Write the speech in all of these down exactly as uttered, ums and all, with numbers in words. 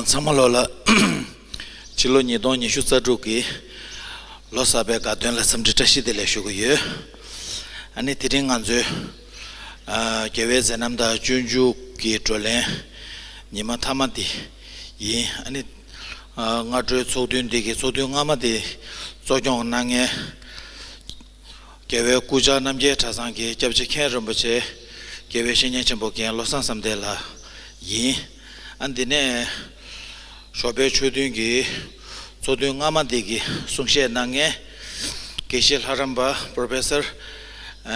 ཚང་མ་ལོ་ལ་ཕྱི་ལོ་ཉིས་སྟོང་ཉི་ཤུ་རྩ་དྲུག་གི་ལོ་གསར་པའི་དགའ་སྟོན་ལ་འཚམས་འདྲི་བཀྲ་ཤིས་བདེ་ལེགས་ཞུ་གི་ཡོད། ཨ་ནི་དེ་རིང་ང་ཚོའི་ཨ་རྒྱལ་བའི་མཛད་རྣམ་དང་སྤྱོད་འཇུག་གི་བགྲོ་གླེང་ཉི་མ་མཐའ་མ་དེ་ཡིན། ཨ་ནི་ཨ་སྔ་དྲོའི་ཚོགས་ཐུན་འདི་གི་ཚོགས་ཐུན་སྔ་མ་དེ་གཙོ་སྐྱོང་གནང་མཁན་རྒྱལ་བའི་སྐུ་བཅར་རྣམ་རྒྱལ་གྲྭ་ཚང་གི་སྐྱབས་རྗེ་མཁན་རིན་པོ་ཆེ་རྒྱལ་བའི་བཤེས་གཉེན་ཆེན་པོ་རྒན་བློ་བཟང་བསམ་གཏན་ལགས་ཡིན། ཨ་འདི་ནས་ཞོགས་པའི་ཆོས་ཐུན་གྱི་ཚོགས་ཐུན་སྔ་མ་འདི་གི་གསུང་བཤད་གནང་མཁན་དགེ་བཤེས་ལྷ་རམས་པ་པོ་རོ་ཕེ་སར་ཨ་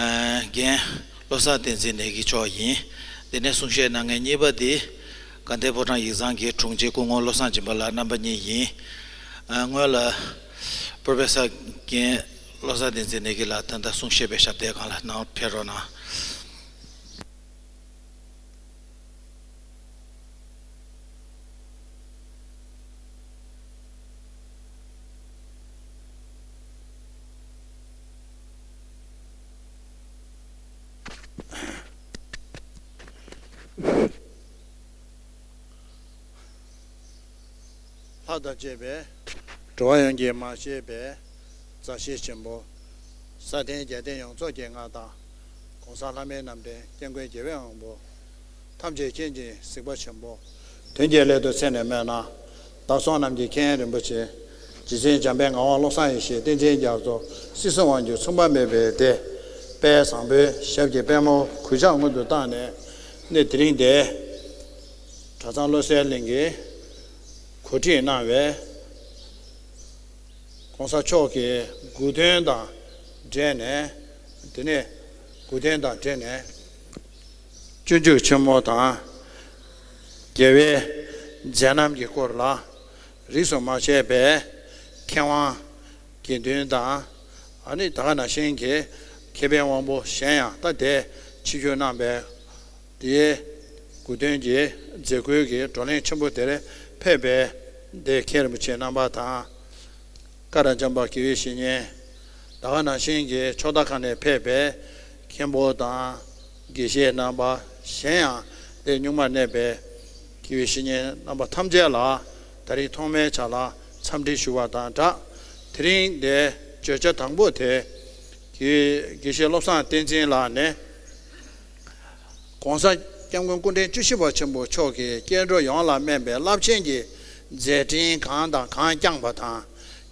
རྒན་བློ་བཟང་བསྟན་འཛིན་ནས་ཀྱི་མཆོག་ཡིན། འདི་ནས་གསུང་བཤད་གནང་མཁན་གཉིས་པ་འདི་དགའ་ལྡན་ཕོ་བྲང་ཡིག་ཚང་གི་དྲུང་ཆེ་སྐུ་ངོ་བློ་བཟང་སྦྱིན་པ་ལགས་རྣམ་པ་གཉིས་ཡིན། ཨ་སྔོན་ལ་པོ་རོ་ཕེ་སར་རྒན་བློ་བཟང་བསྟན་འཛིན་ནས་ཀྱི་ལགས་ད་ལྟ་གསུང་བཤད་པའི་ཞབས་སྟེགས་སྒང་ལ་ནང་ཕེབས་རོགས་གནང་། ལྷ་དང་བཅས་པའི་འགྲོ་བ་ཡོངས་ཀྱི་མ་ཆད་པའི་མཛའ་བཤེས་ཆེན་པོ། ས་སྟེང་རྒྱལ་བསྟན་ཡོངས་རྫོགས་ཀྱི་མངའ་བདག ༸གོང་ས་ལྷ་མིའི་རྣམ་འདྲེན་སྐྱབས་མགོན་རྒྱལ་བའི་དབང་པོ། ཐམས་ཅད་མཁྱེན་ཅིང་གཟིགས་པ་ཆེན་པོ། དོན་གྱི་སླད་དུ་མཚན་ནས་སྨོས་ན། བདག་སོགས་རྣམས་ཀྱི་མཁྱེན་རིན་པོ་ཆེ། རྗེ་བཙུན་འཇམ་དཔལ་ངག་དབང་བློ་བཟང་ཡེ་ཤེས་བསྟན་འཛིན་རྒྱ་མཚོ་སྲིད་གསུམ་དབང་སྒྱུར་མཚུངས་པ་མེད་པའི་སྡེ། དཔལ་བཟང་པོའི་ཞབས་ཀྱི་པད་མོ་གུས་ཕྱག་སྔོན་དུ་བཏང་ནས་གནས་དེ་རིང་འདིར་གྲྭ་ཚང་བློ་གསལ་གླིང་གིས་གོ་སྒྲིག་གནང་བའི་༸གོང་ས་མཆོག་གི་སྐུ་མདུན་དང་འབྲེལ་ནས་དེ་ནས་སྐུ་མདུན་དང་འབྲེལ་ནས་སྤྱོད་འཇུག་ཆེན་མོ་དང་རྒྱལ་བའི་མཛད་རྣམ་གྱི་སྐོར་ལ་རིས་སུ་མ་ཆད་པའི་མཁས་དབང་དགེ་འདུན་དང་ཨ་ནི་ད་ག་ནང་བཞིན་གྱི་མཁས་པའི་དབང་པོ་གཞན་ཡང་ད་དེ་ཆིབས་བསྒྱུར་གནང་པའི་དེའི་སྐུ་མདུན་གྱི་མཛད་ཁུལ་གྱི་བགྲོ་གླེང་ཆེན་པོ་དེར་ཕེབས་པའི་དེ་མཁན་རིན་པོ་ཆེ་རྣམ་པ་དང་། ཀ་ར་འཇམ་པ་དགེ་བའི་བཤེས་གཉེན། ད་ག་ནང་བཞིན་གྱི་ཕྱོགས་མཐའ་ཁག་ནས་ཕེབས་པའི་མཁན་པོ་དང་དགེ་བཤེས་རྣམ་པ། གཞན་ཡང་དེ་གཉུག་མར་གནས་པའི་དགེ་བའི་བཤེས་གཉེན་རྣམ་པ་ཐམས་ཅད་ལ་ད་རིང་ཐོག་མའི་ཆ་ལ་འཚམས་འདྲི་ཞུ་བ་དང་སྦྲགས། དེ་རིང་འདིའི་བརྗོད་བྱ་དང་པོ་དེ་དགེ་དགེ་བཤེས་བློ་བཟང་བསྟན་འཛིན་ལགས་ནས། ༸གོང་ས་༸སྐྱབས་མགོན་སྐུ་ཕྲེང་བཅུ་བཞི་པ་ཆེན་པོ་མཆོག་གིས་སྐྱེ་འགྲོ་ཡོངས་ལ་སྨན་པའི་རླབས་ཆེན་གྱི་མཛད་འཕྲིན་གང་དང་གང་བསྐྱངས་པ་དང་།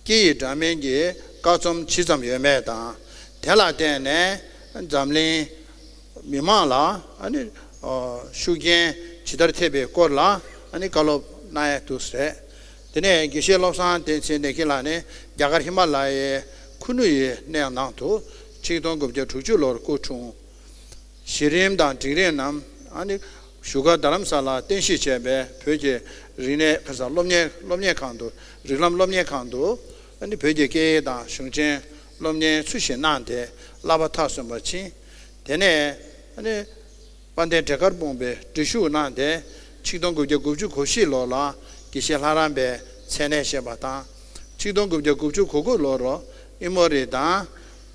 སྐྱེ་ཡི་འདྲ་མིན་གྱི་བཀའ་རྩོམ་ཇི་ཙམ་ཡོད་མེད་དང་། དེ་ལ་བརྟེན་ནས་འཛམ་གླིང་མི་མང་ལ་ཨ་ནི་ཨ་ཤུགས་རྐྱེན་ཇི་ལྟར་ཐེབས་པའི་སྐོར་ལ་ཨ་ནི་བཀའ་སློབ་གནང་ཡས་འདུག་ཟེར། དེ་ནས་དགེ་བཤེས་བློ་བཟང་བསྟན་འཛིན་ནས་ཀྱི་ལགས་ནས་རྒྱ་གར་ཧི་མ་ལ་ཡའི་ཁུ་ནུ་ཡི་གནས་ནང་དུ་ཆིག་སྟོང་དགུ་བརྒྱ་དྲུག་ཅུ་ལོར་སྐུ་འཁྲུངས། གཞི་རིམ་དང་འབྲིང་རིམ་རྣམས་ཨ་ནི་བཞུགས་སྒར་རྡ་རམ་ས་ལར་རྟེན་གཞི་བྱས་པའི་བོད་ཀྱི་རིག་གནས་ཁ་སང་སློབ་གཉེར་སློབ་གཉེར་ཁང་དུ་རིགས་ལམ་སློབ་གཉེར་ཁང་དུ་ཨ་ནི་བོད་ཀྱི་སྐད་ཡིག་དང་གཞུང་ཆེན་སློབ་གཉེར་ཚུལ་བཞིན་གནང་སྟེ་བསླབ་པ་མཐར་སོན་པར་ཕྱིན། དེ་ནས་ཨ་ནི་དཔལ་ལྡན་འབྲས་དཀར་སྤུངས་པའི་སྒྲིག་ཞུགས་གནང་སྟེ་ཆིག་སྟོང་དགུ་བརྒྱ་དགུ་བཅུ་གོ་བཞི་ལོ་ལ་དགེ་བཤེས་ལྷ་རམས་པའི་མཚན་གནས་བཞེས་པ་དང་། ཆིག་སྟོང་དགུ་བརྒྱ་དགུ་བཅུ་གོ་དགུ་ལོར་ཨི་མོ་རི་དང་།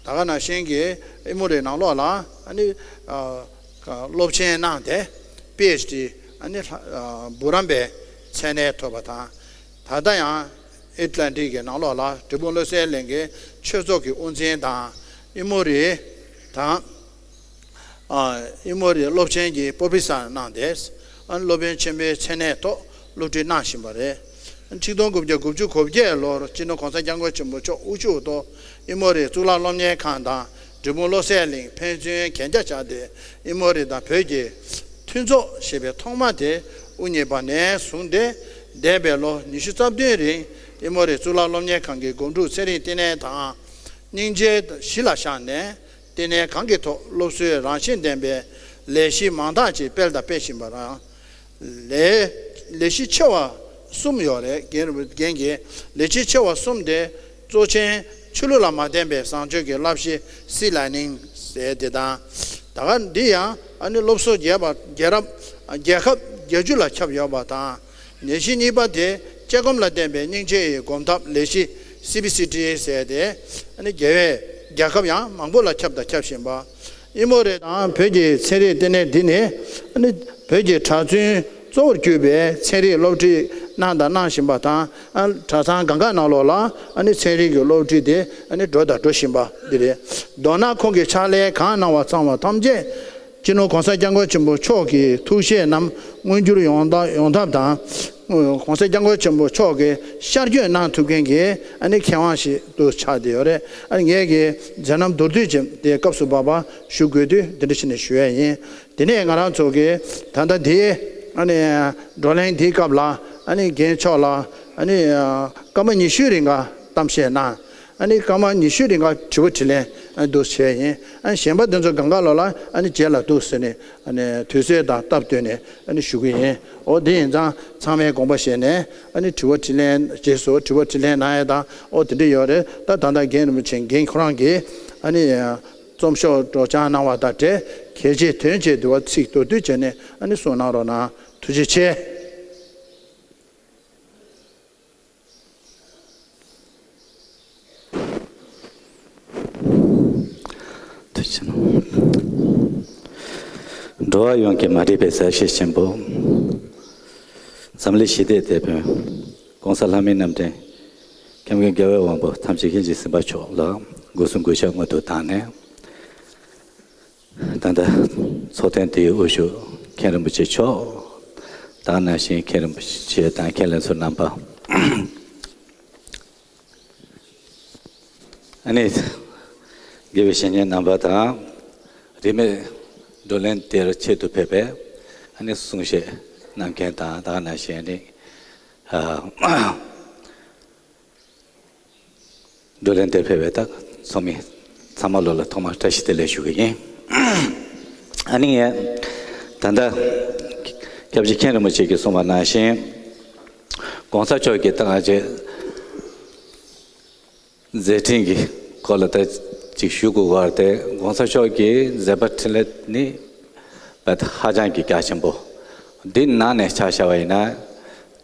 ད་ག་ནང་བཞིན་གྱི་ཨི་མོ་རི་ནང་ལོགས་ལ་ཨ་ནི་ཨ་སློབ་ཆེན་གནང་སྟེ་པི་ཨེཆ་ཌི་ཨ་ནི་ལྷ་ཨ་འབུམ་རམས་པའི་མཚན་གནས་ཐོབ་པ་དང་། ད་ལྟ་ཡང་ཨེཊ་ལན་ཊིག་གི་ནང་ལོགས་ལ་འབྲས་སྤུངས་བློ་གསལ་གླིང་གི་ཆོས་ཚོགས་ཀྱི་དབུ་འཛིན་དང་ཨི་མོ་རི་དང་། ཨ་ཨི་མོ་རི་སློབ་ཆེན་གྱི་པོ་པི་སར་གནང་སྟེ་ཨ་ནི་སློབ་དཔོན་ཆེན་པོའི་མཚན་གནས་ཐོག་སློབ་ཁྲིད་གནང་བཞིན་པ་རེད། ཆིག་སྟོང་དགུ་བརྒྱ་དགུ་བཅུ་གོ་བརྒྱད་ལོར་སྤྱི་ནོར་༸གོང་ས་༸སྐྱབས་མགོན་ཆེན་པོ་མཆོག་དབུ་བཞུགས་ཐོག་ཨི་མོ་རི་གཙུག་ལག་སློབ་གཉེར་ཁང་དང་འབྲས་སྤུངས་བློ་གསལ་གླིང་ཕན་ཚུན་གན་རྒྱ་བཞག་སྟེ་ཨི་མོ་རི་དང་བོད་ཀྱི་མཐུན་ཚོགས་ཞེས་པའི་ཐོག་མ་དེ་དབུ་བརྙེས་པ་ནས་བཟུང་སྟེ་འདས་པའི་ལོ་ཉི་ཤུ་རྩ་བདུན་རིང་ཨི་མོ་རི་གཙུག་ལག་སློབ་གཉེར་ཁང་གི་སྒོམ་སྒྲུབ་ཚེ་རིང་བསྟི་གནས་དང་། སྙིང་རྗེ་གཞི་ལ་བཞག་ནས་བསྟི་གནས་གང་གི་ཐོག་སློབ་གསོའི་རང་བཞིན་ལྡན་པའི་ལས་གཞི་མང་དག་ཅིག་སྤེལ་དང་སྤེལ་བཞིན་པ་རང་། ལས་ལས་གཞི་ཆེ་བ་གསུམ་ཡོད་རེད། རྒན་རྒན་གྱིས་ལས་གཞི་ཆེ་བ་གསུམ་དེ་གཙོ་ཆེན་ཆོས་ལུགས་ལ་མ་བརྟེན་པའི་བཟང་སྤྱོད་ཀྱི་བསླབ་གཞི་སི་ལ་ནིང་ཟེར་དེ་དང་། ད་ག་འདི་ཡང་ཨ་ནི་སློབ་གསོ་རྒྱས་པ་རྒྱལ་རབས་རྒྱལ་ཁབ་བརྒྱད་ཅུ་ལ་ཁྱབ་ཡོད་པ་དང་། ལས་གཞི་གཉིས་པ་དེ་སྐྱེ་སྒོམ་ལ་བརྟེན་པའི་སྙིང་རྗེ་ཡི་སྒོམ་ཐབས་ལས་གཞི་སི་བི་སི་ཏི་ཟེར་ཏེ་ཨ་ནི་རྒྱལ་བའི་རྒྱལ་ཁབ་ཡང་མང་པོ་ལ་ཁྱབ་དང་ཁྱབ་བཞིན་པ། ཨི་མོ་རི་དང་བོད་ཀྱི་ཚན་རིག་ལྟེ་གནས་འདི་ནི་ཨ་ནི་བོད་ཀྱི་གྲྭ་བཙུན་ གཙོ་བོར་གྱུར་པའི་ཚན་རིག་སློབ་ཁྲིད་གནང་དང་གནང་བཞིན་པ་དང་། ཨ་གྲྭ་ཚང་སྒང་ག་ནང་ལོགས་ལ་ཨ་ནི་ཚན་རིག་གི་སློབ་ཁྲིད་དེ་ཨ་ནི་འགྲོ་དང་འགྲོ་བཞིན་པ་འདི་རེད། མདོར་ན་ཁོང་གི་ཕྱག་ལས་གང་གནང་བ་ཚང་བ་ཐམས་ཅད་སྤྱི་ནོར་༸གོང་ས་༸སྐྱབས་མགོན་ཆེན་པོ་མཆོག་གི་ཐུགས་བཞེད་རྣམས་མངོན་འགྱུར་ཡོང་ཐབས་ཡོང་ཐབས་དང་། ༸གོང་ས་༸སྐྱབས་མགོན་ཆེན་པོ་མཆོག་གིས་ཤར་བསྐྱོད་གནང་ཐུབ་མཁན་གྱི་ཨ་ནི་མཁས་དབང་ཞིག་ཏུ་ཆགས་བསྡད་ཡོད་རེད། ཨ་ནི་ངས་ཀྱི་མཛད་རྣམ་མདོར་བསྡུས་ཅིག་དེ་སྐབས་སུ་བབ་པ་ཞུ་དགོས་དུས་འདི་འདྲ་བྱས་ནས་ཞུ་ཡ་ཡིན། དེ་ནས་ང་རང་ཚོ་གི་ད་ལྟ་འདི་ཨ་ནི་བགྲོ་གླེང་འདིའི་སྐབས་ལ་ཨ་ནི་རྒན་མཆོག་ལ་ཨ་ནི་སྐར་མ་ཉི་ཤུའི་རིང་ག་གཏམ་བཤད་གནང་། ཨ་ནི་སྐར་མ་ཉི་ཤུའི་རིང་ག་དྲི་བ་དྲིས་ལན་ཨ་འདུག་བྱས་ཡིན། ཨ་ནི་གཞན་པ་དེ་ཚོ་སྒང་ག་ལོགས་ལ་ཨ་ནི་རྗེས་ལ་འདུག་ཟེར་ནས་ཨ་ནི་དུས་ཚོད་དང་སྟབས་བསྟུན་ནས་ཨ་ནི་ཞུ་གི་ཡིན། འོ་དེ་ཡིན་ཙང་ཚང་མས་དགོངས་པ་བཞེས་ནས་ཨ་ནི་དྲི་བ་དྲིས་ལན་རྗེས་སུ་དྲི་བ་དྲིས་ལན་གནང་ཡ་དང་འོ་དེ་འདྲ་ཡོད་རེད། ད་ད་ལྟ་རྒན་རིན་པོ་ཆེ་རྒན་ཁོ་རང་གིས་ཨ་ནི་རྩོམ་ཤོག་སྒྲོག་སྦྱང་གནང་བ་དང་འབྲེལ་གལ་ཆེའི་དོན་ཆེ་འདུག་བ་ཚིག་མདོར་བསྡུས་བྱས་ནས་ཨ་ནི་གསུང་གནང་རོགས་གནང་། ཐུགས་རྗེ་ཆེ། ཐུགས་རྗེ་གནང་། འགྲོ་བ་ཡོངས་ཀྱི་མ་འདྲིས་པའི་མཛའ་བཤེས་ཆེན་པོ། འཛམ་གླིང་ཞི་བདེའི་དེད་དཔོན། ༸གོང་ས་ལྷ་མིའི་རྣམ་འདྲེན། སྐྱབས་མགོན་རྒྱལ་བའི་དབང་པོ་ཐམས་ཅད་མཁྱེན་ཅིང་གཟིགས་པ་མཆོག་ལ་སྒོ་གསུམ་གུས་ཕྱག་སྔོན་དུ་བཏང་ནས། ད་ལྟ་ཚོགས་ཐེངས་འདིའི་དབུ་བཞུགས་མཁན་རིན་པོ་ཆེ་མཆོག་དང་ནང་བཞིན་མཁན་རིན་པོ་ཆེ་དང་མཁན་ལྷན་ཚོགས་རྣམ་པ། ཨ་ནི་དགེ་བའི་བཤེས་གཉེན་རྣམ་པ་དང་། རིས་མེད་བགྲོ་གླེང་དེར་ཆེད་དུ་ཕེབས་པའི་ཨ་ནི་གསུང་བཤད་གནང་མཁན་དང་དང་ནང་བཞིན་ཨ་ནི་བགྲོ་གླེང་དེར་ཕེབས་པའི་ད་ཚོགས་མི་ཚང་མ་ལོ་ལ་ཐོག་མར་བཀྲ་ཤིས་བདེ་ལེགས་ཞུ་གི་ཡིན། ཨ་ནི་ངས་ད་ལྟ་སྐྱབས་རྗེ་མཁན་རིན་པོ་ཆེ་གིས་གསུངས་པ་ནང་བཞིན་༸གོང་ས་མཆོག་གིས་ད་ང་ཚོའི་མཛད་འཕྲིན་གྱི་སྐོར་ལ་ད་ཅིག་ཞུ་དགོས་པ་དེ་༸གོང་ས་མཆོག་གི་མཛད་པ་འཕྲིན་ལས་ནི་བད་ཧ་ཅང་གི་རྒྱ་ཆེན་པོ། འདི་ནང་ནས་ཆ་བཞག་པ་ཡིན་ན་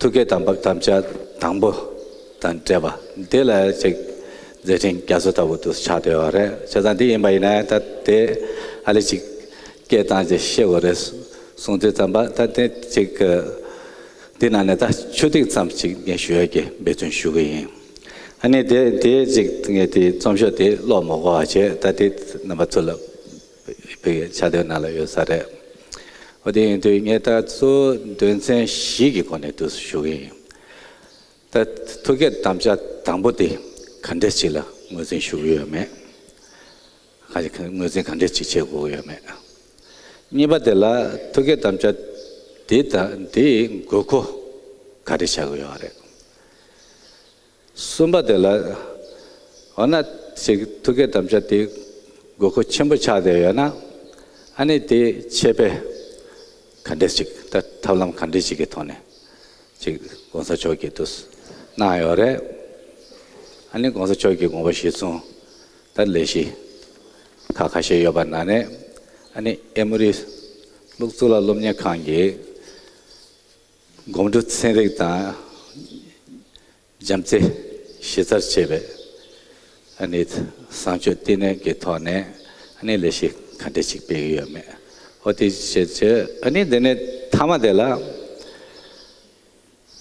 ཐུགས་བསྐྱེད་དམ་པ་དམ་བཅའ་དང་པོ་དང་འབྲེལ་བ་འདི་ལ་ཅིག་མཛད་འཕྲིན་རྒྱ་མཚོ་ལྟ་བུ་དུ་ཆགས་བསྡད་པ་རེད། བྱས་ཙང་འདི་ཡིན་པ་ཡིན་ན་ད་དེ་ཨ་ལེ་ཅིག་སྐད་བཏང་ཅིག་བཤད་དགོས་རེད་གསུང་དུས་ཙམ་པ་ད་དེ་ཅིག་འདི་ནང་ནས་ད་ཆུ་ཐིགས་ཙམ་ཅིག་ངས་ཞུ་ཡ་གི་འབད་བརྩོན་ཞུ་གི་ཡིན། ཨ་ནི་དེ་དེ་ཅིག་ངས་དེ་རྩོམ་ཤོག་དེ་ཀློག་མ་དགོས་པ་བྱས་ད་དེ་རྣམ་པ་ཚོ་ལ་བོད་ཀྱི་ཕྱག་དེབ་ནང་ལ་ཡོད་ས་རེད། འོ་དེ་ཡིན་དུས་ངས་ད་གཙོ་བོ་དོན་ཚན་བཞི་གི་སྒོ་ནས་འདུག་སེ་ཞུ་གི་ཡིན། ད་ཐུགས་བསྐྱེད་དམ་བཅའ་དང་པོ་དེ་ག་འདྲས་ཅིག་ལ་ངོས་འཛིན་ཞུ་གི་ཡོད་མེད། ག་ཅིག་ངོས་འཛིན་ག་འདྲས་ཅིག་བྱེད་དགོས་ཀྱི་ཡོད་མེད། གཉིས་པ་དེ་ལ་ཐུགས་བསྐྱེད་དམ་བཅའ་དེ་དང་དེའི་དགོས་མཁོ་ག་རེ་ཆགས་ཀྱི་ཡོད་རེད། གསུམ་པ་དེ་ལ་འོ་ན་ཅིག་ཐུགས་བསྐྱེད་དམ་བཅའ་དེ་དགོས་མཁོ་ཆེན་པོ་ཆགས་བསྡད་ཡོད་ན་ཨ་ནི་དེ་ཆད་པ་ག་འདྲས་ཅིག་ད་ཐབས་ལམ་ག་འདྲས་ཅིག་གི་ཐོག་ནས་ཅིག་༸གོང་ས་མཆོག་གིས་དུ་གནང་ཡོད་རེད། ཨ་ནི་༸གོང་ས་མཆོག་གི་དགོངས་པ་གཞིར་བཟུང་ད་ལས་གཞི་ཁག་ཁ་ཤས་ཡོད་པ་ནང་ནས་ཨ་ནི་ཨེ་མོ་རི་ལུག་གཙུག་ལག་སློབ་གཉེར་ཁང་གི་སྒོམ་སྒྲུབ་ཚན་རིག་དང་། བྱམས་བརྩེ་གཞི་རྩར་བྱས་པའི་ཨ་ནི་བཟང་སྤྱོད་བསྟི་གནས་ཀྱི་ཐོག་ནས་ཨ་ནི་ལས་གཞི་ག་འདྲ་ཅིག་སྤེལ་གྱི་ཡོད་མེད། འོ་དེ་བྱས་བྱས་ཨ་ནི་དེ་ནས་མཐའ་མ་དེ་ལ་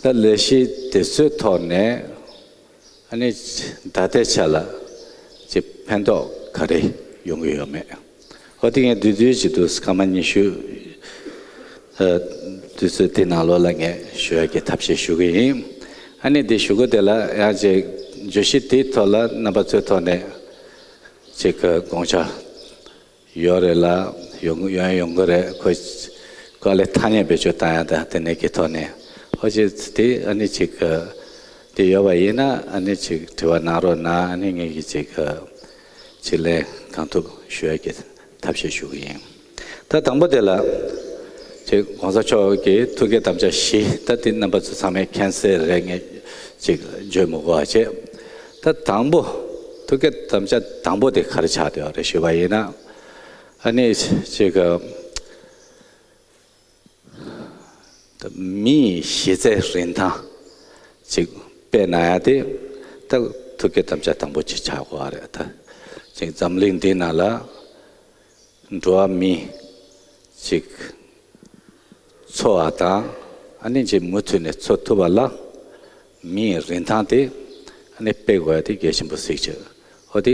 ད་ལས་གཞི་དེ་ཚོའི་ཐོག་ནས་ཨ་ནི་ད་ལྟའི་ཆ་ལ་ཅིག་ཕན་ཐོགས་ག་རེ་ཡོང་གི་ཡོད་མེད། ཨོ་དེ་ངས་བསྡུས་བསྡུས་ཅིག་འདུག་སྐར་མ་ཉི་ཤུ་དུས་ཚོད་དེ་ནང་ལོགས་ལ་ངས་ཞུ་ཡག་གི་ཐབས་ཤེས་ཞུ་གི་ཡིན། ཨ་ནི་དེ་ཞུ་གི་དེ་ལ་ཡང་ཅིག་བརྗོད་གཞི་དེའི་ཐོག་ལ་རྣམ་པ་ཚོའི་ཐོག་ནས་ཅིག་དགོངས་འཆར་ཡོད་རེད་ལ་ཡོང་ཡོང་ཡོང་གི་རེད། ཁོ་ཁོ་ལས་ཐ་སྙད་བེད་སྤྱོད་བཏང་ཡག་དང་དེ་ནས་ཀྱི་ཐོག་ནས་ཨོ་ཅིག་དེ་ཨ་ནི་ཅིག་དེ་ཡོད་པ་ཡིན་ན་ཨ་ནི་ཅིག་དྲི་བ་གནང་རོགས་གནང་། ཨ་ནི་ངས་ཀྱི་ཅིག་ཅིག་ལན་གང་ཐུབ་ཞུ་ཡག་གི་ཐབས་ཤེས་ཞུ་གི་ཡིན། ད་དང་པོ་དེ་ལ་ཅིག་གོང་ས་མཆོག་གི་ཐུགས་བསྐྱེད་དམ་བཅའ་བཞི་ད་དེ་རྣམ་པ་ཚོ་ཚང་མས་མཁྱེན་གསལ་རེད། ངས་ཅིག་བརྗོད་མི་དགོས་པ་བྱས། ད་དང་པོ་ཐུགས་བསྐྱེད་དམ་བཅའ་དང་པོ་དེ་ག་རེ་ཆགས་བསྡད་པ་རེད་ཞུས་པ་ཡིན་ན་ཨ་ནི་ཅིག་ད་མི་ཡི་གཞི་རྩའི་རིན་ཐང་ཅིག་དཔེ་ན་ཡང་དེ་ད་ཐུགས་བསྐྱེད་དམ་བཅའ་དང་པོ་ཅིག་ཆགས་དགོས་པ་རེད། ད་ཅིག་འཛམ་གླིང་འདི་ནང་ལ་འགྲོ་བ་མི་ཅིག་འཚོ་བ་དང་ ཨ་ནི་ཅིག་མུ་མཐུད་ནས་འཚོ་ཐུབ་པ་ལ་མིའི་རིན་ཐང་དེ་ཨ་ནི་སྤེལ་དགོས་ཡ་དེ་གལ་ཆེན་པོ་གཟིགས་བྱས། འོ་དེ་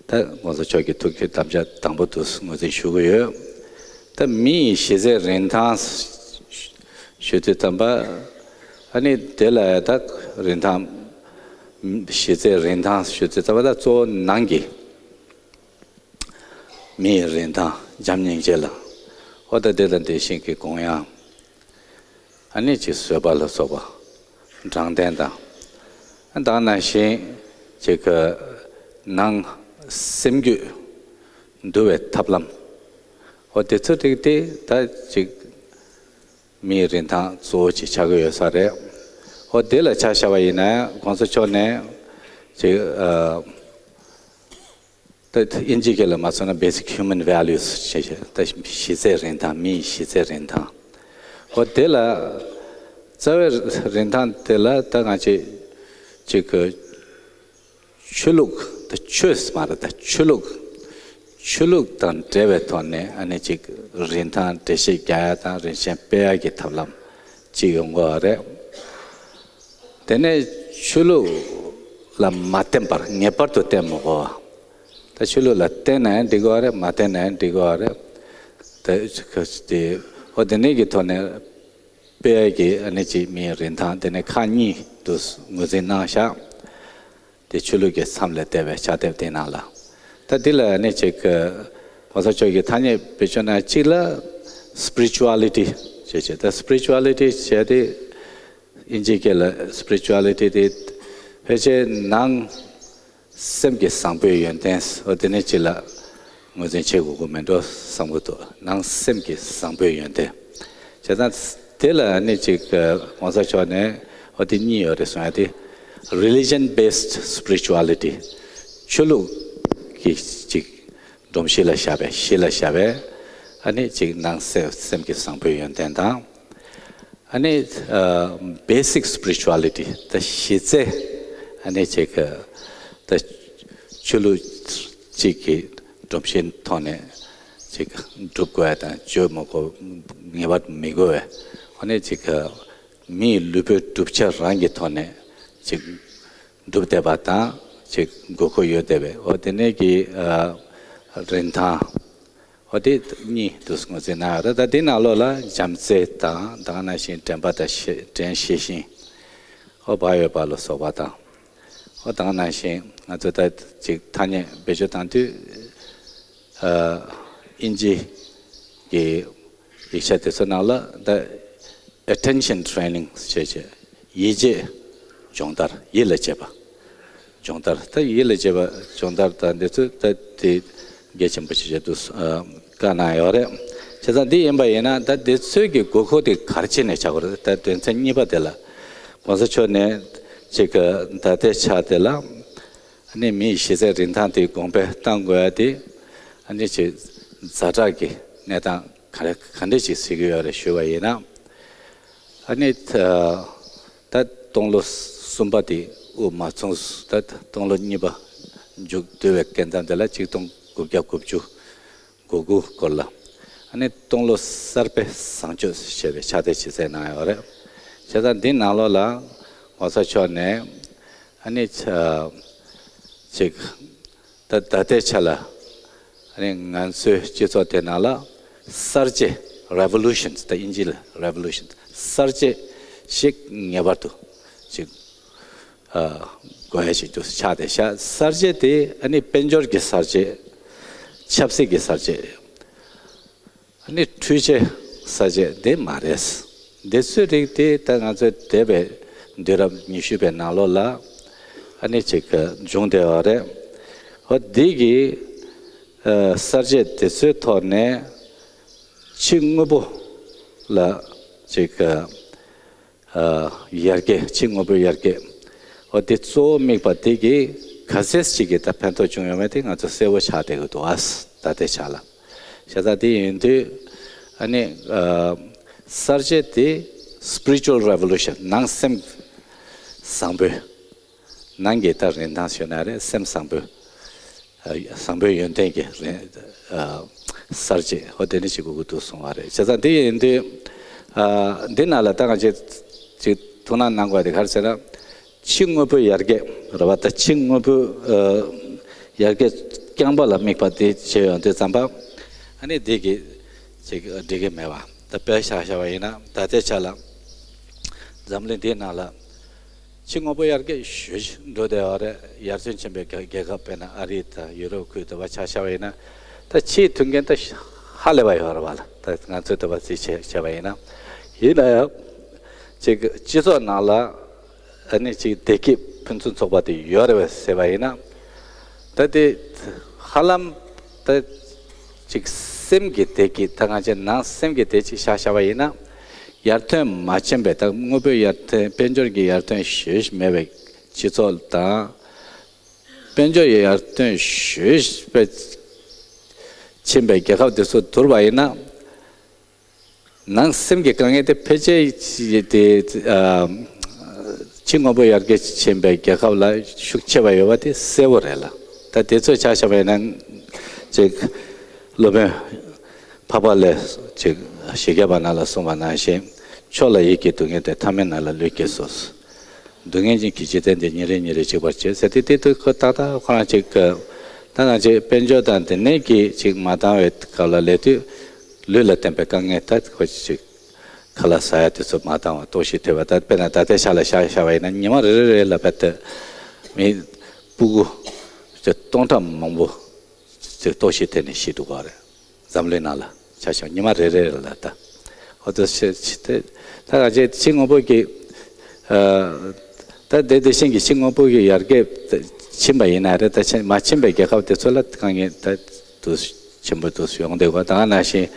ད་༸གོང་ས་མཆོག་གི་ཐུགས་ཀྱི་དམ་བཅའ་དང་པོ་དུ་ངོས་འཛིན་ཞུ་གི་ཡོད། ད་མིའི་གཞི་རྩའི་རིན་ཐང་ཞུ་དུས་ཙམ་པ་ཨ་ནི་དེ་ལ་ད་རིན་ཐང་གཞི་རྩའི་རིན་ཐང་ཞུ་དུས་ཙམ་པ་ད་གཙོ་བོ་ནང་གི་མིའི་རིན་ཐང་བྱམས་སྙིང་རྗེ་ལ་འོ་ད་དེ་དང་དེ་བཞིན་གྱི་དགོངས་ཡངས། ཨ་ནི་ཅིག་བཟོད་པ་ལ་སོགས་པ་དྲང་བདེན་དང་། ད་ག་ནང་བཞིན་ཅིག་གི་ནང་སེམས་རྒྱུད་འདུལ་བའི་ཐབས་ལམ། འོ་དེ་ཚོ་རིགས་དེ་ད་ཅིག་མིའི་རིན་ཐང་གཙོ་བོ་ཅིག་ཆགས་ཀྱི་ཡོད་ས་རེད། འོ་དེ་ལ་ཆ་བཞག་པ་ཡིན་ན་༸གོང་ས་མཆོག་ནས་ཅིག་ཨ། ད་དབྱིན་ཇི་སྐད་ལ་མ་སོང་ན་basic human values ཞེས་བྱ། ད་གཞི་རྩའི་རིན་ཐང་། མིའི་གཞི་རྩའི་རིན་ཐང་། འོ་དེ་ལ་རྩ་བའི་རིན་ཐང་དེ་ལ་ད་ང་ཅིག་ཅིག་གི་ཆོས་ལུགས། ད་ཆོས་མ་རེད། ད་ཆོས་ལུགས། ཆོས་ལུགས་དང་འབྲེལ་བའི་ཐོག་ནས་ཨ་ནི་ཅིག་རིན་ཐང་འགྲེལ་བཤད་རྒྱག་ཡ་དང་རིན་ཆེན་སྤེལ་ཡ་གི་ཐབས་ལམ་ཅིག་ཡོང་གི་ཡོད་རེད། དེ་ནས་ཆོས་ལུགས་ལ་མ་བརྟེན་པར་ངེས་པར་དུ་བརྟེན་མི་དགོས་པ། ད་ཆོས་ལུགས་ལ་བརྟེན་ནའང་འགྲིག་གི་ཡོད་རེད། མ་བརྟེན་ནའང་འགྲིག་གི་ཡོད་རེད། ད་དེ་འོ་དེ་ནས་ཀྱི་ཐོག་ནས་སྤེལ་ཡ་གི་ཨ་ནི་ཅིག་མིའི་རིན་ཐང་དེ་ནས་ཁག་གཉིས་དུ་ངོས་འཛིན་གནང་བཞག་དེ་ཆོས་ལུགས་ཀྱི་མཚམས་ལས་འདས་པའི་ཕྱག་དེབ་དེའི་ནང་ལ། ད་འདི་ལ་ནི་ཅིག་༸གོང་ས་མཆོག་གིས་ཐ་སྙད་བེད་སྤྱོད་གནང་གཅིག་ལ་spirituality ཞེས་བྱས། ད་spirituality ཞེས་དེ་དབྱིན་ཇིའི་སྐད་ལ་spirituality དེ་ཕལ་ཆེར་ནང་སེམས་ཀྱི་བཟང་པོའི་ཡོན་ཏན། འོ་དེ་ནས་ཅིག་ལ་ངོས་འཛིན་བྱེད་དགོས་ཀྱི་མེད་འགྲོ་བསམ་གྱི་འདུག་ནང་སེམས་ཀྱི་བཟང་པོའི་ཡོན་ཏན། བྱས་ཙང་དེ་ལ་ནི་ཅིག་༸གོང་ས་མཆོག་ནས་འོ་དེ་གཉིས་ཡོད་རེད་གསུང་ཡ་དེ། religion based spirituality ཆོས་ལུགས་ཀྱི་ཅིག་སྒྲོམ་གཞི་ལ་བཞག་པའི། གཞི་ལ་བཞག་པའི་ཨ་ནི་ཅིག་ནང་སེམས་སེམས་ཀྱི་བཟང་པོའི་ཡོན་ཏན་དང་། ཨ་ནི་ཨ་basic spirituality ད་གཞི་རྩའི་ཨ་ནི་ཅིག་ད་ཆོས་ལུགས་གཅིག་གི་སྒྲོམ་གཞིའི་ཐོག་ནས་ཅིག་སྒྲུབ་དགོས་ཡ་དང་བཅོས་མི་དགོས། ངེས་པར་མི་དགོས་པའི་ཨ་ནི་ཅིག་མིའི་ལུས་པོའི་གྲུབ་ཆ་རང་གི་ཐོག་ནས་ཅིག་སྒྲུབ་བསྡད་པ་དང་ཅིག་དགོས་མཁོ་ཡོད་བསྡད་པའི་འོ་དེ་ནས་ཀྱི་ཨ་རིན་ཐང་། འོ་དེ་གཉིས་དུ་ངོས་འཛིན་གནང་ཡོད་རེད། ད་དེའི་ནང་ལོགས་ལ་བྱམས་བརྩེ་དང་ད་ག་ནང་བཞིན་དྲན་པ་དང་ཤེས་དྲན་ཤེས་བཞིན། འོ་བག་ཡོད་པ་ལ་སོགས་པ་དང་། འོ་ད་ག་ནང་བཞིན་ང་ཚོ་ད་ཅིག་ཐ་སྙད་བེད་སྤྱོད་བཏང་དུས་ཨ་དབྱིན་ཇི་གི་ཡིག་ཆ་དེ་ཚོ་ནང་ལ་ད་attention training ཞེས་བྱས། ཡིད་ཆེས་སྦྱོང་བརྡར། ཡིད་ལ་བྱེད་པ་སྦྱོང་བརྡར། ད་ཡིད་ལ་བྱེད་པ་སྦྱོང་བརྡར་དང་འདི་ཚོ་ད་དེ་གལ་ཆེན་པོ་ཞིག་རེད་འདུག་བཀའ་གནང་ཡོད་རེད། བྱས་ཙང་འདི་ཡིན་པ་ཡིན་ན་ད་འདི་ཚོའི་གི་དགོས་མཁོ་དེ་ག་རེ་བྱས་ནས་ཆགས་པ་རེད། ད་དོན་ཚན་གཉིས་པ་དེ་ལ་༸གོང་ས་མཆོག་ནས་ཅིག་ད་ལྟའི་ཆ་དེ་ལ་ཨ་ནི་མིའི་གཞི་རྩའི་རིན་ཐང་དེ་གོང་འཕེལ་གཏང་དགོས་ཡ་དེ་ཨ་ནི་ཅིག་ཛ་དྲག་གི་གནས་སྟངས་ག་རེ་ག་འདྲ་ཅིག་གཟིགས་ཀྱི་ཡོད་རེད་ཞུས་པ་ཡིན་ན། ཨ་ནི་ད་ད་སྟོང་ལོ་གསུམ་པ་དེ་དབུ་མ་ཚུགས། ད་སྟོང་ལོ་གཉིས་པ་མཇུག་བསྡུ་བའི་སྐབས་དེ་ལ་ཆིག་སྟོང་དགུ་བརྒྱ་དགུ་བཅུ་གོ་དགུ་སྐོར་ལ་ཨ་ནི་སྟོང་ལོ་གསར་པའི་བཟང་སྤྱོད་ཞེས་པའི་ཕྱག་དེབ་ཅིག་བསྩལ་གནང་ཡོད་རེད། བྱས་ཙང་འདི་ནང་ལོགས་ལ་༸གོང་ས་མཆོག་ནས་ཨ་ནི་ཅིག་ད་ད་ལྟའི་ཆ་ལ་ཨ་ནི་ང་ཚོའི་སྤྱི་ཚོགས་དེ་ནང་ལ་གསར་བརྗེ། revolutions ད་དབྱིན་ཇི་ལ་revolutions གསར་བརྗེ་ཞིག་ངེས་པར་དུ་ཅིག་ཨ་དགོས་ཡ་ཞིག་ཏུ་ཆགས་བསྡད་ཤག་གསར་བརྗེ་དེ་ཨ་ནི་དཔལ་འབྱོར་གྱི་གསར་བརྗེ། ཆབ་སྲིད་ཀྱི་གསར་བརྗེ། ཨ་ནི་འཕྲུལ་ཆས་གསར་བརྗེ་དེ་མ་རེད། འདི་ཚོའི་རིགས་དེ་ད་ང་ཚོའི་འདས་པའི་དུས་རབས་ཉི་ཤུ་པའི་ནང་ལོགས་ལ་ཨ་ནི་ཅིག་བྱུང་བསྡད་པ་རེད། འོ་འདི་གི་ཨ་གསར་བརྗེ་དེ་ཚོའི་ཐོག་ནས་ཕྱི་དངོས་པོ་ལ་ཅིག་ཨ་ཡར་རྒྱས། ཕྱི་དངོས་པོའི་ཡར་རྒྱས། འོ་དེ་གཙོ་བོ་དམིགས་པ་དེ་གིས་ག་ཚད་ཅིག་གི་ད་ཕན་ཐོགས་བྱུང་ཡོད་མེད་དེ་ང་ཚོ་གསལ་པོ་ཆགས་བསྡད་ཀྱི་འདུག་ཨ་ད་ལྟའི་ཆ་ལ། བྱས་ཙང་དེ་ཡིན་དུས་ཨ་ནི་ཨ་གསར་བརྗེ་དེ་spiritual revolution ནང་སེམས་བཟང་པོའི་ནང་གི་ད་རིན་ཐང་ཞུ་ན་རེད། སེམས་བཟང་པོའི་ཨ་བཟང་པོའི་ཡོན་ཏན་གྱི་རིན་ཨ་གསར་བརྗེ་འོ་དེ་ནི་ཞིག་དགོས་ཀྱི་འདུག་གསུངས་པ་རེད། བྱས་ཙང་དེ་ཡིན་དུས་ ཨ། འདི་ནང་ལ་ད་ང་ཚོས་ཅིག་ཐུགས་སྣང་གནང་དགོས་དེ་ག་རེ་ཟེར་ན། ཕྱི་དངོས་པོའི་ཡར་རྒྱས་རེད་བ། ད་ཕྱི་དངོས་པོའི་ཨ་ཡར་རྒྱས་རྐྱང་པ་ལ་དམིགས་པ་དེ་བྱས་ཡོང་དུས་ཙམ་པ། ཨ་ནི་འདི་གི་ཅིག་འགྲིག་གི་མེད་བ། ད་དཔེ་བཞག་བཞག་པ་ཡིན་ན། ད་ལྟའི་ཆ་ལ་འཛམ་གླིང་འདིའི་ནང་ལ་ཕྱི་དངོས་པོ་ཡར་རྒྱས་ཞེ་པོ་འགྲོ་བསྡད་ཡོད་རེད། ཡར་ཐོན་ཕྱིན་པའི་རྒྱལ་རྒྱལ་ཁབ་དཔེར་ན་ཨ་རི་དང་ཡུ་རོབ་ཁུལ་དུ་བ་ཆ་བཞག་པ་ཡིན་ན། ད་ཕྱིའི་མཐུན་རྐྱེན་ད་ཧ་ལས་པ་ཡོད་རེད་བ་ལ། ད་ང་ཚོས་དུ་བ་རྩིས་བྱས་བྱས་པ་ཡིན་ན། ཡིན་ན་ཡང་ཅིག་སྤྱི་ཚོགས་ནང་ལ་ཨ་ནི་ཅིག་བདེ་སྐྱིད་ཕུན་སུམ་ཚོགས་པ་དེ་ཡོད་རེད་བས་ཟེར་བ་ཡིན་ན། ད་དེ་ཧ་ལམ་ད་ཅིག་སེམས་ཀྱི་བདེ་སྐྱིད། ད་ང་ཚོའི་ནང་སེམས་ཀྱི་བདེ་སྐྱིད་བཞག་བཞག་པ་ཡིན་ན། ཡར་ཐོན་མ་ཕྱིན་པའི། ད་དངོས་པོའི་ཡར་ཐོན། དཔལ་འབྱོར་གྱི་ཡར་ཐོན་ཞེ་པོ་མེད་པའི་སྤྱི་ཚོགས་དང་། དཔལ་འབྱོར་ཡར་ཐོན་ཞེ་པོ་ཕྱིན་པའི་རྒྱལ་ཁབ་དེ་ཚོ་བསྡུར་བ་ཡིན་ན། ནང་སེམས་ཀྱི་དཀའ་ངལ་དེ་ཕལ་ཆེར་དེ་ཨ་ཕྱི་དངོས་པོ་ཡར་རྒྱས་ཕྱིན་པའི་རྒྱལ་ཁབ་ལ་ཤུགས་ཆེ་བ་ཡོད་པ་དེ་གསལ་པོ་རེད་ལ། ད་དེ་ཚོ་ཆ་བཞག་པ་ཡིན་ན། ཅིག་སློབ་དཔོན་འཕགས་པ་ལྷས་ཅིག་བཞི་བརྒྱ་པ་ནང་ལ་གསུངས་པ་ནང་བཞིན། མཆོག་ལ་ཡིད་ཀྱི་སྡུག་བསྔལ་དེ། ཐ་མལ་ནང་ལ་ལུས་ཀྱིས་སོ། སྡུག་བསྔལ་གྱི་འཇིག་རྟེན་འདི། ཉིན་རེ་ཉིན་རེ་འཇིག་པར་བྱེད་ཟེར་དེ། དེ་དུས་ཁོ་ཏག་ཏག་ཁོ་རང་ཅིག་ད་ང་ཚོས་དཔལ་འབྱོར་དང་དེ་ནས་ཀྱི་ཅིག་མ་འདང་བའི་སྐབས་ལ་སླེབས་དུས། ལུས་ལ་བརྟེན་པའི་དཀའ་ངལ་ད་ཁོ་ཅིག་ཁ་ལག་ཟ་ཡ་དེ་ཚོ་མ་འདང་བ། ལྟོགས་ཤི་ཐེབས་པ། ད་དཔེར་ན་ད་ལྟའི་ཆ་ལ་བཞག་བཞག་པ་ཡིན་ན། ཉི་མ་རེ་རེ་རེ་ལ་བལྟས་ཏེ་མི་སྤུ་གུ་ཅིག་སྟོང་ཕྲག་མང་པོ་ཅིག་ལྟོགས་ཤི་ཐེབས་ནས་ཤི་འདུག་ག་རེད། འཛམ་གླིང་ནང་ལ་ཆ་བཞག་ཉི་མ་རེ་རེ་ལ་ད། འོ་དེ་ཕྱི་ཕྱི་དེ་ད་ག་ཅེ་ཕྱི་དངོས་པོ་གི་ཨ་ད་དེ་དེ་བཞིན་གྱི་ཕྱི་དངོས་པོ་གི་ཡར་རྒྱས་ཕྱིན་པ་ཡིན་ན་རེད། ད་ཕྱིན་མ་ཕྱིན་པའི་རྒྱལ་ཁབ་དེ་ཚོ་ལ་དཀའ་ངལ་ད་དུ་ཆེན་པོ་དུ་ཡོང་བསྡད་པ། ད་ག་ནང་བཞིན་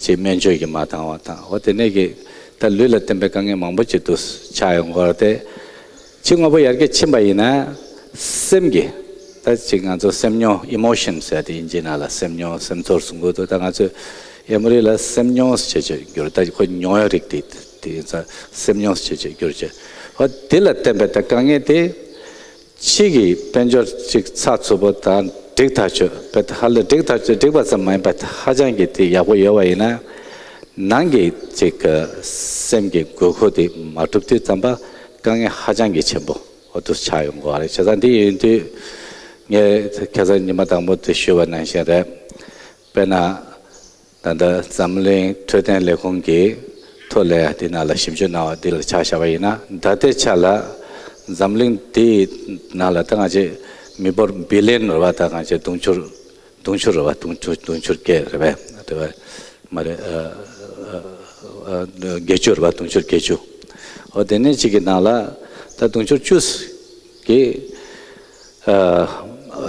ཅིག་སྨན་བཅོས་ཀྱི་མ་འདང་བ་དང་། འོ་དེ་ནས་ཀྱི་ད་ལུས་ལ་བརྟེན་པའི་དཀའ་ངལ་མང་པོ་ཅིག་དུ་ཆགས་ཡོང་གི་རེད་དེ། ཕྱི་དངོས་པོ་ཡར་རྒྱས་ཕྱིན་པ་ཡིན་ན། སེམས་ཀྱི་ད་ཅིག་ང་ཚོ་སེམས་མྱོང་། ཨི་མོ་ཤན་ཟེར་ཏེ་དབྱིན་ཇི་ནང་ལ་སེམས་མྱོང་། སེམས་ཚོར་གསུང་གི་འདུག་ད་ང་ཚོས་ཨེ་མོ་རི་ལ་སེམས་མྱོང་ཟེར་བྱས་བསྒྱུར། ད་ཁོ་མྱོང་བའི་རིགས་དེ་དེ་ཡིན་ཙང་སེམས་མྱོང་ཟེར་བྱས་བསྒྱུར་བྱས། འོ་དེ་ལ་བརྟེན་པའི་ད་དཀའ་ངལ་དེ། ཕྱི་གི་དཔལ་འབྱོར་ཅིག་ཚགས་ཚུད་པོ་དང་འགྲིག་ཐག་ཆོད་པའི་ཧ་ལས། འགྲིག་ཐག་ཆོད། འགྲིག་པ་ཙམ་མ་ཡིན་པ་ཧ་ཅང་གི་དེ་ཡག་པོ་ཡོད་པ་ཡིན་ན། ནང་གི་ཅིག་སེམས་ཀྱི་དགོས་མཁོ་དེ་མ་གྲུབ་དུས་ཙམ་པ་དཀའ་ངལ་ཧ་ཅང་གི་ཆེན་པོ་འོ་དུ་ཆགས་ཡོང་དགོས་པ་རེད། བྱས་ཙང་འདི་ཡིན་དུས་ངས་ཁ་སང་ཉི་མ་དང་པོ་དེ་ཞུས་པ་ནང་བཞིན་རེད། དཔེར་ན། ད་ལྟ་འཛམ་གླིང་འཕྲོད་བསྟེན་ལས་ཁུངས་ཀྱི་ཐོག་ལ་དེ་ནང་ལ་ཞིབ་འཇུག་གནང་བ་འདི་ལ་ཆ་བཞག་པ་ཡིན་ན། ད་ལྟའི་ཆ་ལ་འཛམ་གླིང་འདིའི་ནང་ལ་ད་ང་ཚོས་མི་འབོར་བི་ལི་ཡན་རེད་བ། ད་ང་ཚོས་དུང་ཕྱུར་དུང་ཕྱུར་རེད་བ། དུང་ཕྱུར་དུང་ཕྱུར་བརྒྱད་རེད་བས། དེ་བས་མ་རེད། ཨ་ཨ་ཨ་བརྒྱད་ཅུ་རེད་བ། དུང་ཕྱུར་བརྒྱད་ཅུ། འོ་དེ་ནས་གཅིག་གི་ནང་ལ་ད་དུང་ཕྱུར་བཅུ་གི་ཨ་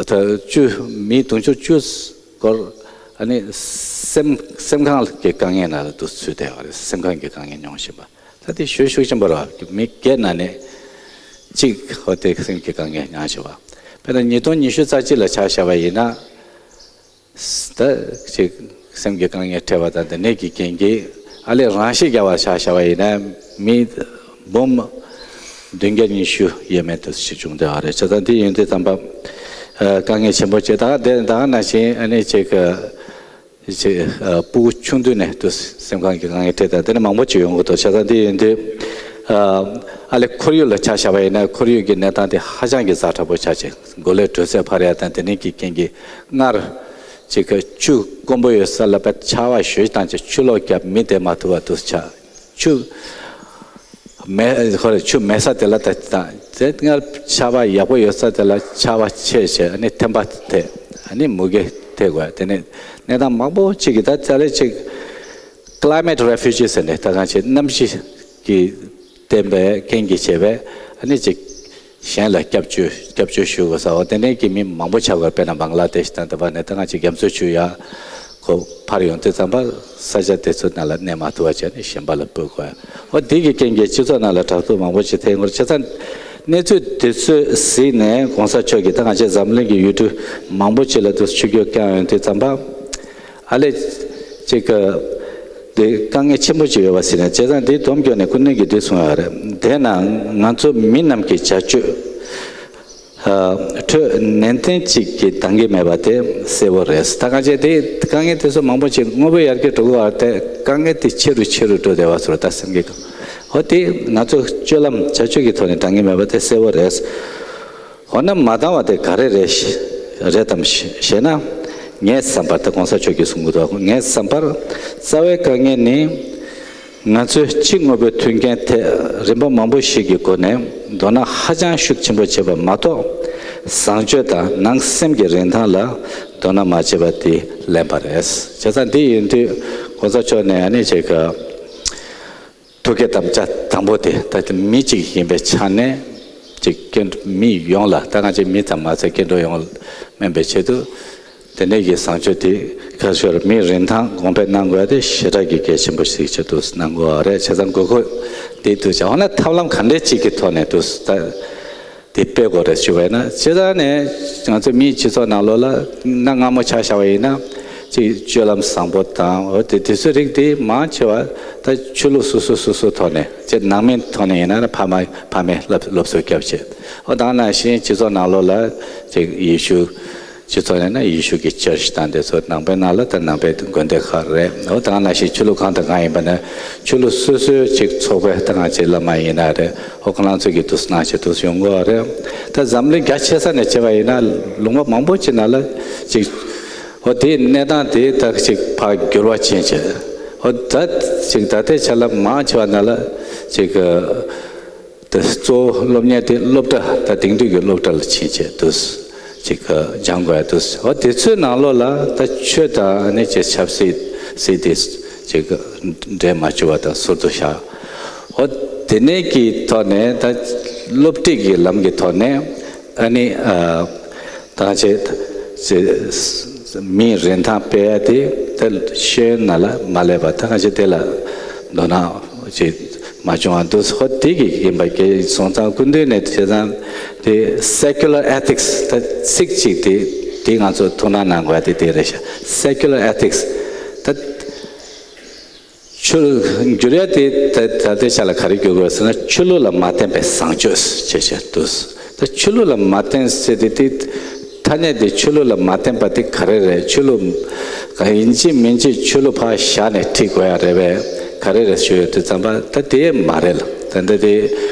ད་བཅུ། མི་དུང་ཕྱུར་བཅུ་སྐོར་ཨ་ནི་སེམས་སེམས་ཁམས་ཀྱི་དཀའ་ངལ་ནང་ལ་དུ་ཚུད་བསྡད་པ་རེད། སེམས་ཁམས་ཀྱི་དཀའ་ངལ་མྱོང་བཞིན་པ། ད་དེ་ཤུགས་ཤུགས་ཆེན་པོ་རེད་བ། མི་བརྒྱ་ནང་ནས་གཅིག་འོ་དེ་སེམས་ཀྱི་དཀའ་ངལ་མྱོང་བཞིན་པ། དཔེར་ན་ཉིས་སྟོང་ཉི་ཤུ་རྩ་གཅིག་ལ་ཆ་བཞག་པ་ཡིན་ན། ད་ཅིག་སེམས་ཀྱི་དཀའ་ངལ་འཕྲད་པ་དང་དེ་ནས་ཀྱི་རྐྱེན་གྱིས་ཨ་ལས་རང་ཤི་རྒྱག་པ་ཆ་བཞག་པ་ཡིན་ན་མི་འབུམ་བདུན་བརྒྱ་ཉི་ཤུ་ཡས་མས་དུ་ཞིག་བྱུང་བསྡད་པ་རེད། བྱས་ཙང་འདི་ཡིན་དུས་ཙམ་པ་ཨ་དཀའ་ངལ་ཆེན་པོ་ཅིག་ད་དེ་ད་ག་ནང་བཞིན་ཨ་ནི་ཅིག་ཅིག་ཨ་སྤུ་གུ་ཆུང་དུས་ནས་དུ་སེམས་ཁམས་ཀྱི་དཀའ་ངལ་འཕྲད་དང་དེ་ནས་མང་པོ་ཅིག་ཡོང་གི་འདུག་བྱས་ཙང་འདི་ཡིན་དུས་ཨ་ཨ་ལས་ཁོར་ཡུག་ལ་ཆ་བཞག་པ་ཡིན་ན་ཁོར་ཡུག་གི་གནས་སྟངས་དེ་ཧ་ཅང་གི་ཛ་དྲག་པོ་ཆགས་ཅིང་གོ་ལའི་དྲོད་ཚད་འཕར་ཡ་དང་དེ་ནས་ཀྱི་རྐྱེན་གྱིས་སྔར་ཅིག་གི་ཆུ་དཀོན་པོ་ཡོད་ས་ལ་བས་ཆར་པ་ཞེ་པོ་བཏང་ཅིང་ཆུ་ལོག་བརྒྱབ་མི་བསྡད་མ་ཐུབ་པ་དུ་ཆགས། ཆུ་མེད་ཁོ་རེ་ཆུ་མེད་ས་དེ་ལ་ད་དང་དེ་སྔར་ཆར་པ་ཡག་པོ་ཡོད་ས་དེ་ལ་ཆར་པ་ཆད་བྱས་ཨ་ནི་ཐན་པ་ཐེབས། ཨ་ནི་མུ་གེ་ཐེབས་དགོས། དེ་ནས་གནས་སྟངས་མང་པོ་ཅིག་གི་ད་ད་ལས་ཅིག་climate refugees ཟེར་ནས་ད་གང་ཅིག་གནམ་གཤིས་ཀྱི་བརྟེན་པའི་རྐྱེན་གྱིས་བྱས་པས་ཨ་ནི་ཅིག་གཞན་ལ་སྐྱབས་བཅོལ་སྐྱབས་བཅོལ་ཞུ་དགོས་ས་འོ་དེ་ནས་ཀྱི་མི་མང་པོ་ཆགས་དགོས། དཔེར་ན་བང་ལ་དེ་ཤི་དང་དེ་བ་ནས་ད་ང་ཅིག་རྒྱ་མཚོ་ཆུ་ཡ་ཁོ་ཕར་ཡོང་དུས་ཙམ་པ་ས་ཆ་དེ་ཚོ་ནང་ལ་གནས་མ་ཐུབ་པ་བྱས་ནས་གཞན་པ་ལ་སྤོས་དགོས། འོ་དེ་གི་རྐྱེན་གྱིས་སྤྱི་ཚོགས་ནང་ལ་དྲག་སྡུག་མང་པོ་ཅིག་ཐེབས་ཡོང་གི་རེད། བྱས་ཙང་གནས་ཚུལ་དེ་ཚོ་གཟིགས་ནས་གོང་ས་མཆོག་གིས་ད་ང་ཅིག་འཛམ་གླིང་གི་ཡུལ་གྲུ་མང་པོ་ཅིག་ལ་དུ་ཆུ་རྒྱུག་བསྐྱངས་ཡོང་དུས་ཙམ་པ། ཨ་ལས་ཅིག་གི་དེ་དཀའ་ངལ་ཆེན་པོ་ཅིག་ཡོད་པ་ཟེར་ནས་བྱས་ཙང་དེ་སྡོམ་སྐྱོན་ནས་སྐུ་མདུན་གྱིས་དེ་གསུངས་ཡོད་རེད། དེས་ན་ང་ཚོ་མི་རྣམས་ཀྱི་བྱ་སྤྱོད་ ཨ། འཕྲོད་ནན་ཏན་གཅིག་གིས་འདང་གི་མེད་པ་དེ་གསལ་བོ་རེད། ད་གང་བྱས་དེ་དཀའ་ངལ་དེ་ཚོ་མང་པོ་ཅིག་དངོས་པོ་ཡར་རྒྱས་འགྲོ་གི་བར་དེ་དཀའ་ངལ་དེ་ཆེ་རུ་ཆེ་རུ་འགྲོ་བསྡད་པ་ཚོར་ད་སེམས་ཀྱི་གང་། འོ་དེ་ང་ཚོ་སྤྱོད་ལམ་བྱ་སྤྱོད་ཀྱི་ཐོག་ནས་འདང་གི་མེད་པ་དེ་གསལ་བོ་རེད། འོ་ན་མ་འདང་བ་དེ་ག་རེ་རེད་ཤ་རེད་དམ་ཞེ་ཞེ་ན། ངའི་བསམ་པར་ད་གོང་ས་མཆོག་གིས་གསུང་གི་འདུག་ངའི་བསམ་པར་རྩ་བའི་དཀའ་ངལ་ནི། ང་ཚོས་ཕྱི་དངོས་པོའི་མཐུན་རྐྱེན་ཐད་རིམ་པ་མང་པོ་ཞིག་གི་སྒོ་ནས་དོ་སྣང་ཧ་ཅང་ཤུགས་ཆེན་པོ་བྱས་པ་མ་གཏོགས། བཟང་སྤྱོད་དང་ནང་སེམས་ཀྱི་རིན་ཐང་ལ་དོ་སྣང་མ་བྱས་པ་དེ་ལན་པ་རེད། བྱས་ཙང་འདི་ཡིན་དུས་གོང་ས་མཆོག་ནས་ཨ་ནི་ཅིག་ཐུགས་བསྐྱེད་དམ་བཅའ་དང་པོ་དེ་ད་ལྟ་མི་གཅིག་ཡིན་པའི་ཆ་ནས་ཅིག་སྐྱེ་མི་ཡོངས་ལ། ད་ང་ཅིག་མི་ཙམ་མ་ཚད་སྐྱེ་འགྲོ་ཡོངས་སྨན་པའི་ཆེད་དུ། དེ་ནས་ཀྱི་བཟང་སྤྱོད་དེ་ཁ་ཤོར་མིའི་རིན་ཐང་གོང་འཕེལ་གནང་དགོས་དེ་ཞེ་དྲག་གི་གལ་ཆེན་པོ་ཞིག་ཆེད་དུ་གནང་དགོས་པ་རེད། བྱས་ཙང་དགོས་མཁོ་དེ་དུ་བྱ་འོ་ན་ཐབས་ལམ་ག་འདྲས་ཅིག་གི་ཐོག་ནས་དུ་ད་དེ་སྤེལ་དགོས་རེད་ཞུ་བས་ན། བྱས་ཙང་ནས་ང་ཚོ་མིའི་སྤྱི་ཚོགས་ནང་ལོགས་ལ་གནའ་སྔ་མོ་ཆ་བཞག་པ་ཡིན་ན་ཅིག་སྤྱོད་ལམ་བཟང་པོ་དང་འོ་དེ་དེ་ཚོའི་རིགས་དེ་མང་ཆེ་བ་ད་ཆོས་ལུགས་སོ་སོ་སོ་སོའི་ཐོག་ནས་ཅིག་ནང་མིའི་ཐོག་ནས་ཡིན་ན་ཕ་མ་ཕ་མས་སློབ་སློབ་གསོ་བརྒྱབ་བྱས་འོ་ད་ནང་བཞིན་སྤྱི་ཚོགས་ནང་ལོགས་ལ་ཅིག་ཡེ་ཤུ། སྤྱི་ཚོགས་ནས་ན་ཡེ་ཤུ་གི་ཅར་ཆ་དང་དེ་ཚོ་ནང་པའི་ནང་ལ་ད་ནང་པའི་དགོན་སྡེ་ཁག་རེད། འོ་ད་ག་ནང་བཞིན་ཆོས་ལུགས་གང་དང་གང་ཡིན་པ་ན་ཆོས་ལུགས་སོ་སོའི་ཅིག་ཚོགས་པའི་ད་ང་ཅིག་བླ་མ་ཡིན་ན་རེད། འོ་ཁོ་རང་ཚོ་གི་དུ་སྣང་ཆེ་དུ་ཡོང་གི་རེད། ད་འཛམ་གླིང་རྒྱ་ཆེ་ས་ནས་བྱས་པ་ཡིན་ན་ལུང་པ་མང་པོ་ཅིག་ནང་ལ་ཅིག་འོ་དེའི་གནས་སྟངས་དེ་ད་ཅིག་ཕར་འགྱུར་བ་ཕྱིན་བྱས་འོ་ད་ཅིག་ད་ལྟའི་ཆ་ལ་མང་ཆེ་བ་ནང་ལ་ཅིག་དེ་གཙོ་བོ་སློབ་གཉེར་དེ་སློབ་གྲྭ་ད་དེང་དུས་ཀྱི་སློབ་གྲྭ་ལ་ཕྱིན་བྱས་དུས་ཅིག་སྦྱང་དགོས་དུས་འོ་དེ་ཚོའི་ནང་ལོགས་ལ་ད་ཆོས་དང་ཨ་ནི་ཅིག་ཆབ་སྲིད་སྲིད་དེ་ཅིག་འདྲེས་མ་བཅུག་པ་དང་ཟུར་དུ་བཞག་འོ་དེ་ནས་ཀྱི་ཐོག་ནས་ད་སློབ་ཁྲིད་ཀྱི་ལམ་གྱི་ཐོག་ནས་ཨ་ནི་ཨ། ད་ང་ཚོས་མིའི་རིན་ཐང་སྤེལ་ཡ་དེ་ད་ཤེས་ཡོན་ནང་ལ་མ་སླེབས་པ་ད་ང་ཚོས་དེ་ལ་དོ་སྣང་ཅིག་མ་བྱུང་བ་འདུག་ཧོ་དེ་གི་ཡིན་པ་གལ་སོང་ཙང་སྐུ་མདུན་ནས་བྱས་ཙང་དེ་secular ethics ད་ཚིག་གཅིག་དེ་དེ་ང་ཚོ་ཐུགས་སྣང་གནང་དགོས་ཡ་དེ་དེ་རེད་ཤག secular ethics ད། ཆོས་འགྱུར་ཡ་དེ་ད་ད་ལྟའི་ཆ་ལ་ག་རེ་འགྱུར་དགོས་ཟེར་ན་ཆོས་ལུགས་ལ་མ་བརྟེན་པའི་བཟང་སྤྱོད་ཅེས་བཤད་འདུག་ད་ཆོས་ལུགས་ལ་མ་བརྟེན་ཟེར་དེ་དེ་ཐ་སྙད་དེ་ཆོས་ལུགས་ལ་མ་བརྟེན་པ་དེ་ག་རེ་རེད། ཆོས་ལུགས་ག་ཡིན་གཅིག་མིན་གཅིག་ཆོས་ལུགས་ཕར་བཞག་ནས་ཁྲིད་དགོས་ཡ་རེད་པས། ག་རེ་རེད་ཞུ་ཡོད་དུས་ཙམ་པ་ད་དེ་མ་རེད་ལ། ད་ལྟ་དེ་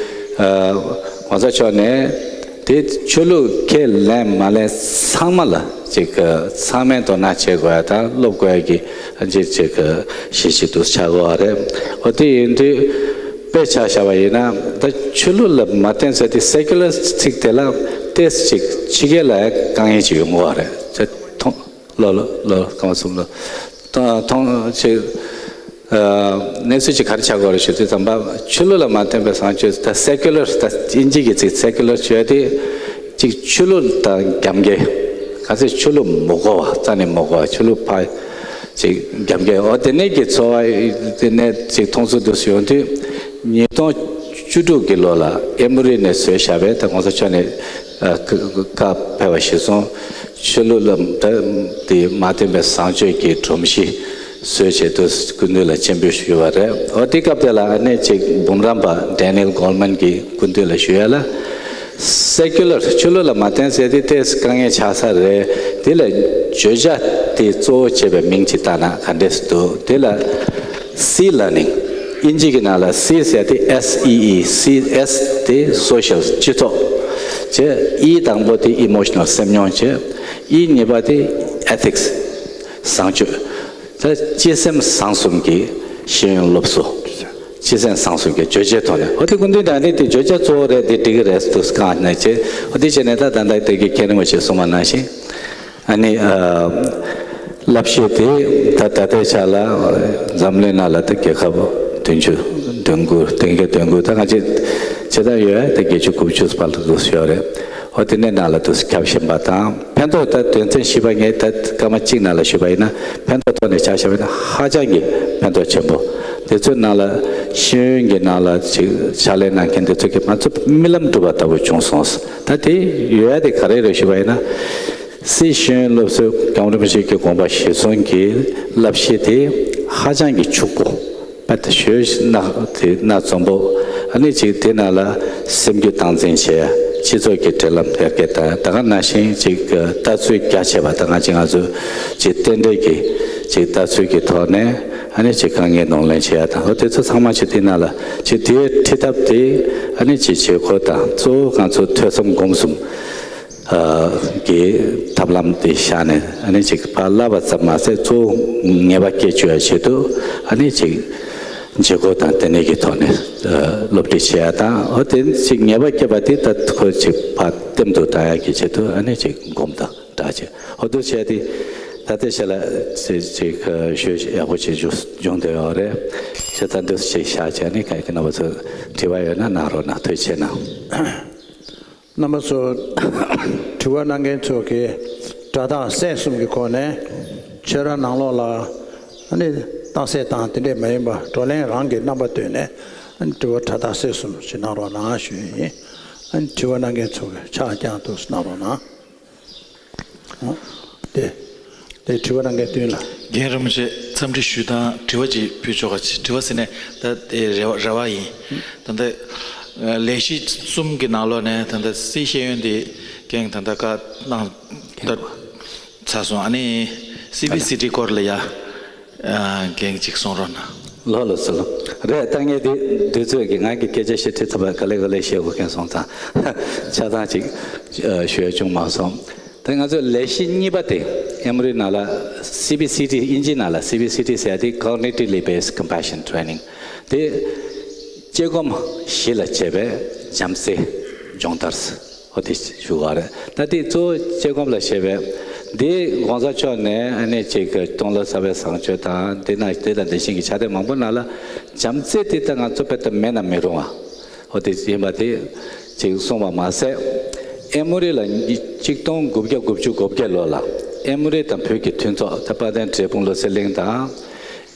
ཨ་གོང་ས་མཆོག་ནས། དེ་ཆོས་ལུགས་ཁས་ལེན་མ་ལེན་ཚང་མ་ལ་ཅིག་ཚང་མས་དོ་སྣང་བྱེད་དགོས་ཡ་དང་སློབ་དགོས་ཡ་གི་ཅིག་ཅིག་གཞི་ཞིག་ཏུ་ཆགས་དགོས་པ་རེད། འོ་དེ་ཡིན་དུས་དཔེ་ཆ་བཞག་པ་ཡིན་ན་ད་ཆོས་ལུགས་ལ་མ་བརྟེན་ཟེར་དེ་secular་ཚིག་དེ་ལ་ཏོག་ཙམ་ཅིག་ཕྱི་རྒྱལ་ལ་དཀའ་ངལ་ཅིག་ཡོང་གི་ཡོད་རེད། ད་མཐོང་ལོ་ལོ་ལོ་སྐར་མ་གསུམ་ལོ་མཐོང་ཅིག་གནས་ཚུལ་ཅིག་ག་རེ་ཆགས་ཀྱི་ཡོད་རེད་ཞུ་དུས་ཙམ་པ་ཆོས་ལུགས་ལ་མ་བརྟེན་པའི་བཟང་སྤྱོད་ད་secular་ད་དབྱིན་ཇི་གི་ཚིག་secular་ཞུ་ཡ་དེ་ཅིག་ཆོས་ལུགས་དང་རྒྱབ་འགལ་ག་ཚོད་ཆོས་ལུགས་མི་དགོས་པ་རྩ་ནས་མི་དགོས་པ་ཆོས་ལུགས་ཕར་ཅིག་རྒྱབ་འགལ་འོ་དེ་ནས་ཀྱི་འཚོ་བ་དེ་ནས་ཅིག་མཐོང་ཚུལ་དུ་ཡོང་དུས་ཉིས་སྟོང་བཅུ་དྲུག་གི་ལོ་ལ་ཨེ་མོ་རི་ནས་བཟོས་བཞག་པའི་ད་གོང་ས་མཆོག་ནས་བཀའ་ཕེབས་པ་གཞིར་བཟུང་ཆོས་ལུགས་ལ་དེ་མ་བརྟེན་པའི་བཟང་སྤྱོད་ཀྱི་སྒྲོམ་གཞི་བཟོས་བྱས་དུས་སྐུ་མདུན་ལ་སྤྱན་འབུལ་ཞུས་པ་རེད། འོ་དེ་སྐབས་དེ་ལ་ཨ་ནེ་ཅིག་འབུམ་རམས་པ་Daniel Goleman་གྱིས་སྐུ་མདུན་ལ་ཞུ་ཡ་ལ། Secular་ཆོས་ལུགས་ལ་མ་བརྟེན་ཟེར་དེ་ཏོག་ཙམ་དཀའ་ངལ་ཆགས་ས་རེད། དེ་ལ་བརྗོད་བྱ་དེ་གཙོ་བོ་བྱས་པའི་མིང་ཅིག་བཏགས་ན་ག་འདྲས་འདུག་དེ་ལ་C learning་དབྱིན་ཇི་གི་ནང་ལ་C་ཟེར་དེ་S E E C S་དེ་social་སྤྱི་ཚོགས་བྱས། E་དང་པོ་དེ་emotional་སེམས་མྱོང་བྱས། E་གཉིས་པ་དེ་ethics་བཟང་སྤྱོད། ད་སྤྱི་སེམས་བཟང་གསུམ་གྱི་ཤེས་ཡོན་སློབ་གསོ། སྤྱི་སེམས་བཟང་གསུམ་གྱི་བརྗོད་བྱའི་ཐོག་ནས་འོ་དེ་སྐུ་མདུན་དང་ནི་དེ་བརྗོད་བྱ་གཙོ་བོ་རེད། དེ་འགྲིག་གི་རེད་འདུག་བཀའ་གནང་བྱས། འོ་དེ་བྱས་ནས་ད་ད་ལྟ་དེ་གི་མཁན་རིན་པོ་ཆེས་གསུངས་པ་ནང་བཞིན་ཨ་ནི་བསླབ་གཞི་དེ་ད་ད་ལྟའི་ཆ་ལ་འཛམ་གླིང་ནང་ལ་ད་རྒྱལ་ཁབ་བདུན་ཅུ་དོན་དགུ་དེང་གི་དོན་དགུ་ད་ང་ཚོ་བྱེད་སྟངས་ཡོད་ད་བརྒྱད་ཅུ་དགུ་བཅུ་བར་དུ་འདུག་ཡོད་རེད། འོ་དེ་ནས་ནང་ལ་དུ་ཁྱབ་བཞིན་པ་དང་ཕན་ཐོགས་ད་དོན་ཚན་བཞི་པ་ངས་ད་སྐར་མ་གཅིག་ནང་ལ་ཞུས་པ་ཡིན་ན་ཕན་ཐོགས་ཐོག་ནས་ཆ་བཞག་པ་ཡིན་ན་ཧ་ཅང་གི་ཕན་ཐོགས་ཆེན་པོ། དེ་ཚོའི་ནང་ལ་ཤེས་ཡོན་གྱི་ནང་ལ་ཅིག་ཕྱག་ལས་གནང་མཁན་དེ་ཚོ་གི་ང་ཚོ་རྨི་ལམ་འགྲུབ་པ་ལྟ་བུ་བྱུང་སོང་། ད་དེ་ཡོད་ཡ་དེ་ག་རེ་རེད་ཞུས་པ་ཡིན་ན། སྲིད་ཤེས་ཡོན་སློབ་གསོའི་སྐྱབས་མགོན་རིན་པོ་ཆེ་གི་དགོངས་པ་གཞིར་བཟུང་གི་བསླབ་གཞི་དེ་ཧ་ཅང་གི་ཕྱུག་པོ། པ་དེ་ཞོལ་སྣ་དེ་སྣ་འཛོམས་པོ། ཨ་ནི་ཅིག་དེ་ནང་ལ་སེམས་རྒྱུད་སྟངས་འཛིན་བྱས། སྤྱི་ཚོགས་ཀྱི་འབྲེལ་ལམ་འཕེལ་རྒྱས་དང་། ད་ག་ནང་བཞིན་ཅིག་ལྟ་ཚུལ་རྒྱ་ཆེ་བ་དང་། ང་ཅིག་ང་ཚོ་ཅིག་རྟེན་འབྲེལ་གྱི་ཅིག་ལྟ་ཚུལ་གྱི་ཐོག་ནས་ཨ་ནི་ཅིག་དཀའ་ངལ་གདོང་ལེན་བྱེད་ཡ་དང་། འོ་དེ་ཚོ་ཚང་མ་ཅིག་དེ་ནང་ལ་ཅིག་དེའི་ཁྲིད་ཐབས་དེ་ཨ་ནི་ཅིག་བྱེད་སྒོ་དང་། གཙོ་བོ་ང་ཚོ་ཐོས་བསམ་སྒོམ་གསུམ་གྱི་ཐབས་ལམ་དེ་བཞག་ནས། ཨ་ནི་ཅིག་ཕར་བསླབ་པ་ཙམ་མ་ཟད། གཙོ་བོ་ངེས་པ་སྐྱེ་བཅུག་ཡ་ཆེད་དུ་ཨ་ནི་ཅིག་བྱེད་སྒོ་དང་དེ་ནས་ཀྱི་ཐོག་ནས་སློབ་ཁྲིད་བྱེད་ཡ་དང་། འོ་དེ་ཅིག་ངེས་པ་སྐྱེས་པ་དེ་ད་ཁོ་ཅིག་ཕར་ལྟེམ་དུ་བཏང་ཡ་གི་ཆེད་དུ་ཨ་ནི་ཅིག་སྒོམ་དང་འདྲ་བྱེད། འོ་འདུག་བྱས་ཏེ་ད་ལྟའི་ཆ་ལ་ཅིག་ཅིག་ཞུ་ཡག་པོ་ཅིག་བྱུང་བསྡད་ཡོད་རེད། བྱས་ཙང་འདུག་ཅིག་བཞག་བྱས་ནས། ག་གི་རྣམ་པ་ཚོ་དྲི་བ་ཡོད་ན་གནང་རོགས་གནང་། ཐུགས་རྗེ་གནང་། རྣམ་པ་ཚོ། དྲི་བ་གནང་མཁན་ཚོ་གིས་སྒྲ་གདངས་གསལ་གསུམ་གྱི་སྒོ་ནས་ཁྱེད་རང་ནང་ལོགས་ལ་ཨ་ནི་རྟགས་གསལ་དང་དེ་འདྲས་མ་ཡིན་པ་བགྲོ་གླེང་རང་གི་རྣམ་པ་བཏོན་ནས། ཨ་ནི་དྲི་བ་སྒྲ་གདངས་གསལ་གསུམ་ཞིག་གནང་རོགས་གནང་ཞུ་ཡི་ཡིན། ཨ་ནི་དྲི་བ་གནང་མཁན་ཚོ་གིས་ཕྱག་རྐྱང་དུ་གནང་རོགས་གནང་། ཨོ། དེ། དེ་དྲི་བ་གནང་མཁན་བདུན་ལ། རྒན་རིན་པོ་ཆེ་འཚམས་འདྲི་ཞུས་དང་། དྲི་བ་ཅིག་ཕུལ་ཆོག་ག་དྲི་བ་ཟེར་ནས་ད་དེ་རེ་བ་རེ་བ་ཡིན། ད་ལྟ་ལས་གཞི་གསུམ་གྱི་ནང་ལོགས་ནས་ད་ལྟ་སྲིད་ཤེས་ཡོན་དེ་རྒན་ད་ལྟ་བཀའ་གནང་ད་ཚར་སོང་། ཨ་ནི་སི་བི་སི་ཊི་སྐོར་ལ་ཡ་རྒན་ཅིག་གསུང་རོགས་གནང་། ལགས་ལགས་སོ། ལགས་རེད། ད་ངས་དེ་དུས་ཚོད་ཀྱིས་ང་གི་སྐད་ཆ་བཤད་ཁྲིད་ཚར་བ། ག་ལེ་ག་ལེ་བཤད་དགོས་མཁན་སོང་ཙང་ཆ་ཚང་ཅིག་ཞུ་ཡ་བྱུང་མ་སོང་། ད་ང་ཚོའི་ལས་གཞི་གཉིས་པ་དེ་ཨེ་མོ་རི་ནང་ལ་སི་བི་སི་ཊི། དབྱིན་ཇི་ནང་ལ་སི་བི་སི་ཊི་ཟེར་ཡ་དེ་Cognitively Based Compassion Training དེ་དཔྱད་སྒོམ་གཞི་ལ་བྱས་པའི་བྱམས་བརྩེ་སྦྱོང་བརྡར། ཨོ་དེ་ཞུ་བ་རེད། ད་དེ་གཙོ་བོ་དཔྱད་སྒོམ་ལ་བྱས་པའི་འདི་གོང་ས་མཆོག་ནས་ཨ་ནི་ཅིག་སྟོང་ལོ་གསར་པའི་བཟང་སྤྱོད་དང་། དེ་ན་དེ་དང་དེ་བཞིན་གྱི་ཕྱག་དེབ་མང་པོ་ནང་ལ་བྱམས་བརྩེ་དེ་ད་ང་ཚོ་དཔེ་ད་མེད་ན་མི་རུང་བ། ཨོ་དེ་ཡིན་པ་དེ་ཅིག་གསུངས་པ་མ་ཟད། ཨེ་མོ་རི་ལ་གཅིག་སྟོང་དགུ་བརྒྱ་དགུ་བཅུ་གོ་བརྒྱད་ལོ་ལ་ཨེ་མོ་རི་དང་བོད་ཀྱི་མཐུན་ཚོགས། ད་དཔལ་ལྡན་འབྲས་སྤུངས་བློ་གསལ་གླིང་དང་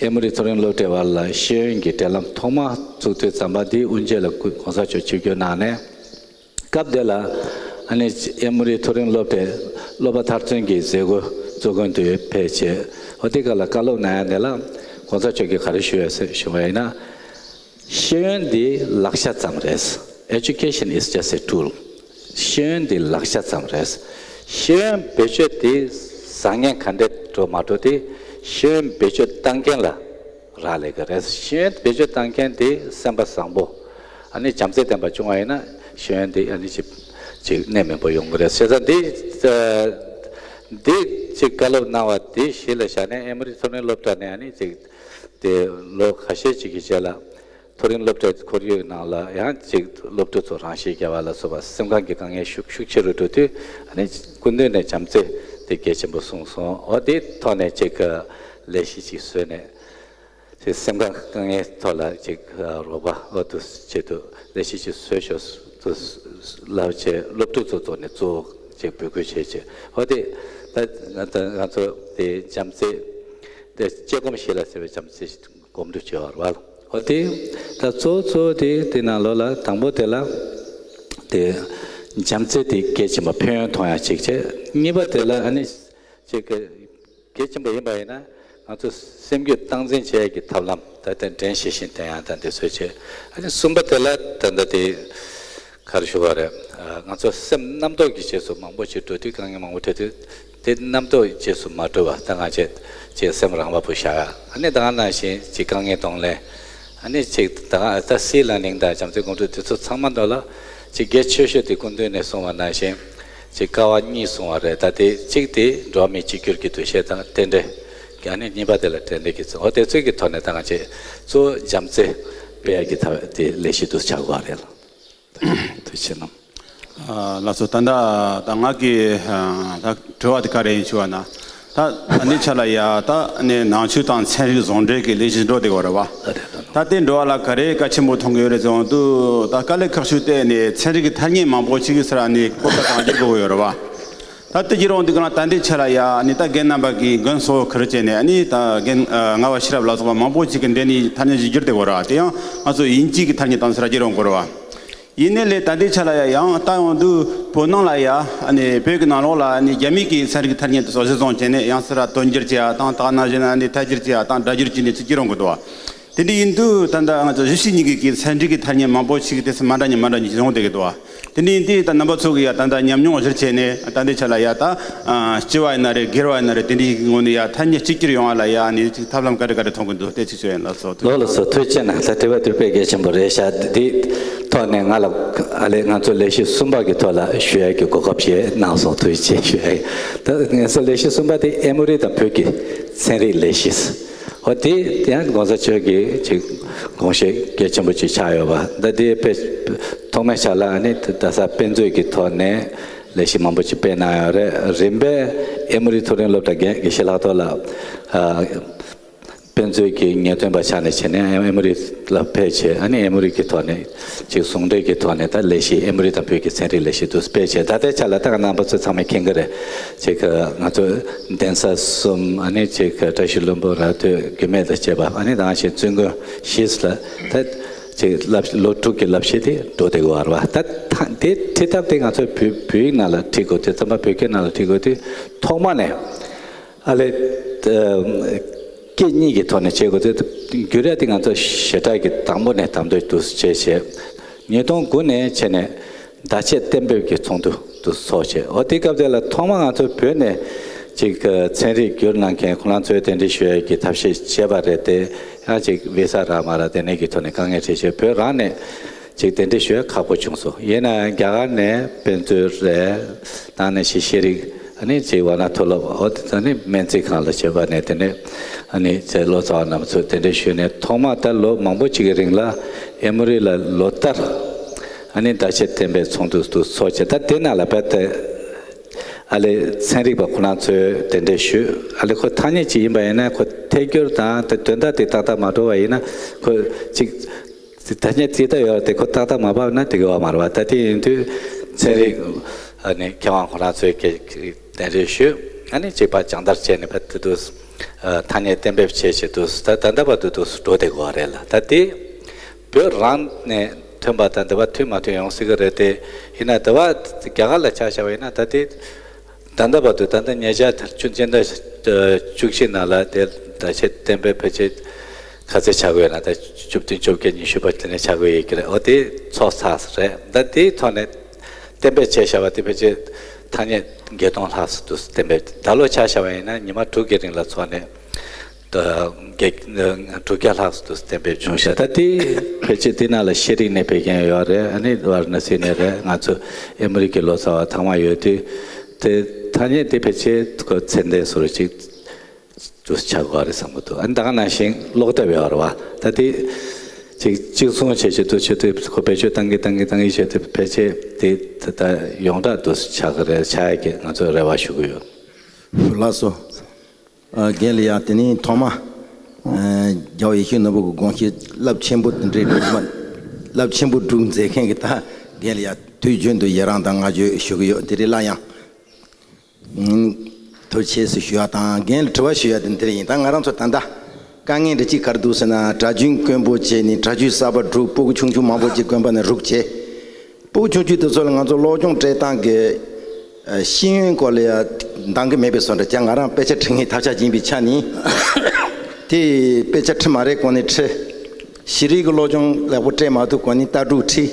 ཨེ་མོ་རི་མཐོ་རིམ་སློབ་གྲྭའི་བར་ལ་ཤེས་ཡོན་གྱི་འབྲེལ་ལམ་ཐོག་མ་བཙུགས་དུས་ཙམ་པ། འདིའི་དབུ་འབྱེད་ལ་སྐུ་གོང་ས་མཆོག་ཆིབས་བསྒྱུར་གནང་ནས། སྐབས་དེ་ལ་ཨ་ནི་ཨེ་མོ་རི་མཐོ་རིམ་སློབ་གྲྭའི་སློབ་པ་མཐར་ཐོན་གྱི་མཛད་སྒོའི་གཙོ་མགོན་དུ་ཕེབས་བྱས། འོ་དེ་ག་ལ་བཀའ་སློབ་གནང་ཡ་དེ་ལ་གོང་ས་མཆོག་གིས་ག་རེ་ཞུ་ཡོད་ཟེར་ཞུ་བ་ཡིན་ན། ཤེས་ཡོན་འདི་ལག་ཆ་ཙམ་རེད། Education is just a tool. ཤེས་ཡོན་འདི་ལག་ཆ་ཙམ་རེད། ཤེས་ཡོན་བེད་སྤྱོད་འདི་བཟང་ངན་ག་འདྲ་འགྲོ་མ་འགྲོ་དེ་ཤེས་ཡོན་བེད་སྤྱོད་བཏང་མཁན་ལ་རག་ལས་ཀྱི་རེད། ཤེས་ཡོན་བེད་སྤྱོད་བཏང་མཁན་དེ་སེམས་པ་བཟང་པོ། ཨ་ནི་བྱམས་བརྩེ་ལྡན་པ་བྱུང་བ་ཡིན་ན་ཤེས་ཡོན་དེ་ཨ་ནི་ཅིག་ཅིག་གནད་མེད་པོ་ཡོང་གི་རེད། བྱས་ཙང་འདི་འདི་ཅིག་བཀའ་སློབ་གནང་བ་དེ་གཞི་ལ་བཞག་ནས། ཨེ་མོ་རི་མཐོ་རིམ་སློབ་གྲྭ་ནས་ཨ་ནི་ཅིག་དེ་ལོ་ཁ་ཤས་ཅིག་གི་རྗེས་ལ་མཐོ་རིམ་སློབ་གྲྭའི་ཁོར་ཡུག་ནང་ལ་ཡང་ཅིག་སློབ་ཕྲུག་ཚོ་རང་ཤི་བརྒྱབ་པ་ལ་སོགས་པ་སེམས་ཁམས་ཀྱི་དཀའ་ངལ་ཤུགས་ཤུགས་ཆེ་རུ་འགྲོ་དུས། ཨ་ནི་སྐུ་མདུན་ནས་བྱམས་བརྩེ་དེ་གལ་ཆེན་པོ་གསུངས་སོང་། འོ་དེའི་ཐོག་ནས་ཅིག་ལས་གཞི་ཅིག་བཟོས་ནས། དེ་སེམས་ཁམས་དཀའ་ངལ་ཐོག་ལ་ཅིག་རོགས་པ་འོ་དུ་ཆེད་དུ་ལས་གཞི་ཅིག་བཟོས་ཤོག་དུ་ལབ་བྱས། སློབ་ཕྲུག་ཚོ་ཐོག་ནས་གཙོ་བོ་ཅིག་འབོད་སྐུལ་བྱས་བྱས། འོ་དེ་ད་ང་ད་ང་ཚོ་དེ་བྱམས་བརྩེ་དེ་དཔྱད་སྒོམ་གཞི་ལ་ཟེར་བའི་བྱམས་བརྩེ་སྒོམ་སྒྲུབ་བྱེད་པ་རེད་བ། འོ་དེ་ད་གཙོ་བོ་གཙོ་བོ་དེ་དེ་ནང་ལོགས་ལ་དང་པོ་དེ་ལ་དེ་བྱམས་བརྩེ་དེ་གལ་ཆེན་པོ་ཕན་ཡོན་མཐོང་ཡ་གཅིག་བྱས། གཉིས་པ་དེ་ལ་ཨ་ནི་ཅིག་གི་གལ་ཆེན་པོ་ཡིན་པ་ཡིན་ན། ང་ཚོ་སེམས་རྒྱུད་སྟངས་འཛིན་བྱེད་ཡས་ཀྱི་ཐབས་ལམ་ད་ལྟ་འགྲན་ཞི་ཞིང་བརྟན་ཡ་དང་དེ་ཚོ་བྱས། ཨ་ནི་གསུམ་པ་དེ་ལ་ད་ལྟ་དེ་ག་རེ་ཞུ་བ་རེད། ཨ། ང་ཚོ་སེམས་རྣམ་རྟོག་གི་རྗེས་སུ་མང་པོ་ཞིག་འགྲོ་དུས་དཀའ་ངལ་མང་པོ་འཕྲད་དུས། དེ་རྣམ་རྟོག་རྗེས་སུ་མ་འགྲོ་བ། ད་ང་བཅས་ཅིག་སེམས་རང་དབང་པོ་བཞག་ཡ། ཨ་ནི་ད་ག་ནང་བཞིན་ཅིག་དཀའ་ངལ་གདོང་ལེན། ཨ་ནི་ཅིག་ད་ག་ད་སྲིད་ལ་ནིང་དང་བྱམས་བརྩེ་སྒོམ་སྒྲུབ་དེ་ཚོ་ཚང་མ་འདོ་ལ་ཅིག་གལ་ཆེ་ཤོས་དེ་སྐུ་མདུན་ནས་གསུངས་པ་ནང་བཞིན། ཅིག་དཀའ་བ་གཉིས་གསུངས་པ་རེད། ད་དེ་གཅིག་དེ་འགྲོ་བ་མིའི་གཅིག་གྱུར་གྱི་འདུ་ཤེས་དང་རྟེན་འབྲེལ། ཨ་ནི་གཉིས་པ་དེ་ལ་རྟེན་འབྲེལ་གྱི་ཚུལ། འོ་དེ་ཚོ་གི་ཐོག་ནས་ད་ང་བཅས་གཙོ་བོ་བྱམས་བརྩེ་སྤེལ་ཡག་གི་ཐབས་དེ་ལས་གཞི་དུ་ཆགས་དགོས་པ་རེད་ལ། ཐུགས་རྗེ་ཆེ་གནང་། ཨ། ལགས་སོ། ད་ལྟ་ད་ང་གི་ཨ་ད་དྲི་བ་དེ་ག་རེ་ཡིན་ཞུ་བ་ན། ད་ཨ་ནི་ཆ་ལ་ཡ་ད་ནི་ནང་ཆོས་དང་ཚན་རིག་ཟུང་འབྲེལ་གྱི་ལས་གཞི་འགྲོ་བསྡད་ཡོད་རེད་བ། ད་དེ་འགྲོ་བ་ལ་ག་རེ་གལ་ཆེན་པོ་མཐོང་གི་ཡོད་རེད་ཟེར་ཡོང་དུས། ད་དཀའ་ལས་ཁག་ཤོས་དེ་ནི་ཚན་རིག་གི་ཐ་སྙད་མང་པོ་ཅིག་གི་སར་ནི་བཀོད་པ་དང་བསྒྱུར་དགོས་ཡོད་རེད་བ། ད་དེ་བསྒྱུར་ཡོང་དུས་ག་ལ་ད་ལྟའི་ཆ་ལ་ཡ་ནི་ད་རྒན་རྣམ་པ་གིས་མགོན་གསོ་བོ་ཁུར་བྱས་ནས། ཨ་ནི་ད་རྒན་ཨ་ངག་དབང་ཤེས་རབ་ལ་སོགས་པ་མང་པོ་ཅིག་གིས་འདི་ནི་ཐ་སྙད་ཅིག་བསྒྱུར་བསྡད་ཡོད་རེད་བ། དེ་ཡང་ང་ཚོ་དབྱིན་ཇི་གི་ཐ་སྙད་དང་སར་བསྒྱུར་ཡོང་དགོས་རེད་བ། ཡིན་ནའི་ལས་ད་ལྟའི་ཆ་ལ་ཡ་ཡང་ལྟ་ཡོང་དུས་བོད་ནང་ལ་ཡ་ཨ་ནི་བོད་ཀྱི་ནང་ལོགས་ལ་ཨ་ནི་རྒྱ་མི་གི་ཚན་རིག་གི་ཐ་སྙད་དེ་ཚོ་གཞིར་བཟུང་བྱས་ནས་ཡང་སར་དོན་སྒྱུར་བྱེད་ཡ་དང་། ད་ག་ནང་བཞིན་ཨ་ནི་ཐད་སྒྱུར་བྱེད་ཡ་དང་སྒྲ་སྒྱུར་བྱས་ནས་ཅིག་བསྒྱུར་ཡོང་གི་འདུག་བ། དེ་འདྲ་ཡིན་དུས་ད་ལྟ་ང་ཚོ་གཞིས་བྱེས་གཉིས་ཀྱི་གི་ཚན་རིག་གི་ཐ་སྙད་མང་པོ་ཞིག་དེ་ཚོ་མ་འདྲ་མཉམ་མ་འདྲ་མཉམ་ཞིག་ཡོང་བསྡད་ཀྱི་འདུག་བ། དེ་འདྲའི་འདི་ད་རྣམ་པ་ཚོ་གི་ཡ་ད་ད་ཉམས་མྱོང་གཞིར་བྱས་ནས་ད་འདི་ཆ་ལ་ཡ་ད་ཨ་སྤྱི་བ་ཡིན་ན་རེད། སྒེར་བ་ཡིན་ན་རེད། དེ་འདྲའི་ངོས་ནས་ཡ་ཐ་སྙད་གཅིག་གྱུར་ཡོང་བ་ལ་ཡ་ནི་ཅིག་ཐབས་ལམ་ག་རེ་ག་རེ་མཐོང་གི་འདུག་དེ་ཅིག་བྱོས་ཡིན་ལགས་སོ། ལགས་ལགས་སོ། ཐུགས་རྗེ་ཆེ་གནང་། ད་དྲི་བ་དེ་དཔེ་གལ་ཆེན་པོ་རེད་ཤག་འདི་ཐོག་ནས་ང་ལ་ཨ་ལས་ང་ཚོ་ལས་གཞི་གསུམ་པ་གི་ཐོག་ལ་ཞུ་ཡ་གི་གོ་སྐབས་བྱས་གནང་སོང་། ཐུགས་རྗེ་ཆེ་ཞུ་ཡ་ཡིན། ད་ངེད་ཚོ་ལས་གཞི་གསུམ་པ་དེ་ཨེ་མོ་རི་དང་བོད་ཀྱི་ཚན་རིག་ལས་གཞི། འོ་དེ་དེ་ཡང་༸གོང་ས་མཆོག་གིས་ཅིག་དགོངས་བཞེད་གལ་ཆེན་པོ་ཅིག་ཆགས་ཡོད་པ། ད་དེ་དཔེ་ཐོག་མའི་ཆ་ལ་ཨ་ནི་ད་ས་དཔེ་མཛོད་ཀྱི་ཐོག་ནས་ལས་གཞི་མང་པོ་ཅིག་སྤེལ་གནང་ཡོད་རེད། རིམ་པས་ཨེ་མོ་རི་མཐོ་རིམ་སློབ་གྲྭ་དགེ་དགེ་བཤེས་ལྷག་ཐོག་ལ་ཨ་དཔེ་མཛོད་ཀྱི་ངེས་སྟོན་པ་ཆགས་ནས་བྱས་ནས་ཨེ་མོ་རི་ལ་ཕེབས་བྱས། ཨ་ནི་ཨེ་མོ་རི་གི་ཐོག་ནས་ཅིག་ཟུང་འབྲེལ་གྱི་ཐོག་ནས་ད་ལས་གཞི་ཨེ་མོ་རི་དང་བོད་ཀྱི་ཚན་རིག་ལས་གཞི་དུ་སྤེལ་བྱས། ད་ལྟའི་ཆ་ལ་ད་ག་རྣམ་པ་ཚོ་ཚང་མས་མཁྱེན་གྱི་རེད། ཅིག་ང་ཚོ་གདན་ས་གསུམ། ཨ་ནི་ཅིག་བཀྲ་ཤིས་ལྷུན་པོ། ར་སྟོད། རྒྱུད་སྨད་དང་བཅས་པ། ཨ་ནི་ད་ག་ནང་བཞིན་བཙུན་དགོན་བཞི་ལ་ད་ཅིག་བསླབ་ལོ་དྲུག་གི་བསླབ་གཞི་དེ་འགྲོ་བསྡད་ཀྱི་ཡོད་རེད་བ། ད་ད་དེ་ཁྲིད་ཐབས་དེ་ང་ཚོས་བོད་བོད་ཡིག་ནང་ལ་ཁྲིད་དགོས་དེ། རྩམ་པ་བོད་སྐད་ནང་ལ་ཁྲིད་དགོས་དེ་ཐོག་མ་ནས་ཨ་ལས་ཨ་སྐད་གཉིས་ཀྱི་ཐོག་ནས་བྱེད་དགོས་དེ། འགྱུར་ཡ་དེ་ང་ཚོ་ཞེ་དྲག་གི་དང་པོ་ནས་དམ་དོད་དུ་བྱས་བྱས། ཉིས་སྟོང་དགུ་ནས་བྱས་ནས་བརྡ་ཆད་གཏན་འབེབས་ཀྱི་ཚོགས་འདུ་དུ་ཚོགས་བྱས། འོ་དེ་སྐབས་དེ་ལ་ཐོག་མ་ང་ཚོ་བོད་ནས་ཅིག་ཚན་རིག་བསྒྱུར་གནང་མཁན་ཁོ་རང་ཚོའི་གདན་འདྲེན་ཞུ་ཡས་ཀྱི་ཐབས་ཤེས་བྱས་པ་རེད་དེ། ཡང་ཅིག་བི་ས་རག་མ་རག་དེ་འདྲ་གི་ཐོག་ནས་དཀའ་ངལ་འཕྲད་བྱས། བོད་རང་ནས་ཅིག་གདན་འདྲེན་ཞུ་ཡས་ཁག་པོ་བྱུང་སོང་། ཡིན་ནའང་རྒྱ་གར་ནས་དཔེ་མཛོད་རེད། ད་ནང་བཞིན་ཤེས་རིག་ཨ་ནི་ཅིག་ཝཱ་ཎ་མཐོ་སློབ། འོ་དེ་ཚོ་ནི་སྨན་རྩིས་ཁང་ལ་བྱས་པ་ནས། དེ་ནས་ཨ་ནི་ཅིག་ལོ་ཙཱ་བ་རྣམས་ཚོ་གདན་འདྲེན་ཞུས་ནས། ཐོག་མ་ད་ལོ་མང་པོ་ཅིག་གི་རིང་ལ་ཨེ་མོ་རི་ལ་ལོ་ལྟར་ཨ་ནི་བརྡ་ཆད་གཏན་འབེབས་ཚོགས་འདུ་དུ་ཚོགས་བྱས། ད་དེ་ནང་ལ་རྦད་དེ་ཨ་ལས་ཚན་རིག་པ་ཁོ་རང་ཚོས་གདན་འདྲེན་ཞུས། ཨ་ལས་ཁོ་ཐ་སྙད་ཅིག་ཡིན་པ་ཡིན་ན་ཁོ་ཐད་སྒྱུར་དང་དེ་དོན་དག་དེ་ཏག་ཏག་མ་འགྲོ་བ་ཡིན་ན་ཁོ་ཅིག་ཐ་སྙད་ཅིག་ད་ཡོད་དེ་ཁོ་ཏག་ཏག་མ་ཕབ་ན་འགྲིག་གི་ཡོད་མ་རེད་བ། ད་དེ་ཡིན་དུས་ཚན་རིག་ཨ་ནི་མཁས་དབང་ཁོ་རང་ཚོས་གདན་འདྲེན་ཞུས། ཨ་ནི་གཅིག་པ་སྦྱང་བརྡར་བྱས་ནས་ཕར་དེ་དུས་ཐ་སྙད་གཏན་འབེབས་བྱས་བྱས་དུས་ད་ད་ལྟ་བར་དུ་དུས་འགྲོ་བསྡད་ཀྱི་ཡོད་རེད་ལ། ད་དེ་བོད་རང་ནས་ཐོན་པ་དང་དེ་བ་མཐུན་མ་མཐུན་ཡོང་སྲིད་ཀྱི་རེད་དེ། ཡིན་ན་དེ་བ་རྒྱ་གར་ལ་ཆ་བཞག་པ་ཡིན་ན་ད་དེ་ད་ལྟ་བར་དུ་ད་ལྟ་ཉེ་ཆར་དེར་ཆུ་སྤྱི་ཟླ་བཅུ་གཅིག་ནང་ལ་དེ་བརྡ་ཆད་གཏན་འབེབས་ཕལ་ཆེར་ག་ཚད་ཆགས་ཀྱི་ཡོད་ན། ད་བཅུ་བདུན་བཅོ་བརྒྱད་ཉི་ཤུ་བར་དེ་ནས་ཆགས་ཀྱི་ཡོད་ཀྱི་རེད། འོ་དེ་ཚོགས་ཚར་རེད། ད་དེའི་ཐོག་ནས་གཏན་འབེབས་བྱས་བཞག་པ་དེ་ཕལ་ཆེར་ཐ་སྙད་བརྒྱད་སྟོང་ལྷག་ཙམ་འདུག་གཏན་འབེབས། ད་ལོ་ཆ་བཞག་པ་ཡིན་ན་ཉི་མ་དྲུག་གི་རིང་ལ་ཚོགས་ནས་ད་བརྒྱད་དྲུག་བརྒྱ་ལྷག་ཙམ་འདུག་གཏན་འབེབས་བྱུང་ཤག་ད་དེ་ཕལ་ཆེར་དེ་ནང་ལ་ཤེས་རིག་ནས་ཕེབས་མཁན་ཡོད་རེད། ཨ་ནི་ཝཱ་ར་ཎ་སི་ནས་རེད། ང་ཚོ་ཨེ་མོ་རི་གི་ལོ་ཙཱ་བ་ཚང་མ་ཡོད་དུས་དེ་ཐ་སྙད་དེ་ཕལ་ཆེར་ཁོ་ཚད་ལྡན་བཟོ་འདྲ་ཅིག་དུ་ཆགས་དགོས་རེད་བསམ་གྱི་འདུག་ཨ་ནི་ད་ག་ནང་བཞིན་ཀློག་དེབ་ཡོད་རེད་བ། ད་དེ་ཅིག་གཅིག་མཚུངས་བྱས་བྱས་དུ་ཆེད་དུ་ཁོ་བེད་སྤྱོད་བཏང་གི་བཏང་གི་བཏང་གི་བྱས་དུ་ཕལ་ཆེར་དེ་ད་ལྟ་ཡོངས་གྲགས་དུ་ཆགས་ཀྱི་རེད། ཆགས་ཡ་གི་ང་ཚོས་རེ་བ་ཞུ་གི་ཡོད། ལགས་སོ། ཨ་རྒན་ལགས་ཡ། དེ་ནས་ཐོག་མ་ཨ་རྒྱལ་བ་ཡིད་བཞིན་ནོར་བུ་གི་དགོངས་གཞི་རླབས་ཆེན་པོ་དེ་འདྲའི་སྒྲུབ་མ་རླབས་ཆེན་པོ་སྒྲུབ་མཛད་མཁན་གྱི་ད་རྒན་ལགས་ཡ་དུས་རྒྱུན་དུ་ཡི་རང་དང་བསྔགས་བརྗོད་ཞུ་གི་ཡོད། དེ་རིང་སླར་ཡང་། ཨང་། ཐུགས་རྗེ་ཆེ་ཞུ་ཡ་དང་རྒན་ལ་དྲི་བ་ཞུ་ཡ་དེ་འདིར་ཡིན། ད་ང་རང་ཚོ་ད་ལྟ་དཀའ་ངལ་འདྲ་ཅིག་ག་རེ་འདུག་ཟེར་ན། གྲྭ་རྒྱུན་དཀོན་པོ་བྱས་ནས་གྲྭ་ཆུང་གསར་པ་སྒྲུག་སྤུ་གུ་ཆུང་ཆུང་མང་པོ་ཅིག་དགོན་པ་ནས་རུག་བྱས། སྤུ་གུ་ཆུང་ཆུང་དེ་ཚོ་ལ་ང་ཚོ་སློབ་སྦྱོང་སྤྲད་སྟངས་ཀྱི་ཨ་ཤེས་ཡོན་སྐོར་ལ་ཡ་འདང་གི་མེད་པའི་བཟོ་འདྲ་ཅིག་ང་རང་དཔེ་ཆ་ཁྲིད་མཁན་ཐབས་ཆག་ཅིག་ཡིན་པའི་ཆ་ནས། དེ་དཔེ་ཆ་ཁྲིད་མ་རེད་གོང་ནས་ཁྲིད། ཤེས་རིག་གི་སློབ་སྦྱོང་ལེགས་པོ་སྤྲད་མ་ཐུབ་གོང་ནས་ལྟ་གྲུབ་ཁྲིད།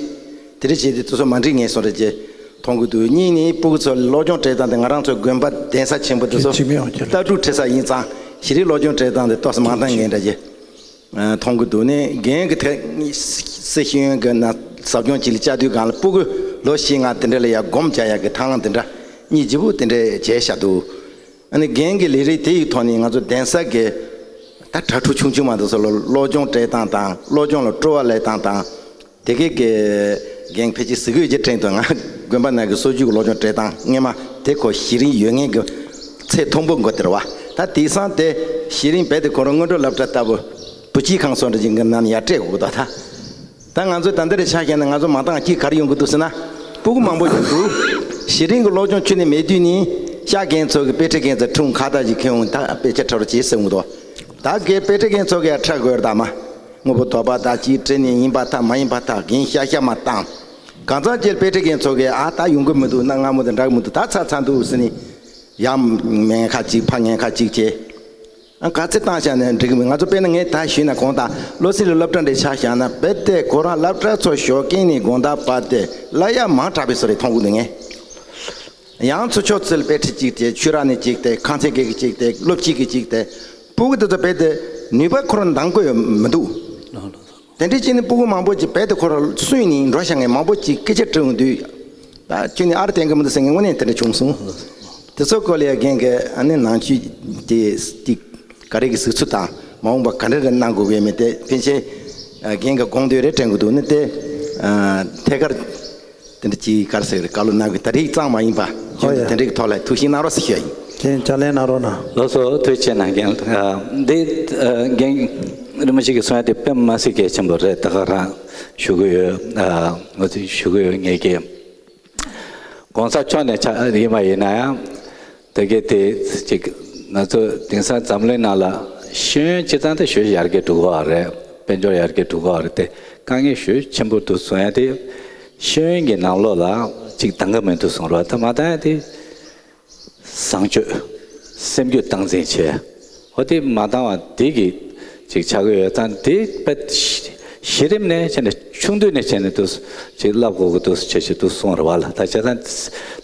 དེ་འདྲ་བྱས་ཏེ་དེ་ཚོ་མ་འགྲིག་ངེས་སོང་རེད་ཅེས་མཐོང་གི་འདུག་གཉིས་ནི་སྤུ་གུ་ཚོ་ལ་སློབ་སྦྱོང་སྤྲད་སྟངས་དེ་ང་རང་ཚོ་དགོན་པ་གདན་ས་ཆེན་པོ་དེ་ཚོ་ཁྱེད་ཀྱིས་མི་ཡོང་རྒྱུ་རེད། ལྟ་གྲུབ་ཁྲིད་ས་ཡིན་ཙང་ཤེས་རིག་སློབ་སྦྱོང་སྤྲད་སྟངས་དེ་ཏོག་ཙམ་མ་འདང་ངེས་འདྲ་ཅེས་མཐོང་གི་འདུག་ནས་རྒན་གྱི་ཐད་སྲིད་ཤེས་ཡོན་གྱི་ནང་ཟབ་སྦྱོང་ཅིག་ལ་བཅར་དུས་སྒང་ལ་སྤུ་གུ་ལོ་བཞི་ལྔ་དེ་འདྲ་ལ་ཡ་སྒོམ་རྒྱག་ཡ་གི་ཐབས་ལམ་དེ་འདྲ་གཉིས་ལྗིད་པོ་དེ་འདྲ་བྱས་བཞག་འདུག་ཨ་ནི་རྒན་གྱི་ལས་རིགས་དེ་ཡི་ཐོག་ནས་ང་ཚོ་གདན་ས་གི་ད་གྲྭ་ཕྲུག་ཆུང་ཆུང་མ་དེ་ཚོ་ལ་སློབ་སྦྱོང་སྤྲད་སྟངས་དང་སློབ་སྦྱོང་ལ་སྤྲོ་བ་སླེབས་སྟངས་དང་། དེ་གའི་གི་རྒན་ཕལ་ཆེར་གཟིགས་འོས་ཀྱི་དྲན་དུ་ང་དགོན་པ་ནང་གི་སྲོལ་རྒྱུན་གྱི་སློབ་སྦྱོང་སྤྲད་སྟངས་སྔས་མ་དེ་ཁོ་གཞི་རིམ་ཡོད་ངེས་ཀྱི་ཚད་མཐོན་པོ་འགོ་དེར་བ། ད་དེང་སང་དེ་གཞི་རིམ་རྦད་དེ་ཁོ་རང་སྔོན་འགྲོ་སློབ་གྲྭ་ལྟ་བུ་བུ་སྐྱེས་ཁང་སོགས་འདྲ་ཅིག་གི་ནང་ནས་ཡར་སྤྲད་དགོས་ཀྱི་འདུག་ད། ད་ང་ཚོ་ད་འདིར་ཆ་བཞག་ན་ང་ཚོ་མ་འདང་གཅིག་ག་རེ་ཡོང་གི་འདུག་ཟེར་ན། སྤུ་གུ་མང་པོ་ཞིག་འདུག་གཞི་རིམ་གྱི་སློབ་སྦྱོང་ཁྱོན་ནས་མེད་དུས་ནི་ཤག་རྒན་ཚོ་གི་དཔེ་ཁྲིད་མཁན་ཚོ་ཁྲུང་ཁ་བཏགས་ཅིག་ཁྱེར་ཡོང་ད་དཔེ་ཆ་ཁྲིད་རོགས་བྱེད་ཟེར་འོང་འདུག་ད་གའི་དཔེ་ཁྲིད་མཁན་ཚོ་གི་ཡར་ཁྲིད་དགོས་རེད་ད་མ། དངོས་པོ་དོགས་པ་དག་ཅིག་དྲིས་ནས་ཡིན་པ་ཐལ་མ་ཡིན་པ་ཐལ་རྒན་ཤ་ཤ་མ་བཏང་། གང་ཚང་ཅིག་དཔེ་ཁྲིད་མཁན་ཚོ་གིས་ཨ་ད་ཡོང་གི་མི་འདུག་གནའ་སྔ་མོ་དང་འདྲ་གི་མི་འདུག་ད་ཚར་ཚར་འདུག་ཟེར་ནས་ཡར་ཉན་ཁ་གཅིག་ཕར་ཉན་ཁ་གཅིག་བྱས། ག་ཚོད་བཏང་བཞག་ན་འགྲིག་གི་མེད། ང་ཚོ་དཔེར་ན་ངས་ད་ཞུས་ན་གོང་དང་བློ་གསལ་ལ་སློབ་གྲྭ་འདྲ་ཆ་བཞག་ན་རྦད་དེ་ཁོ་རང་སློབ་གྲྭ་ཚོ་ཞོགས་ཀས་ནས་དགོང་དག་བར་དེ་གླ་ཡག་མང་དྲགས་པའི་བཟོ་རེ་མཐོང་གི་འདུག་ངས། ཡང་ཚུར་ཕྱོགས་ཚུར་དཔེ་ཁྲིད་གཅིག་དེ་ཆོས་ར་ནས་གཅིག་དེ་ཁང་ཚན་གེ་གི་གཅིག་དེ་སློབ་སྤྱི་གི་གཅིག་དེ་སྤུ་གུ་དེ་ཚོ་རྦད་དེ་ནུས་པ་ཁོ་རང་འདང་དགོས་ཡོད་མི་འདུག་དེ་འདྲའི་ཅིག་ནི་སྤུ་གུ་མང་པོ་ཅིག་རྦད་དེ་ཁོ་རང་སུན་ནས་འགྲོ་བཞག་མཁན་མང་པོ་ཅིག་སྐད་ཆ་དྲི་འོང་དུས། ད་ཁྱོད་ནི་ཨར་བསྟན་གི་མི་འདུག་ཟེར་མཁན་དངོས་གནས་དེ་འདྲ་བྱུང་སོང་། དེ་ཚོ་སྐོར་ལ་ཡ་རྒན་གི་ཨ་ནི་ནང་ཆོས་དེ་ཅིག་ག་རེ་གི་གཟིགས་ཚུལ་དང་མ་འོངས་པ་ག་འདྲ་རེ་གནང་དགོས་ཀྱི་མེད་དེ་ཕན་ཆད་རྒན་གི་དགོངས་དོན་རེ་དྲན་གི་འདུག་ནི་དེ་ཐད་ཀར་དེ་འདྲ་ཅིག་ག་རེ་ཟེར་བཀའ་སློབ་གནང་གི་ད་རེས་གཙང་མ་ཡིན་པ་ཁྱོད་ཚོ་དེ་འདྲའི་གི་ཐོག་ལ་ཐུགས་ཞིབ་གནང་རོགས་ཟེར་ཞུ་ཡ་ཡིན། ཁྱེད་ཕྱག་ལས་གནང་རོགས་གནང་། ལགས་སོ་ཐུགས་རྗེ་ཆེ་གནང་། རྒན་འདི་རྒན་རིན་པོ་ཆེ་གི་གསུང་ཡ་དེ་དཔེ་མ་སྲིད་གལ་ཆེན་པོ་རེད། ད་ག་རང་ཞུ་གི་ཡོད། ང་ཚོས་ཞུ་གི་ཡོད་ངེད་ཀྱིས། གོང་ས་མཆོག་ནས་ཆ་ཡིན་པ་ཡིན་ན་ཡང་། དེ་གའི་དེ་ཅིག་ང་ཚོ་དེང་སང་འཛམ་གླིང་ནང་ལ་ཤེས་ཡོན་སྤྱི་བཏང་དེ་ཞོ་ཡར་རྒྱས་འགྲོ་གི་ཡོད་རེད། དཔལ་འབྱོར་ཡར་རྒྱས་འགྲོ་གི་ཡོད་རེད་དེ་དཀའ་ངལ་ཞོ་ཆེན་པོ་འདུག་གསུང་ཡ་དེ་ཤེས་ཡོན་གྱི་ནང་ལོགས་ལ་ཅིག་འདང་གི་མི་འདུག་གསུང་རོགས་ད་མ་བཏང་ཡ་དེ། བཟང་སྤྱོད། སེམས་རྒྱུད་སྟངས་འཛིན་བྱས། ཧོ་དེ་མ་བཏང་བ་འདི་གི་ཅིག་ཆགས་ཀྱི་ཡོད་ཙང་དེ་དཔེ་གཞི་རིམ་ནས་བྱས་ནས་ཆུང་དུས་ནས་བྱས་ནས་དུ་ཅིག་བསླབ་དགོས་ཀྱི་འདུག་ཅེས་ཞིག་ཏུ་གསུངས་རེད་བ་ལ། ད་བྱས་ཙང་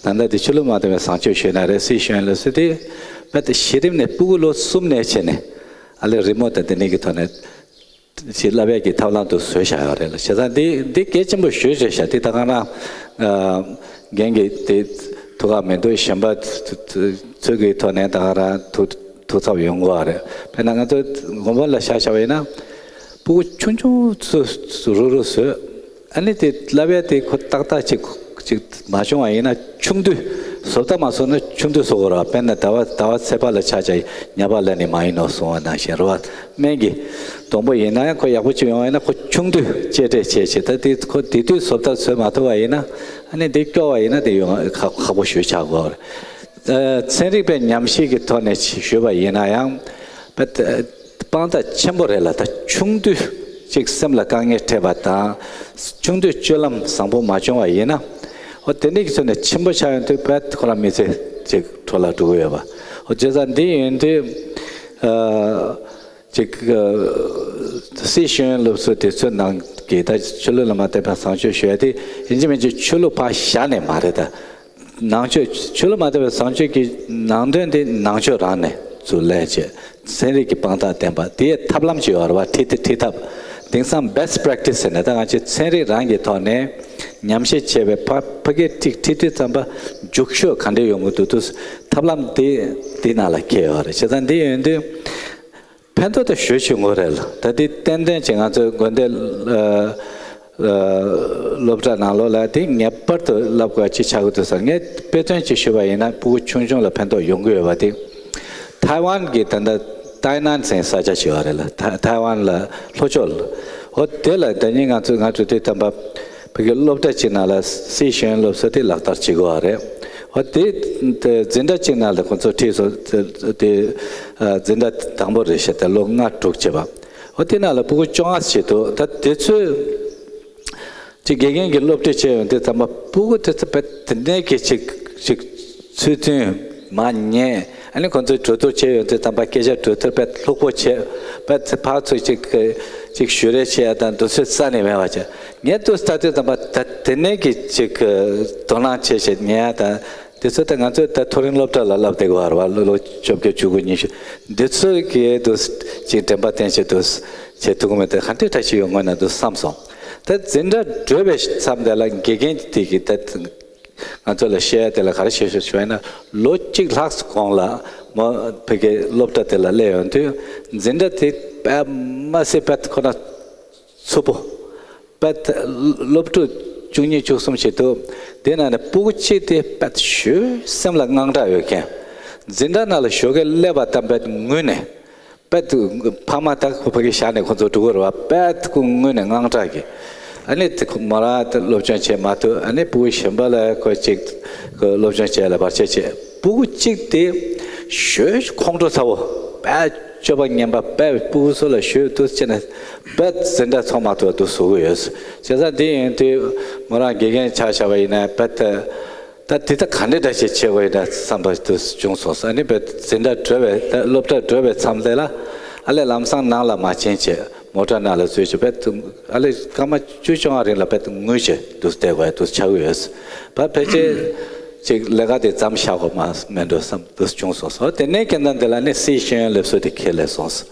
ད་ལྟ་དེ་ཆོས་ལུགས་མ་མཐུན་པའི་བཟང་སྤྱོད་ཞུས་ན་རེད་སྲིད་ཞུ་ཡིན་ལ་སྲིད་དེ་དཔེ་གཞི་རིམ་ནས་སྤུ་གུ་ལོ་གསུམ་ནས་བྱས་ནས་ཨ་ལས་རི་མོ་དང་དེ་ནས་ཀྱི་ཐོག་ནས། ཞིག་བསླབ་ཡས་ཀྱི་ཐབས་ལམ་དུ་བཟོས་བཞག་ཡོད་རེད་ལ། བྱས་ཙང་འདི་འདི་གལ་ཆེན་པོ་ཞེ་པོ་ཅིག་རེད་ཤག་འདི་ད་ག་རང་རྒན་གྱིས་དེ་ཐུགས་ཁག་མི་འདུག་གཞན་པ་ཚོ་གི་ཐོག་ནས་ད་ག་རང་ཐུགས་ཐུགས་འཚབ་ཡོང་གི་རེད། དཔེར་ན་ང་ཚོ་དགོན་པ་ལ་ཆ་བཞག་པ་ཡིན་ན་སྤུ་གུ་ཆུང་ཆུང་ཚོ་རུ་རུ་བཟོས། ཨ་ནི་དེ་བསླབ་ཡ་དེ་ཁོ་ཏག་ཏག་ཅིག་ཅིག་མ་བྱུང་བ་ཡིན་ན་ཆུང་དུས་བཟོ་ལྟ་མ་བཟོ་ན་ཆུང་དུས་བཟོ་དགོས་རེད་བ། དཔེར་ན་ཟླ་བ་ཟླ་བ་ཚེས་པ་ལ་ཆ་བཞག་ཉ་པ་ལ་ནི་མ་ཡིན་ནོ་གསུང་བ་ནང་བཞིན་རེད་བ། སྨན་གྱི་སྡོང་པོ་ཡིན་ན་ཡང་ཁོ་ཡག་པོ་ཅིག་ཡོང་བ་ཡིན་ན་ཁོ་ཆུང་དུས་གཅེས་སྤྲས་བྱས་བྱས་ད་དེ་ཁོ་དེ་དུས་བཟོ་ལྟ་བཟོས་མ་ཐུབ་པ་ཡིན་ན་ཨ་ནི་དེ་སྐྱོ་བ་ཡིན་ན་དེ་ཡོང་ཁག་ཁག་པོ་ཞེ་པོ་ཆགས་དགོས་རེད། ཚན་རིག་པའི་ཉམས་ཞིབ་ཀྱི་ཐོག་ནས་ཞུས་པ་ཡིན་ན་ཡང་། དཔང་རྟགས་ཆེན་པོ་རེད་ལ། ད་ཆུང་དུས་ཅིག་སེམས་ལ་དཀའ་ངལ་འཕྲད་པ་དང་། ཆུང་དུས་སྤྱོད་ལམ་བཟང་པོ་མ་བྱུང་བ་ཡིན་ན། འོ་དེ་འདྲ་གི་ཚོད་ནས་ཆེན་པོ་ཆགས་ཡོང་དུས་དཔེ་ཁོ་རང་མི་ཚེ་ཅིག་འཕྲོ་བརླག་འགྲོ་གི་ཡོད་པ། འོ་བྱས་ཙང་འདི་ཡིན་དུས། ཅིག་སྲིད་ཤེས་ཡོན་སློབ་གསོ་དེ་ཚོའི་ནང་གི་ད་ཆོས་ལུགས་ལ་མ་བལྟས་པའི་བཟང་སྤྱོད་ཞུ་ཡ་དེ་ཡིན་གཅིག་མིན་གཅིག་ཆོས་ལུགས་ཕར་བཞག་ནས་མ་རེད་ད། ནང་ཆོས་ཆོས་ལུགས་མ་དར་བའི་བཟང་སྤྱོད་ཀྱི་ནང་དོན་དེ་ནང་ཆོས་རང་ནས་ཚུར་ལས་བྱས་ཚན་རིག་གི་དཔང་རྟགས་ལྡན་པ་དེའི་ཐབས་ལམ་ཅིག་ཡོད་རེད་བ། ཁྲིད་ཁྲིད་ཐབས་དེང་སང་best practice ཟེར་ནས་ད་ང་ཚོས་ཚན་རིག་རང་གི་ཐོག་ནས་ཉམས་ཞིབ་བྱས་པའི་ཕ་ཕ་གིར་ཁྲིད་ཁྲིད་དུས་ཙམ་པ་མཇུག་ཤོས་ག་འདྲས་ཡོང་གི་འདུག་དུས་ཐབས་ལམ་དེ་དེ་ནང་ལ་འཁེལ་ཡོད་རེད། བྱས་ཙང་འདི་ཡོང་དུས། ཕན་ཐོགས་དེ་ཞེ་པོ་ཅིག་ཡོང་གི་རེད་ལ། ད་དེ་ཏན་ཏན་ཅིག་ང་ཚོའི་དགོན་སྡེ་ཨ་ཨ་སློབ་གྲྭ་ནང་ལོགས་ལ་དེ་ངེས་པར་དུ་བསླབ་དགོས་ཅིག་ཆགས་ཀྱི་འདུག་ཟེར། ངས་དཔེ་མཚོན་ཅིག་ཞུས་པ་ཡིན་ན་སྤུ་གུ་ཆུང་ཆུང་ལ་ཕན་ཐོགས་ཡོང་གི་ཡོད་པ་དེ། ཐའེ་ཝན་གྱི་ད་ལྟ་ཏའེ་ནན་ཟེར་ས་ཆ་ཞིག་ཡོད་རེད་ལ། ཐའེ་ཐའེ་ཝན་ལ་ལྷོ་ཕྱོགས་ལ། འོ་དེ་ལ་ད་ནི་ང་ཚོ་ང་ཚོ་དེ་ཐམ་པ། བོད་ཀྱི་སློབ་གྲྭ་གཅིག་ནང་ལ་སྲིད་ཤེས་ཡོན་སློབ་གསོ་དེ་ལག་བསྟར་བྱེད་དགོས་པ་རེད། འོ་དེ་དེ་འཛིན་གྲྭ་གཅིག་ནང་ལ་ཁོང་ཚོ་ཁྲིད་སོང་དེ་འཛིན་གྲྭ་དང་པོ་རེད་ཤག་ད་ལོ་ལྔ་དྲུག་བྱས་པ། འོ་དེ་ནང་ལ་སྤུ་གུ་བཅོ་ལྔ་ཞིག་འདུག་ད་དེ་ཚོས་ཅིག་དགེ་རྒན་གྱི་སློབ་ཁྲིད་བྱས་ཡོང་དུས་ཙམ་པ་སྤུ་གུ་དེ་ཚོ་དཔེ་དེ་ནས་ཀྱི་ཅིག་ཅིག་ཚུལ་མཐུན་མ་ཉན། ཨ་ནི་ཁོང་ཚོའི་གྲོས་བསྡུར་བྱས་ཡོང་དུས་ཙམ་པ་སྐད་ཆ་གྲོས་བསྡུར་དཔེ་ལྷུག་པོ་བྱས། དཔེ་ཚེ་ཕར་ཚུར་ཅིག་ཅིག་ཞུ་རེས་བྱས་ཡ་དང་དུས་ཚོད་རྩ་ནས་མེད་པ་བྱས། ངས་དུས་ལྟ་དུས་ཙམ་པ་ད་དེ་ནས་ཀྱི་ཅིག་དོ་སྣང་བྱས་བྱས་ཉན་ཡ་དང་དུས་ཚོད་ད་ང་ཚོས་ད་མཐོ་རིམ་སློབ་གྲྭ་ལ་བསླབ་བསྡད་དགོས་པ་རེད་བ། ལོ་ལོ་བཅོ་བརྒྱད་བཅུ་དགུ་ཉི་ཤུ་འདི་ཚོས་ཀྱི་དུས་ཅིག་དྲན་པ་བསྟེན་བྱས་དུས་བྱེད་ཐུབ་ཀྱི་མེད་དེ་ག་འདྲའི་བཀྲ་ཤིས་ཡོང་གི་ན་དུས་བསམ་སོང་། ད་འཛིན་གྲྭ་གྲོལ་བའི་མཚམས་དེ་ལ་དགེ་རྒན་དེ་གིས་ད། ང་ཚོ་ལ་བཤད་ཡ་དེ་ལ་ག་རེ་བཤད་ཤོག་ཞུ་བ་ཡིན་ན་ལོ་གཅིག་ལྷག་ཙམ་གོང་ལ་མོ་བོད་ཀྱི་སློབ་གྲྭ་དེ་ལ་སླེབས་ཡོང་དུས་འཛིན་གྲྭ་དེ་དཔེ་མ་སྲིད་དཔེ་ཁོ་ན་འཚུབ་པོ་དཔེ་སློབ་ཕྲུག་བཅུ་གཉིས་བཅུ་གསུམ་ཞིག་འདུག་དེ་ནང་ནས་སྤུ་གུ་གཅིག་དེ་དཔེ་ཞེ་སེམས་ལ་དངངས་སྐྲག་ཡོད་མཁན། འཛིན་གྲྭ་ནང་ལ་ཞོགས་ཀས་སླེབས་པ་དང་དཔེ་ངུས་ནས། དཔེ་དུ་ཕ་མ་དག་ཁོ་ཕ་གི་ཞག་ནས་ཁོ་ཚོ་འགྲོ་གི་རེད་བ། དཔེ་དུ་ཁོ་དངོས་ནས་དངངས་སྐྲག་གི། ཨ་ནི་དེ་ཁོ་མོ་རང་དེ་སློབ་སྦྱོང་བྱེད་མ་ཐུབ། ཨ་ནི་སྤུ་གུ་གཞན་པ་ལ་ཁོ་ཅིག་ཁོ་སློབ་སྦྱོང་བྱེད་ལ་བར་ཆད་བྱེད། སྤུ་གུ་གཅིག་དེ་ཞོལ་ཁོང་ཁྲོ་ཚ་བོ། དཔེ་སྤྱོད་པ་ངན་པ་དཔེ་སྤུ་གུ་ཚོ་ལ་ཞོལ་དུ་བྱས་ནས་དཔེ་འཛིན་གྲྭ་ཚོགས་མ་ཐུབ་དུ་བཟོ་གི་ཡོད། བྱས་ཙང་འདི་ཡིན་དུས་མོ་རང་དགེ་རྒན་ཆགས་བཞག་པ་ཡིན་ན་དཔེ་དེ། ད་དེ་ད་ག་འདྲ་འདྲ་ཞིག་བྱེད་དགོས་ཡིན་ན་བསམ་པ་དུ་བྱུང་སོང་ས། ཨ་ནི་བས་འཛིན་གྲྭ་གྲོལ་བའི་ད་སློབ་གྲྭ་གྲོལ་བའི་མཚམས་དེ་ལ་ཨ་ལས་ལམ་སང་ནང་ལ་མ་ཕྱིན་བྱས་མོ་ཊ་ནང་ལ་འཛུལ་བྱས་བས་ཨ་ལས་སྐར་མ་བཅུ་བཅོ་ལྔ་རིང་ལ་བས་ངུས་བྱས་དུ་བསྡད་དགོས་དུ་ཆགས་ཡོད། བ་ཕལ་ཆེར་ཅིག་ལས་ཀ་དེ་མཚམས་བཞག་དགོས་མ་མེད་འགྲོ་བསམ་དུ་བྱུང་སོང་ས། དེ་ནས་ཁྱེད་རང་དེ་ལ་ནི་སི་ཤེས་ཡོན་སླེབས་སོ་དེ་ཁས་ལེན་སོང་ས།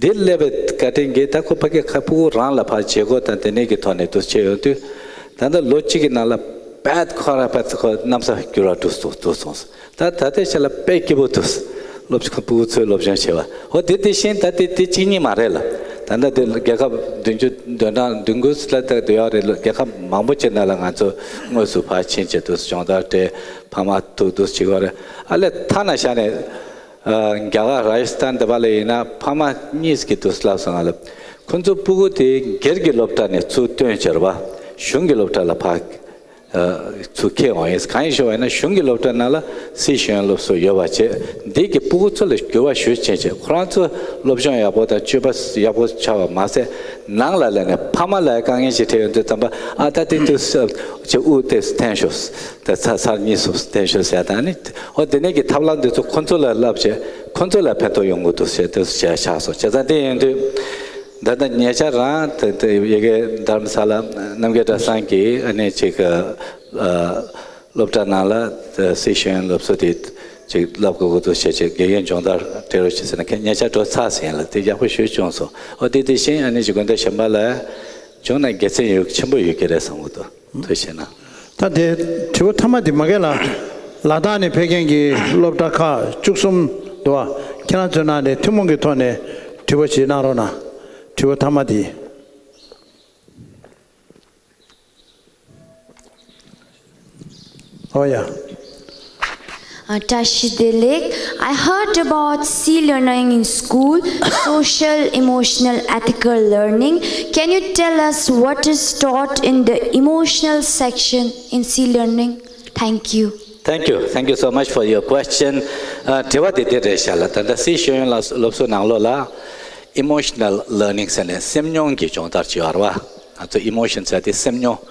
འདི་སླེབས་པའི་བཀའ་དྲིན་གྱིས་ད་ཁོ་ཕ་གི་ཁ་ཕྲལ་རང་ལ་ཕར་བྱེད་སྒོ་དང་དེ་ནས་ཀྱི་ཐོག་ནས་དུ་བྱས་ཡོང་དུས། ད་ལྟ་ལོ་གཅིག་གི་ནང་ལ་བད་ཁོ་ར་བད་ཁོ་གནམ་ས་འགྱུར་བ་འགྲོ་སོང་འགྲོ་སོང་། ད་ད་ལྟའི་ཆ་ལ་དཔེ་སྐྱིད་པོ་འདུག་སློབ་ཆུང་ཕྲུ་གུ་ཚོས་སློབ་སྦྱོང་བྱས་པ་འོ་དེ་དེ་བཞིན་ད་དེ་དེ་གཅིག་གཉིས་མ་རེད་ལ། ད་ལྟ་དེ་རྒྱལ་ཁབ་བདུན་ཅུ་དོན་གྲངས་བདུན་དགུ་ལ་ད་དེ་ཡོད་རེད་ལ། རྒྱལ་ཁབ་མང་པོ་ཅིག་ནང་ལ་ང་ཚོ་དངོས་སུ་ཕར་ཕྱིན་བྱས་འདུག་སྦྱོང་བརྡར་སྤྲད་ཕ་མ་ཐུག་འདུག་བྱེད་ཀྱི་ཡོད་རེད། ཨ་ལས་ཐ་ན་ཤ་ནས། རྒྱ་གར་ར་ཇ་སི་ཐན་དེ་པ་ལ་ཡིན་ན་ཕ་མ་གཉིས་ཀྱི་དུས་ལབ་སོང་ང་ལ། ཁོ་ཚོ་སྤུ་གུ་དེ་སྒེར་གྱི་སློབ་གྲྭ་ནས་ཚུར་བཏོན་བྱས་ར་བ། གཞུང་གི་སློབ་གྲྭ་ལ་ཕར་ཚུར་ཁྱེར་འོང་ཡིན། གང་ཡིན་ཞུ་བ་ཡིན་ན་གཞུང་གི་སློབ་གྲྭ་ནང་ལ་སི་ཤེས་ཡོན་སློབ་གསོ་ཡོད་པ་བྱས་འདི་གི་སྤུ་གུ་ཚོ་ལ་འགྱུར་བ་ཞུ་ཕྱིན་བྱས་ཁོ་རང་ཚོ་སློབ་སྦྱོང་ཡག་པོ་དང་སྤྱོད་པ་ཡག་པོ་ཆགས་པ་མ་ཟད་ནང་ལ་སླེབས་ནས་ཕ་མ་ལ་དཀའ་ངལ་ཞིག་འཕྲད་ཡོང་དུས་ཙམ་པ་ཨ་ད་དེ་དུས་ཅེ་དབུགས་དེ་འཐེན་ཤོག་ད་ཚ་ཚར་གཉིས་སུ་བསྟན་ཞུ་ཟེར་དང་ནི། ཨོ་དེ་ནས་ཀྱི་ཐབས་ལམ་འདི་ཚོ་ཁོ་ཚོ་ལ་བསླབ་བྱས་ཁོ་ཚོ་ལ་ཕན་ཐོགས་ཡོང་གི་འདུག་ཟེར་དེ་ཚོ་བྱས་ཆགས་སོང་། བྱས་ཙང་དེ་ཡིན་དུས་ད་ལྟ་ཉེ་ཆར་རང་དེ་དེ་ཡ་གི་དྷརམ་ས་ལ་རྣམ་རྒྱལ་གྲྭ་ཚང་གིས་ཨ་ནི་ཅིག་སློབ་གྲྭ་ནང་ལ་སི་ཤེས་ཡོན་སློབ་གསོ་དེ་ཅིག་བསླབ་དགོས་ཀྱི་འདུག་བྱས་ཅིག་དགེ་རྒན་སྦྱོང་བརྡར་སྤྲད་རོགས་བྱེད་ཟེར་ན་ཁྱེད་ཉེ་ཆར་འགྲོ་ཚར་ཟིན་ལ་དེ་ཡག་པོ་ཞུ་བྱུང་སོང་། ཨོ་དེ་དེ་བཞིན་ཨ་ནི་ཅིག་དགོན་སྡེ་གཞན་པ་ལ་བྱུང་ན་དགེ་མཚན་ཡོད་ཆེན་པོ་ཡོད་ཀྱི་རེད་བསམ་གྱི་འདུག་ཐུགས་རྗེ་གནང་། ད་དེ་དྲི་བ་མཐའ་མ་དེ་མ་གས་ལ་ལ་དྭགས་ནས་ཕེབས་མཁན་གྱི་སློབ་གྲྭ་ཁག་བཅུ་གསུམ་འདུག་བ། ཁྱེད་རང་ཚོའི་ནང་ནས་ཐུན་མོང་གི་ཐོག་ནས་དྲི་བ་ཞིག་གནང་རོགས་གནང་། དྲི་བ་མཐའ་མ་དེ། ཨོ་ཡ། Uh, བཀྲ་ཤིས་བདེ་ལེགས། I heard about C learning in school, social, emotional, ethical learning. Can you tell us what is taught in the emotional section in C learning? Thank you. Thank you. Thank you so much for your question. དྲི་བ་དེ་དེ་རེད་ཤག་ལ། ད་ལྟ་སི་ཤེས་ཡོན་ལ་སློབ་གསོ་ནང་ལོགས་ལ་emotional learning ཟེར་ནས་སེམས་མྱོང་གི་སྦྱོང་བརྡར་བྱེད་པ་རེད་བ། ང་ཚོ་emotion ཟེར་དེ་སེམས་མྱོང་།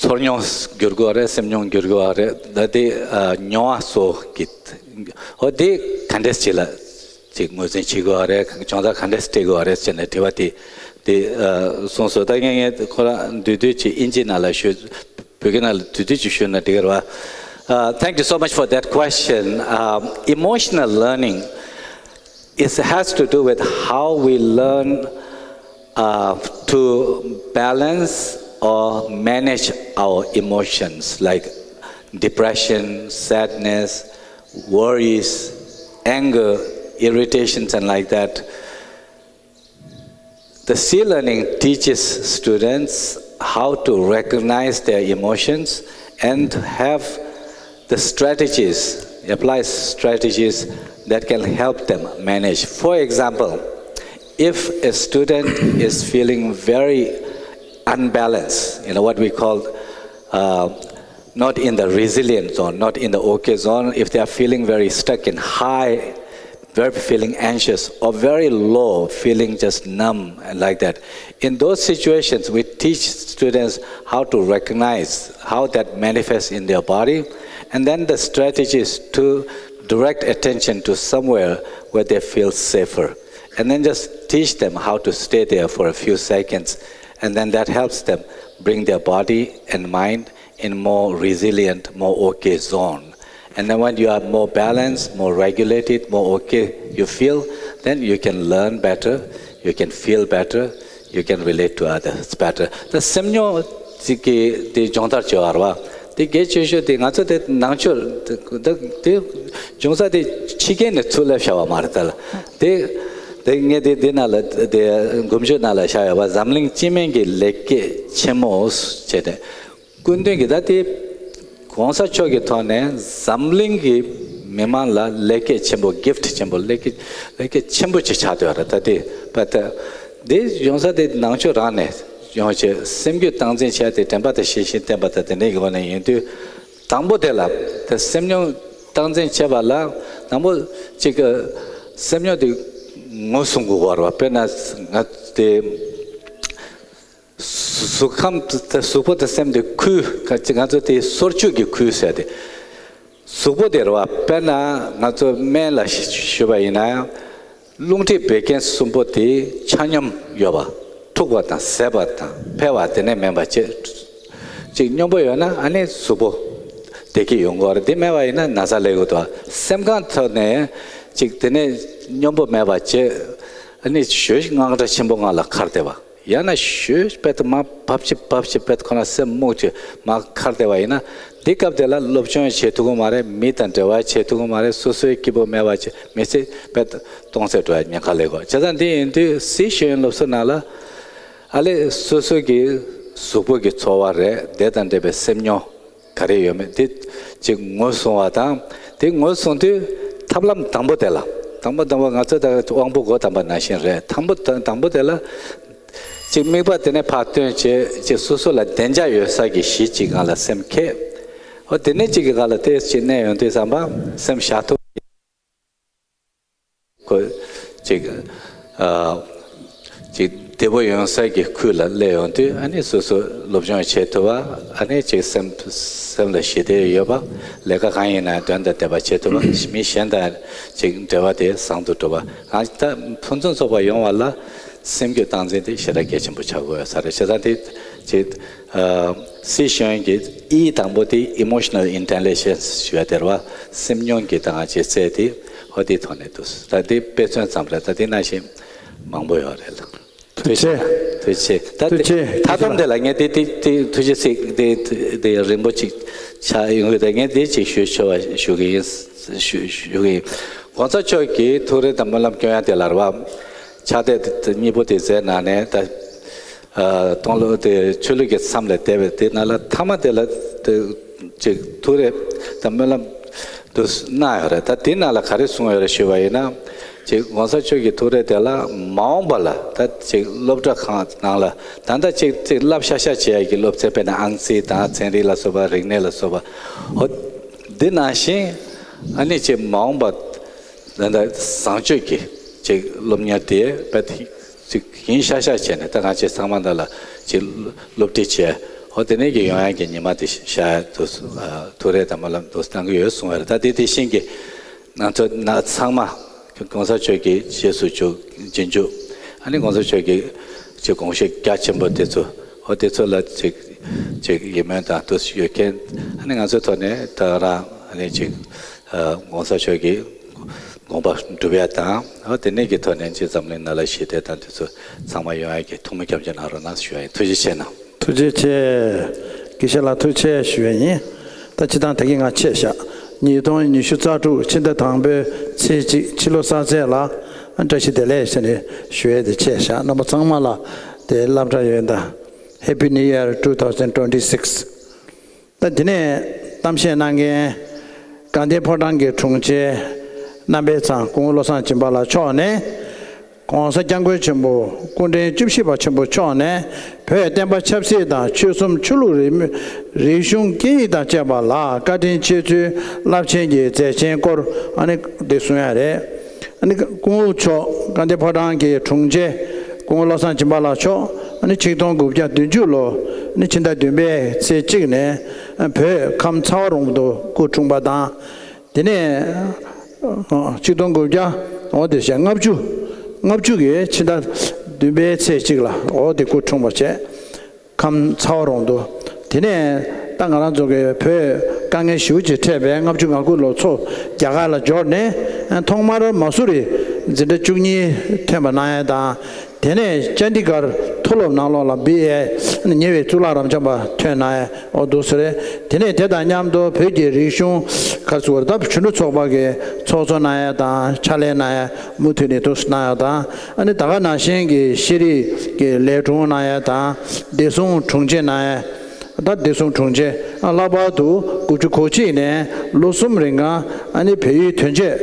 ཚོར་མྱོང་འགྱུར་དགོས་རེད། སེམས་མྱོང་འགྱུར་དགོས་རེད། ད་དེ་མྱོང་བ་སོགས་ཀྱི་ཧོ་དེ་ག་འདྲས་ཅིག་ལ་ཅིག་ངོས་འཛིན་བྱེད་དགོས་རེད། སྦྱོང་བརྡར་ག་འདྲས་སྤྲད་དགོས་རེད་ཅེས་ནས་དྲི་བ་དེ་དེ་གསུངས་སོང་། ད་ངས་ངས་ཁོ་རང་བསྡུས་བསྡུས་ཅིག་ཨིན་ཇི་ནང་ལ་ཞུ་བོད་སྐད་ནང་ལ་བསྡུས་བསྡུས་ཅིག་ཞུས་ན་འགྲིག་གི་རེད་བ། Uh, thank you so much for that question. Um, emotional learning is has to do with how we learn uh, to balance or manage our emotions like depression, sadness, worries, anger, irritations, and like that. The C learning teaches students how to recognize their emotions and have the strategies, apply strategies that can help them manage. For example, if a student is feeling very unbalanced, you know, what we call uh, not in the resilient zone, not in the okay zone, if they are feeling very stuck in high, very feeling anxious, or very low, feeling just numb and like that, in those situations, we teach students how to recognize how that manifests in their body, and then the strategies to direct attention to somewhere where they feel safer. And then just teach them how to stay there for a few seconds. And then that helps them bring their body and mind in more resilient, more okay zone. And then when you are more balanced, more regulated, more okay you feel, then you can learn better, you can feel better, you can relate to others better. ད་སེམས་མྱོང་ཅིག་གི་དེ་སྦྱོང་བརྡར་བྱེད་པ་རེད་བ། དེ་གལ་ཆེ་ཤོས་དེ་ང་ཚོ་དེ་ནང་ཆོས་དེ་དེ་སྦྱོང་ས་དེ་ཕྱི་རྒྱལ་ནས་ཚུར་སླེབས་བྱ་བ་མ་རེད་ད་ལ། དེ་དེ་ངས་དེ་དེ་ནང་ལ་དེ་མགུར་མཆོད་ནང་ལ་བཞག་ཡོད་པ་འཛམ་གླིང་སྤྱི་སྨན་གྱི་ལེགས་སྐྱེས་ཆེན་མོ་བྱས་ཏེ། སྐུ་མདུན་གྱིས་ད་དེ་གོང་ས་མཆོག་གི་ཐོག་ནས་འཛམ་གླིང་གི་མི་མང་ལ་ལེགས་སྐྱེས་ཆེན་པོ། གིཕ་ཊི་ཆེན་པོ། ལེགས་སྐྱེས་ལེགས་སྐྱེས་ཆེན་པོ་ཅིག་ཆགས་བསྡད་ཡོད་རེད། ད་དེ་པ་ད་དེ་ཡོང་ས་དེ་ནང་ཆོས་རང་ནས་ཡོང་བྱས་སེམས་རྒྱུད་སྟངས་འཛིན་བྱས་ཏེ་དྲན་པ་དང་ཤེས་བཞིན་བསྟེན་པ་དང་དེ་འདྲའི་སྒོ་ནས་ཡིན་དུས། དང་པོ་དེ་ལ་དེ་སེམས་མྱོང་སྟངས་འཛིན་བྱས་པ་ལ་དང་པོ་གཅིག་གི་སེམས་མྱོང་དེ་ངོས་བཟུང་དགོས་པ་རེད་བ། དཔེར་ན་ང་དེ། གཟུགས་ཁམས་དེ་གཟུགས་པོ་དང་སེམས་དེ་ཁུལ་ག་ཅི་ང་ཚོ་དེ་སོར་ཆུད་ཀྱི་ཁུལ་ཟེར་ཏེ། གཟུགས་པོ་དེ་རེད་བ། དཔེར་ན་ང་ཚོ་སྨན་ལ་ཞུ་བ་ཡིན་ན་ཡང་རླུང་མཁྲིས་བད་ཀན་གསུམ་པོ་དེ་ཆ་སྙོམས་ཡོད་པ། འཁྲུགས་པ་དང་ཟད་པ་དང་འཕེལ་བ་དེ་ནས་མིན་པ་བྱེད། ཅིག་སྙོམས་པོ་ཡོད་ན་ཨ་ནི་གཟུགས་པོ་བདེ་སྐྱིད་ཡོང་གི་ཡོད་རེད། དེ་མེད་པ་ཡིན་ན་ན་ཚ་སླེབས་ཀྱི་འདུག་སེམས་ཁམས་ཐོག་ནས་ཅིག་དེ་ནས་སྙོམས་པོ་མེད་པ་བྱེད། ཨ་ནི་ཞོལ་དངངས་སྐྲག་ཆེན་པོ་ངང་ལ་འཁར་བསྡད་པ། ཡང་ན་ཞོལ་དཔེ་དེ་མར་བབས་ཅིག་བབས་ཅིག་དཔེ་དེ་ཁོ་ན་སེམས་རྨུགས་ཅིག་མར་འཁར་བསྡད་པ་ཡིན་ན། འདི་སྐབས་དེ་ལ་སློབ་སྦྱོང་བྱེད་ཐུབ་ཀྱི་མ་རེད། མི་དང་འབྲེལ་བ་བྱེད་ཐུབ་ཀྱི་མ་རེད། སོ་སོའི་སྐྱིད་པོ་མེད་པ་བྱེད། མི་ཚེ་དཔེ་སྟོང་ཟད་འགྲོ་བའི་ཉེན་ཁ་སླེབས་ཀྱི་ཡོད། བྱས་ཙང་འདི་ཡིན་དུས་སཱི་ཤེས་ཡོན་སློབ་གསོ་ནང་ལ་ཨ་ལས་སོ་སོ་གི་གཟུགས་པོ་གི་འཚོ་བ་རེད། དེ་དང་འབྲེལ་བའི་སེམས་མྱོང་ག་རེ་ཡོད་མེད་དེ་ཅིག་ངོས་བཟུང་བ་དང་། དེ་ངོས་བཟུང་དུས་ཐབས་ལམ་དང་པོ་དེ་ལ། དང་པོ་དང་པོ་ང་ཚོ་ད་དབང་པོ་སྒོ་དང་པོ་ནང་བཞིན་རེད། དང་པོ་དང་དང་པོ་དེ་ལ་ཅིག་དམིགས་པ་དེ་ནས་ཕར་བཏོན་བྱས། ཅིག་སོ་སོ་ལ་བདེ་འཇགས་ཡོད་ས་གི་གཞི་ཅིག་སྒང་ལ་སེམས་ཁེལ། འོ་དེ་ནས་ཅིག་གི་སྒང་ལ་ཏོག་ཙམ་གནས་ཡོང་དུས་ཙམ་པ་སེམས་བཞག་ཐུབ། ཁོ་ཅིག་ཨ་ཅིག་བདེ་པོ་ཡོང་ས་གི་ཁུལ་ལ་སླེབས་ཡོང་དུས། ཨ་ནི་སོ་སོ་སློབ་སྦྱོང་བྱེད་ཐུབ་པ། ཨ་ནི་ཅིག་སེམས་སེམས་ལ་ཞི་བདེ་ཡོད་པ། ལས་ཀ་གང་ཡིན་ན་དོན་དང་ལྡན་པ་བྱེད་ཐུབ་པ། མི་གཞན་དང་ཅིག་འབྲེལ་བ་དེ་བཟང་དུ་འགྲོ་བ། ཨ་ད་ཕུན་སུམ་ཚོགས་པ་ཡོང་བ་ལ་སེམས་རྒྱུད་སྟངས་འཛིན་དེ་ཞེ་དྲག་གལ་ཆེན་པོ་ཆགས་ཀྱི་ཡོད་ས་རེད། བྱས་ཙང་དེ་ཅིག་ཨ་སཱི་ཤེས་ཡོན་གྱི་ཨི་དང་པོ་དེ་emotional intelligence ཞུ་བ་དེ་རེད་བ། སེམས་མྱོང་གི་དང་ཅིག་རྩལ་དེ། ཧོ་དེའི་ཐོག་ནས་འདུག་ད་འདི་དཔེ་མཚོན་ཙམ་རེད། ད་དེ་ནང་བཞིན་མང་པོ་ཡོད་རེད་ལ། ཐུགས་རྗེ་ཆེ། ཐུགས་རྗེ་ཆེ། ད་ཐུགས་རྗེ་ཆེ། མཐའ་སྡོམ་དེ་ལ་ངས་དེ་དེ་དེ་ཐུགས་རྗེ་ཆེ། དེ་དེ་རིང་པོ་ཅིག་ཆགས་ཡོང་གི། ད་ངས་དེ་ཅིག་ཞུ་ཆོག་པ་ཞུ་གི་ཡིན། ཞུ་ཞུ་གི་ཡིན། གོང་ས་མཆོག་གིས་ཐུགས་རེ་དང་སྨོན་ལམ་སྐྱོན་ཡ་དེ་ལ་རེད་བ། ཕྱག་དེབ་དེ་གཉིས་པོ་དེ་མཛད་གནང་ནས་ད། ཨ་སྟོང་ལོ་དེ་ཆོས་ལུགས་ཀྱི་མཚམས་ལས་འདས་པའི་དེ་ནང་ལ་མཐའ་མ་དེ་ལ་དེ་ཅིག་ཐུགས་རེ་དང་སྨོན་ལམ་དུ་གནང་ཡོད་རེད། ད་དེ་ནང་ལ་ག་རེ་གསུངས་ཡོད་རེད་ཞུས་པ་ཡིན་ན། ཅིག་གོང་ས་མཆོག་གི་ཐུགས་རེ་དེ་ལ་མ་འོངས་པ་ལ་ད་ཅིག་སློབ་གྲྭ་ཁང་ནང་ལ་ད་ལྟ་ཅིག་ཅིག་བསླབ་ཤག་ཤག་བྱེད་ཡ་གི་སློབ་ཚན་དཔེར་ན་ཨང་རྩིས་དང་ཚན་རིག་ལ་སོགས་པ་རིག་གནས་ལ་སོགས་པ། འོ་འདི་ནང་བཞིན་ཨ་ནི་ཅིག་མ་འོངས་པ། ད་ལྟ་བཟང་སྤྱོད་ཀྱི་ཅིག་སློབ་གཉེར་དེ་བེད་ཅིག་ཡིན་ཤག་ཤག་བྱས་ནས། ད་ང་ཚོ་ཚང་མ་འདི་ལ་ཅིག་སློབ་ཁྲིད་བྱས། ཧོ་དེ་ནས་ཀྱི་ཡོང་ཡ་གི་ཉི་མ་དེ་ཤར་ཡ་དུ་ཐུགས་རེ་དང་སྨོན་ལམ་དུ་གནང་གི་ཡོད་གསུང་བ་རེད། ད་དེ་དེ་བཞིན་གྱི་ང་ཚོ་ན་ཚང་མ་གོང་ས་མཆོག་གི་རྗེས་སུ་འཇུག་རྗེས་འཇུག་ཨ་ནི་གོང་ས་མཆོག་གི་ཅིག་དགོངས་བཞེད་རྒྱ་ཆེན་པོ་དེ་ཚོ། ཧོ་དེ་ཚོ་ལ་ཅིག་ཅིག་ཡིད་སྨོན་དང་དུ་ཡོད་མཁན། ཨ་ནི་ང་ཚོའི་ཐོག་ནས་ད་རང་ཨ་ནི་ཅིག་ཨ་གོང་ས་མཆོག་གི་དགོངས་པ་འགྲུབ་ཡ་དང་། ཨ་དེ་ནས་ཀྱི་ཐོག་ནས་ཅིག་འཛམ་གླིང་ནང་ལ་ཞི་བདེ་དང་དེ་ཚོ་ཚང་མ་ཡོང་ཡ་གི་ཐུགས་སྨོན་སྐྱབས་འཇུག་གནང་རོགས་གནང་ཞུ་ཡ་ཡིན། ཐུགས་རྗེ་ཆེ་གནང་། ཐུགས་རྗེ་ཆེ། དགེ་བཤེས་ལགས་ཐུགས་རྗེ་ཆེ་ཞུ་ཡ་ཡིན། ད་སྤྱིར་བཏང་ད་གིན་ང་ཆད་བཞག་ཉིས་སྟོང་ཉི་ཤུ་རྩ་དྲུག་ཕྱི་ཟླ་དང་པོའི་ཚེས་གཅིག་ཕྱི་ལོ་གསར་ཚེས་ལ་བཀྲ་ཤིས་བདེ་ལེགས་ཟེར་ནས་ཞུ་ཡ་དེ་ཆད་བཞག་རྣམ་པ་ཚང་མ་ལ་དེ་སློབ་གྲྭ་ཡོད་ད། Happy New Year two thousand twenty-six། ད་དེ་ནས་གཏམ་བཤད་གནང་མཁན་དགའ་ལྡན་ཕོ་བྲང་གི་དྲུང་ཆེ་རྣམ་པའི་ཚང་སྐུ་ངོ་བློ་བཟང་སྦྱིན་པ་ལགས་མཆོག་ནས། ༸གོང་ས་༸སྐྱབས་མགོན་ཆེན་པོ་སྐུ་ཕྲེང་བཅུ་བཞི་པ་ཆེན་པོ་མཆོག་ནས་བོད་བསྟན་པ་ཆབ་སྲིད་དང་ཆོལ་གསུམ་ཆོས་ལུགས་རིས་མེད་རིག་གཞུང་སྐད་ཡིག་དང་བཅས་པ་ལ་བཀའ་དྲིན་ཆེ་ཚུལ་རླབས་ཆེན་གྱི་མཛད་ཆེན་སྐོར་ཨ་ནི་འདི་གསུང་ཡ་རེད། ཨ་ནི་སྐུ་ངོ་མཆོག་དགའ་ལྡན་ཕོ་བྲང་གི་དྲུང་ཆེ་སྐུ་ངོ་བློ་བཟང་སྦྱིན་པ་ལགས་མཆོག་ཨ་ནི་ཆིག་སྟོང་དགུ་བརྒྱ་བདུན་ཅུ་ལོ་ཨ་ནི་ཕྱི་ཟླ་བདུན་པའི་ཚེས་གཅིག་ནས་བོད་ཁམས་ཚ་བ་རོང་པོ་དུ་སྐུ་འཁྲུངས་པ་དང་། དེ་ནས་ཆིག་སྟོང་དགུ་བརྒྱ་འོ་དེ་བཞིན་ལྔ་བཅུ། ལྔ་བཅུ་གི་ཕྱི་ཟླ་བདུན་པའི་ཚེས་གཅིག་ལ་འོ་དེ་སྐུ་འཁྲུངས་པ་བྱས། ཁམས་ཚ་བ་རོང་དུ། དེ་ནས་ད་ང་རང་ཚོ་གི་བོད་དཀའ་ངལ་ཞེ་པོ་ཅིག་འཕྲད་པའི་ལྔ་བཅུ་ང་དགུ་ལོ་ཚོ་རྒྱ་གར་ལ་འབྱོར་ནས་ཐོག་མར་མ་སུ་རི་འཛིན་གྲྭ་བཅུ་གཉིས་ཐོན་པ་གནང་ཡས་དང་། དེ་ནས་ཅན་ཌི་གར་མཐོ་སློབ་ནང་ལོགས་ལ་བི་ཨེ་ཉེ་བའི་གཙུག་ལག་རབ་འབྱམས་པ་ཐོན་གནང་ཡས་འོ་འདུག་ཟེར། དེ་ནས་དེ་དང་མཉམ་དུ་བོད་ཀྱི་རིག་གཞུང་ག་རེ་ཟེར་དགོས་རེད། ད་བྱུང་འགྲོ་ཚོགས་པ་གི་ཚོགས་གཙོ་གནང་ཡས་དང་ཕྱག་ལས་གནང་ཡས་མུ་མཐུད་ནས་འདུག་གནང་ཡས་དང་། ཨ་ནི་ད་ག་ནང་བཞིན་གྱི་ཤེས་རིག་གི་ལས་དྲུང་གནང་ཡས་དང་བདེ་སྲུང་དྲུང་ཆེ་གནང་ཡས། ད་བདེ་སྲུང་དྲུང་ཆེ་ཨ་ལྷག་པར་དུ་དགུ་བཅུ་གོ་གཅིག་ནས་ལོ་གསུམ་རིང་ཨ་ནི་བལ་ཡུལ་དོན་གཅོད་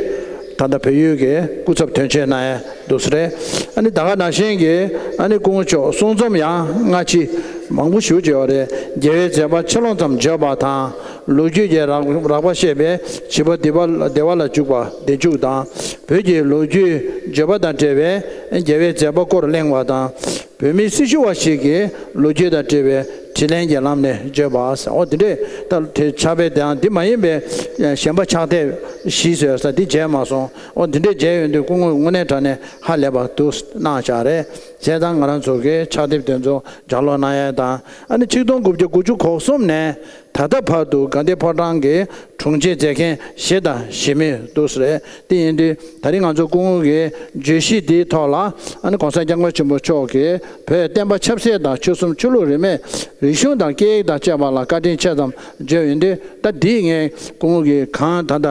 ད་ལྟ་བལ་ཡུལ་གྱི་སྐུ་ཚབ་དོན་གཅོད་གནང་ཡས་འདུག་ཟེར། ཨ་ནི་ད་ག་ནང་བཞིན་གྱི་ཨ་ནི་སྐུ་ངོ་མཆོག་གསུང་རྩོམ་ཡང་སྔ་ཕྱི་མང་པོ་ཞེ་པོ་ཅིག་ཡོད་རེད། རྒྱལ་བའི་མཛད་པ་ཆེ་ལོང་ཙམ་བརྗོད་པ་དང་། ལོ་རྒྱུས་ཀྱི་རགས་རགས་པ་བཤད་པའི་བྱིས་པ་བདེ་བ་བདེ་བ་ལ་འཇུག་པ་བདེ་འཇུག་དང་། བོད་ཀྱི་ལོ་རྒྱུས་བརྗོད་པ་དང་འབྲེལ་བའི་རྒྱལ་བའི་མཛད་པ་སྐོར་གླེང་བ་དང་། བོད་མིའི་སྲི་ཞུ་བ་ཞིག་གིས་ལོ་རྒྱུས་དང་འབྲེལ་བའི་དྲིས་ལན་གྱི་ལམ་ནས་བརྗོད་པ་ཟེར། འོ་དེ་འདྲས་ད་དེ་ཕྱག་དཔེ་དེའང་འདི་མ་ཡིན་པའི་གཞན་པ་ཕྱག་དེབ་བཞི་བཟོས་ས་འདི་མཇལ་མ་སོང་། འོ་འདི་འདྲས་མཇལ་ཡོང་དུས་སྐུ་ངོ་དངོས་གནས་དྲང་གནས་ཧ་ལས་པ་འདུག་གནང་བཞག་རེད། བྱས་ཙང་ང་རང་ཚོ་གིས་ཕྱག་དེབ་དེ་ཚོ་ལྗགས་ཀློག་གནང་ཡས་དང་། ཨ་ནི་ཆིག་སྟོང་དགུ་བརྒྱ་དགུ་བཅུ་གོ་གསུམ་ནས་ད་ལྟ་བར་དུ་དགའ་ལྡན་ཕོ་བྲང་གི་དྲུང་ཆེ་མཛད་མཁན་བཞི་དང་བཞི་མོ་འདུག་ཟེར། དེ་ཡིན་དུས་ད་རིང་ང་ཚོ་སྐུ་ངོ་གི་བརྗོད་གཞི་འདིའི་ཐོག་ལ་ཨ་ནི་༸གོང་ས་༸སྐྱབས་མགོན་ཆེན་པོ་མཆོག་གིས་བོད་བསྟན་པ་ཆབ་སྲིད་དང་ཆོལ་གསུམ་ཆོས་ལུགས་རིས་མེད་རིག་གཞུང་དང་སྐད་ཡིག་དང་བཅས་པ་ལ་བཀའ་དྲིན་ཆེ་ཙམ་བརྗོད་ཡོད་དུས། ད་འདིས་ངས་སྐུ་ངོ་གི་གང་ད་ལྟ་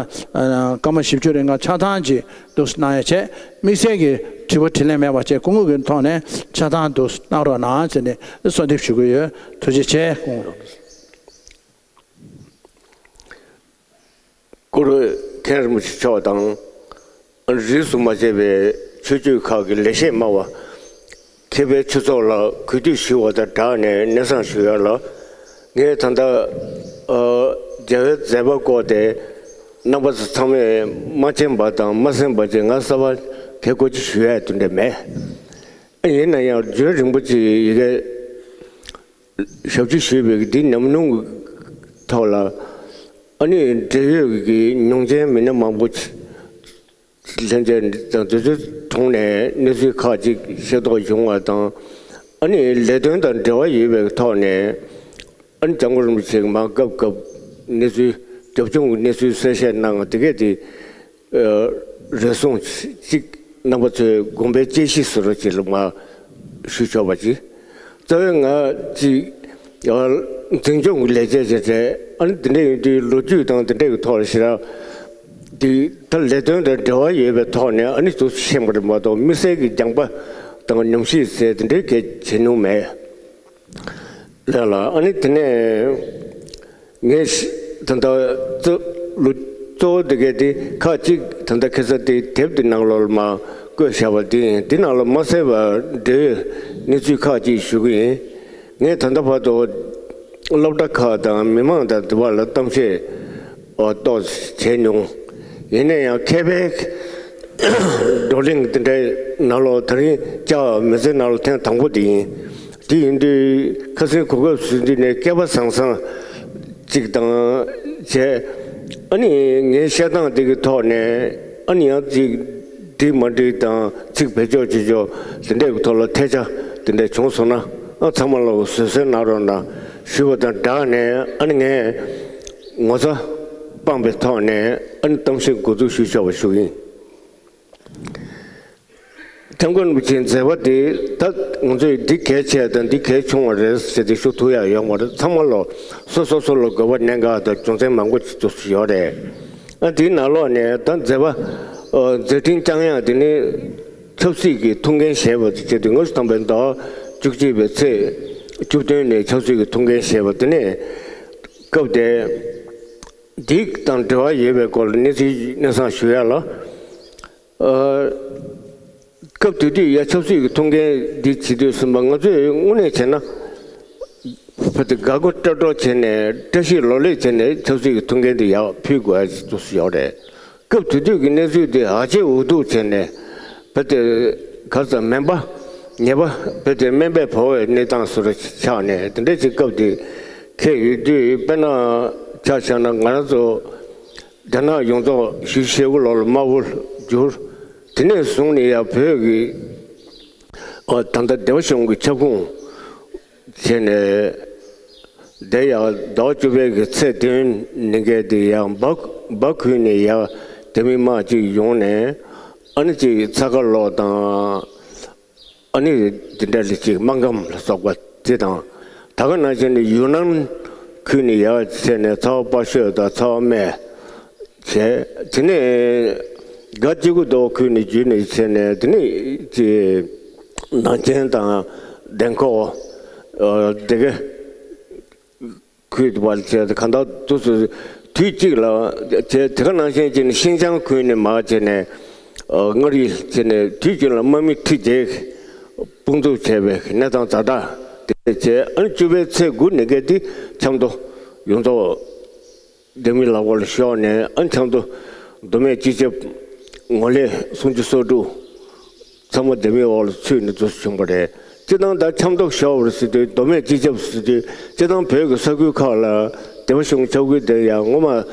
སྐར་མ་བཞི་བཅུ་རིང་ག་ཆ་ཚང་ཅིག་འདུག་གནང་ཡ་བྱས། དམིགས་བསལ་གྱི་དྲི་བ་དྲིས་ལན་མེད་པ་བྱས། སྐུ་ངོ་གི་ཐོག་ནས་ཆ་ཚང་འདུག་གནང་རོགས་གནང་ཟེར་ནས་གསོལ་འདེབས་ཞུ་གི་ཡོད། ཐུགས་རྗེ་ཆེ། སྐུ་ངོ། གུ་རུ་མཁན་རིན་པོ་ཆེ་མཆོག་དང་། རིས་སུ་མ་ཆད་པའི་ཆོས་བརྒྱུད་ཁག་གི་ལས་བྱེད་སྨྲ་བ། མཁས་པའི་ཆོས་ཚོགས་ལ་གུས་འདུད་ཞུ་བ་དང་སྦྲགས་ནས་སྙན་སེང་ཞུ་ཡ་ལ། ངས་ད་ལྟ་ཨ་མཇལ་བའི་མཛད་པ་སྐོར་དེ་རྣམ་པ་ཚོ་ཚང་མས་མ་མཁྱེན་པ་དང་མ་གསན་པ་ཅིག་ང་གསར་པ་གལ་དགོས་ཅིག་ཞུ་ཡ་དེ་འདྲ་མེད། ཡིན་ན་ཡང་རྒྱུན་རིང་པོ་ཅིག་ཡི་གེ་ཞབས་ཕྱི་ཞུས་པའི་འདི་ཉམས་མྱོང་གི་ཐོག་ལ། ཨ་ནི་འབྲེལ་ཡོད་ཀྱི་ཉུང་མཐའི་མི་སྣ་མང་པོ་ཅིག་ལྷན་རྒྱས་དང་དུས་ཚོད་གྲོངས་ནས་གནས་ཚུལ་ཁག་ཅིག་ཤེས་རྟོགས་བྱུང་བ་དང་། ཨ་ནི་ལས་དོན་དང་འབྲེལ་བ་ཡོད་པའི་ཐོག་ནས། ཨ་ནི་༸སྐྱབས་མགོན་རིན་པོ་ཆེས་མར་སྐབས་སྐབས་གནས་ཚུལ་རྒྱབ་ལྗོངས་ཀྱི་གནས་ཚུལ་གསལ་བཤད་གནང་དེ་གས་དེ། ཨ་རེ་ཟུང་གཅིག་རྣམ་པ་ཚོས་དགོངས་པའི་དཔྱད་གཞི་བཟོ་འདྲ་ཅིག་ལ་མར་ཞུ་ཆོག་པ་ཅིག་རྩ་བའི་ང་གཅིག་ཨ་འཛིན་སྐྱོང་གི་ལས་བྱེད་ཅིག་རེད། ཨ་ནི་དེ་འདྲ་ཡིན་དུས་ལོ་རྒྱུས་དང་དེ་འདྲ་གི་ཐོག་ལ་ཞེ་དྲག་དེ་ད་ལས་དོན་དང་འབྲེལ་བ་ཡོད་པའི་ཐོག་ནས་ཨ་ནི་དུ་ཤེས་པ་རེད་མ་གཏོགས། དམིགས་བསལ་གྱི་སྦྱངས་པ་དང་ཉམས་ཞིབ་ཟེར་དེ་འདྲའི་གས་བྱེད་མྱོང་མེད། ལགས་ལགས། ཨ་ནི་དེ་ནས་ངས་ད་ལྟ་གཙོ་ལོ་གཙོ་བོ་དེ་གས་དེ་ཁག་གཅིག་ད་ལྟ་ཁ་སང་དེ་དེབ་དེ་ནང་ལོགས་ལ་མར་བཀོད་བཞག་པ་དེ་ཡིན། དེ་ནང་ལ་མ་གསལ་བ་འབྲེལ་ཡོད་གནས་ཚུལ་ཁག་ཅིག་ཞུ་གི་ཡིན། ངས་ད་ལྟ་བར་དུ་སློབ་གྲྭ་ཁག་དང་མི་མང་དང་དེ་བར་ལ་གཏམ་བཤད་ཨོ་ཏོག་བྱས་མྱོང་། ཡིན་ན་ཡང་མཁས་པའི་བགྲོ་གླེང་དེ་འདྲའི་ནང་ལོགས་དེ་རིང་བཅར་བ་མི་ཚེ་ནང་ལ་ཐེངས་དང་པོ་དེ་ཡིན། དེ་ཡིན་དུས་ཁ་སང་གོ་སྐབས་ཟིན་དུས་ནས་སྐལ་པ་བཟང་བཟང་ཅིག་དང་བྱས། ཨ་ནི་ངའི་བཤད་སྟངས་དེ་གི་ཐོག་ནས་ཨ་ནི་ཡང་ཅིག་འགྲིག་མ་འགྲིག་དང་ཚིག་བེད་སྤྱོད་ཅི་ཆོག་དེ་འདྲའི་གི་ཐོག་ལ་ཐལ་ཆ་དེ་འདྲ་བྱུང་སོང་ན། ཨ་ཚང་མ་ལ་བཟོད་བསྲན་གནང་རོགས་གནང་ཞུས་པ་དང་སྦྲགས་ནས། ཨ་ནི་ངས་ངོ་ཚ་སྤངས་པའི་ཐོག་ནས་ཨ་ནི་གཏམ་བཤད་འགོ་འཛུགས་ཞུས་ཆོག་པ་ཞུ་གི་ཡིན། སྐྱབས་མགོན་རིན་པོ་ཆེའི་མཛད་པ་དེ་ད་ང་ཚོས་འདི་གལ་ཆེ་དང་འདི་གལ་ཆུང་བ་རེད་ཟེར་ཏེ་ཞུ་ཐུབ་ཡ་ཡོད་མ་རེད། ཚང་མ་ལ་སོ་སོ་སོ་ལ་དགོས་པ་གནད་འགག་དང་རྒྱུ་མཚན་མང་པོ་ཅིག་ཏུ་ཡོད་རེད། ཨ་དེའི་ནང་ལོགས་ནས་ད་མཛད་པ་ཨ་མཛད་འཕྲིན་བསྐྱངས་ཡག་དེ་ནི་ཆབ་སྲིད་ཀྱི་ཐུགས་འགན་བཞེས་པ་དེ་བྱས་ཏེ། ང་ཚོ་དང་པོའི་ཟླ་བ་བཅུ་གཅིག་པའི་ཚེས་བཅུ་བདུན་ནས་ཆབ་སྲིད་ཀྱི་ཐུགས་འགན་བཞེས་པ་དེ་ནས་སྐབས་དེ་འདི་དང་འབྲེལ་བ་ཡོད་པའི་སྐོར་ལ་གནས་ཚུལ་སྙན་སེང་ཞུ་ཡ་ལ། ཨ་སྐབས་དེ་དུས་ཡ་ཆབ་སྲིད་ཀྱི་ཐུགས་འགན་འདི་བྱེད་དུས་ཙམ་པ་ང་ཚོས་དངོས་གནས་བྱས་ན་བོད་དེ་དགའ་མགུ་སྤྲོ་སྤྲོ་བྱས་ནས་བཀྲ་ཤིས་ལོ་ལེགས་བྱས་ནས་ཆབ་སྲིད་ཀྱི་ཐུགས་འགན་འདི་ཡར་ཕུལ་དགོས་ཡ་ཅིག་ཏུ་ཡོད་རེད། སྐབས་དེ་དུས་ཀྱི་གནས་ཚུལ་དེ་ཧ་ཅང་འུ་ཐུག་བྱས་ནས་བོད་དེ་ག་ཚ་མེད་པ་ཉེས་པ་བོད་དེ་དམན་པས་བོར་བའི་གནས་སྟངས་སུ་ཆགས་ནས་དེ་འདྲ་ཅིག་སྐབས་དེ་འཁེལ་ཡོད་དུས། དཔེར་ན་ཆ་བཞག་ན་ང་རང་ཚོ་རྒྱ་ནག་ཡོངས་རྫོགས་ཞེ་དགུ་ལོ་ལ་དམར་པོར་གྱུར། དེ་ནས་བཟུང་ནས་ཡང་བོད་ཀྱི་ཨ་ད་ལྟ་སྡེ་པ་གཞུང་གི་ཁྱབ་ཁོངས་བྱས་ནས་དེ་ཡང་ཟླ་བ་བཅུ་པའི་གི་ཚེས་བདུན་ཉིན་གྱི་དེ་ཡང་འབའ་འབའ་ཁུལ་ནས་ཡང་སྡེ་མི་མང་ཅིག་ཡོང་ནས་ཨ་ནི་ཅིག་ཚ་ཁ་ལོག་དང་། ཨ་ནི་དེ་འདྲ་ལ་ཅིག་སྨར་ཁམས་ལ་སོགས་པ་དེ་དང་། ད་ག་ནང་བཞིན་ནི་ཡུན་ནན་ཁུལ་ནས་ཡར་བྱས་ནས་ཚ་བ་དཔའ་ཤོད་དང་ཚ་བ་སྨད་བྱས། དེ་ནས་སྒ་སྐྱེ་རྒུ་མདོ་ཁུལ་ནས་བརྒྱུད་ནས་བྱས་ནས། དེ་ནས་ཅིག་ནང་ཆེན་དང་བདེ་འཁོག་ཨ་དེ་ག་ཁུལ་དུ་བར་བྱས་ཏེ། གང་ལྟར་དུས་སུ་དུས་གཅིག་ལ་བྱས། དེ་ག་ནང་བཞིན་བྱས་ནས་ཤིན་ཅང་ཁུལ་ནས་མར་བྱས་ནས་ཨ་མངའ་རིས་བྱས་ནས་དུས་གཅིག་ལ་དམག་མི་ཁྲི་བརྒྱད་དཔུང་འཛུགས་བྱས་པའི་གནས་སྟངས་ཛ་དྲག་དེ་བྱས། ཨ་ནི་བཅུ་པའི་ཚེས་དགུ་ཉིན་གྱི་དེ་ཆབ་མདོ་ཡོངས་རྫོགས་སྡེ་མི་ལག་པ་ལ་ཤོར་ནས། ཨ་ནི་ཆབ་མདོ་མདོ་སྨད་སྤྱི་ཁྱབ་ངོས་ལེན་སུམ་ཅུ་སོ་དྲུག་ཚང་མ་སྡེ་མིའི་འོག་ལ་ཚུད་ནས་འཛུལ་བྱུང་བ་རེད། སྤྱིར་བཏང་ད་ཆབ་མདོ་ཞོག་པར་ཟེར་དུས་མདོ་སྨད་སྤྱི་ཁྱབ་ཟེར་དུས་སྤྱིར་བཏང་བོད་ཀྱི་ས་ཁུལ་ཁག་ལ་སྡེ་པ་གཞུང་ཁྱབ་ཁུལ་དེ་ཡང་ངོ་མ་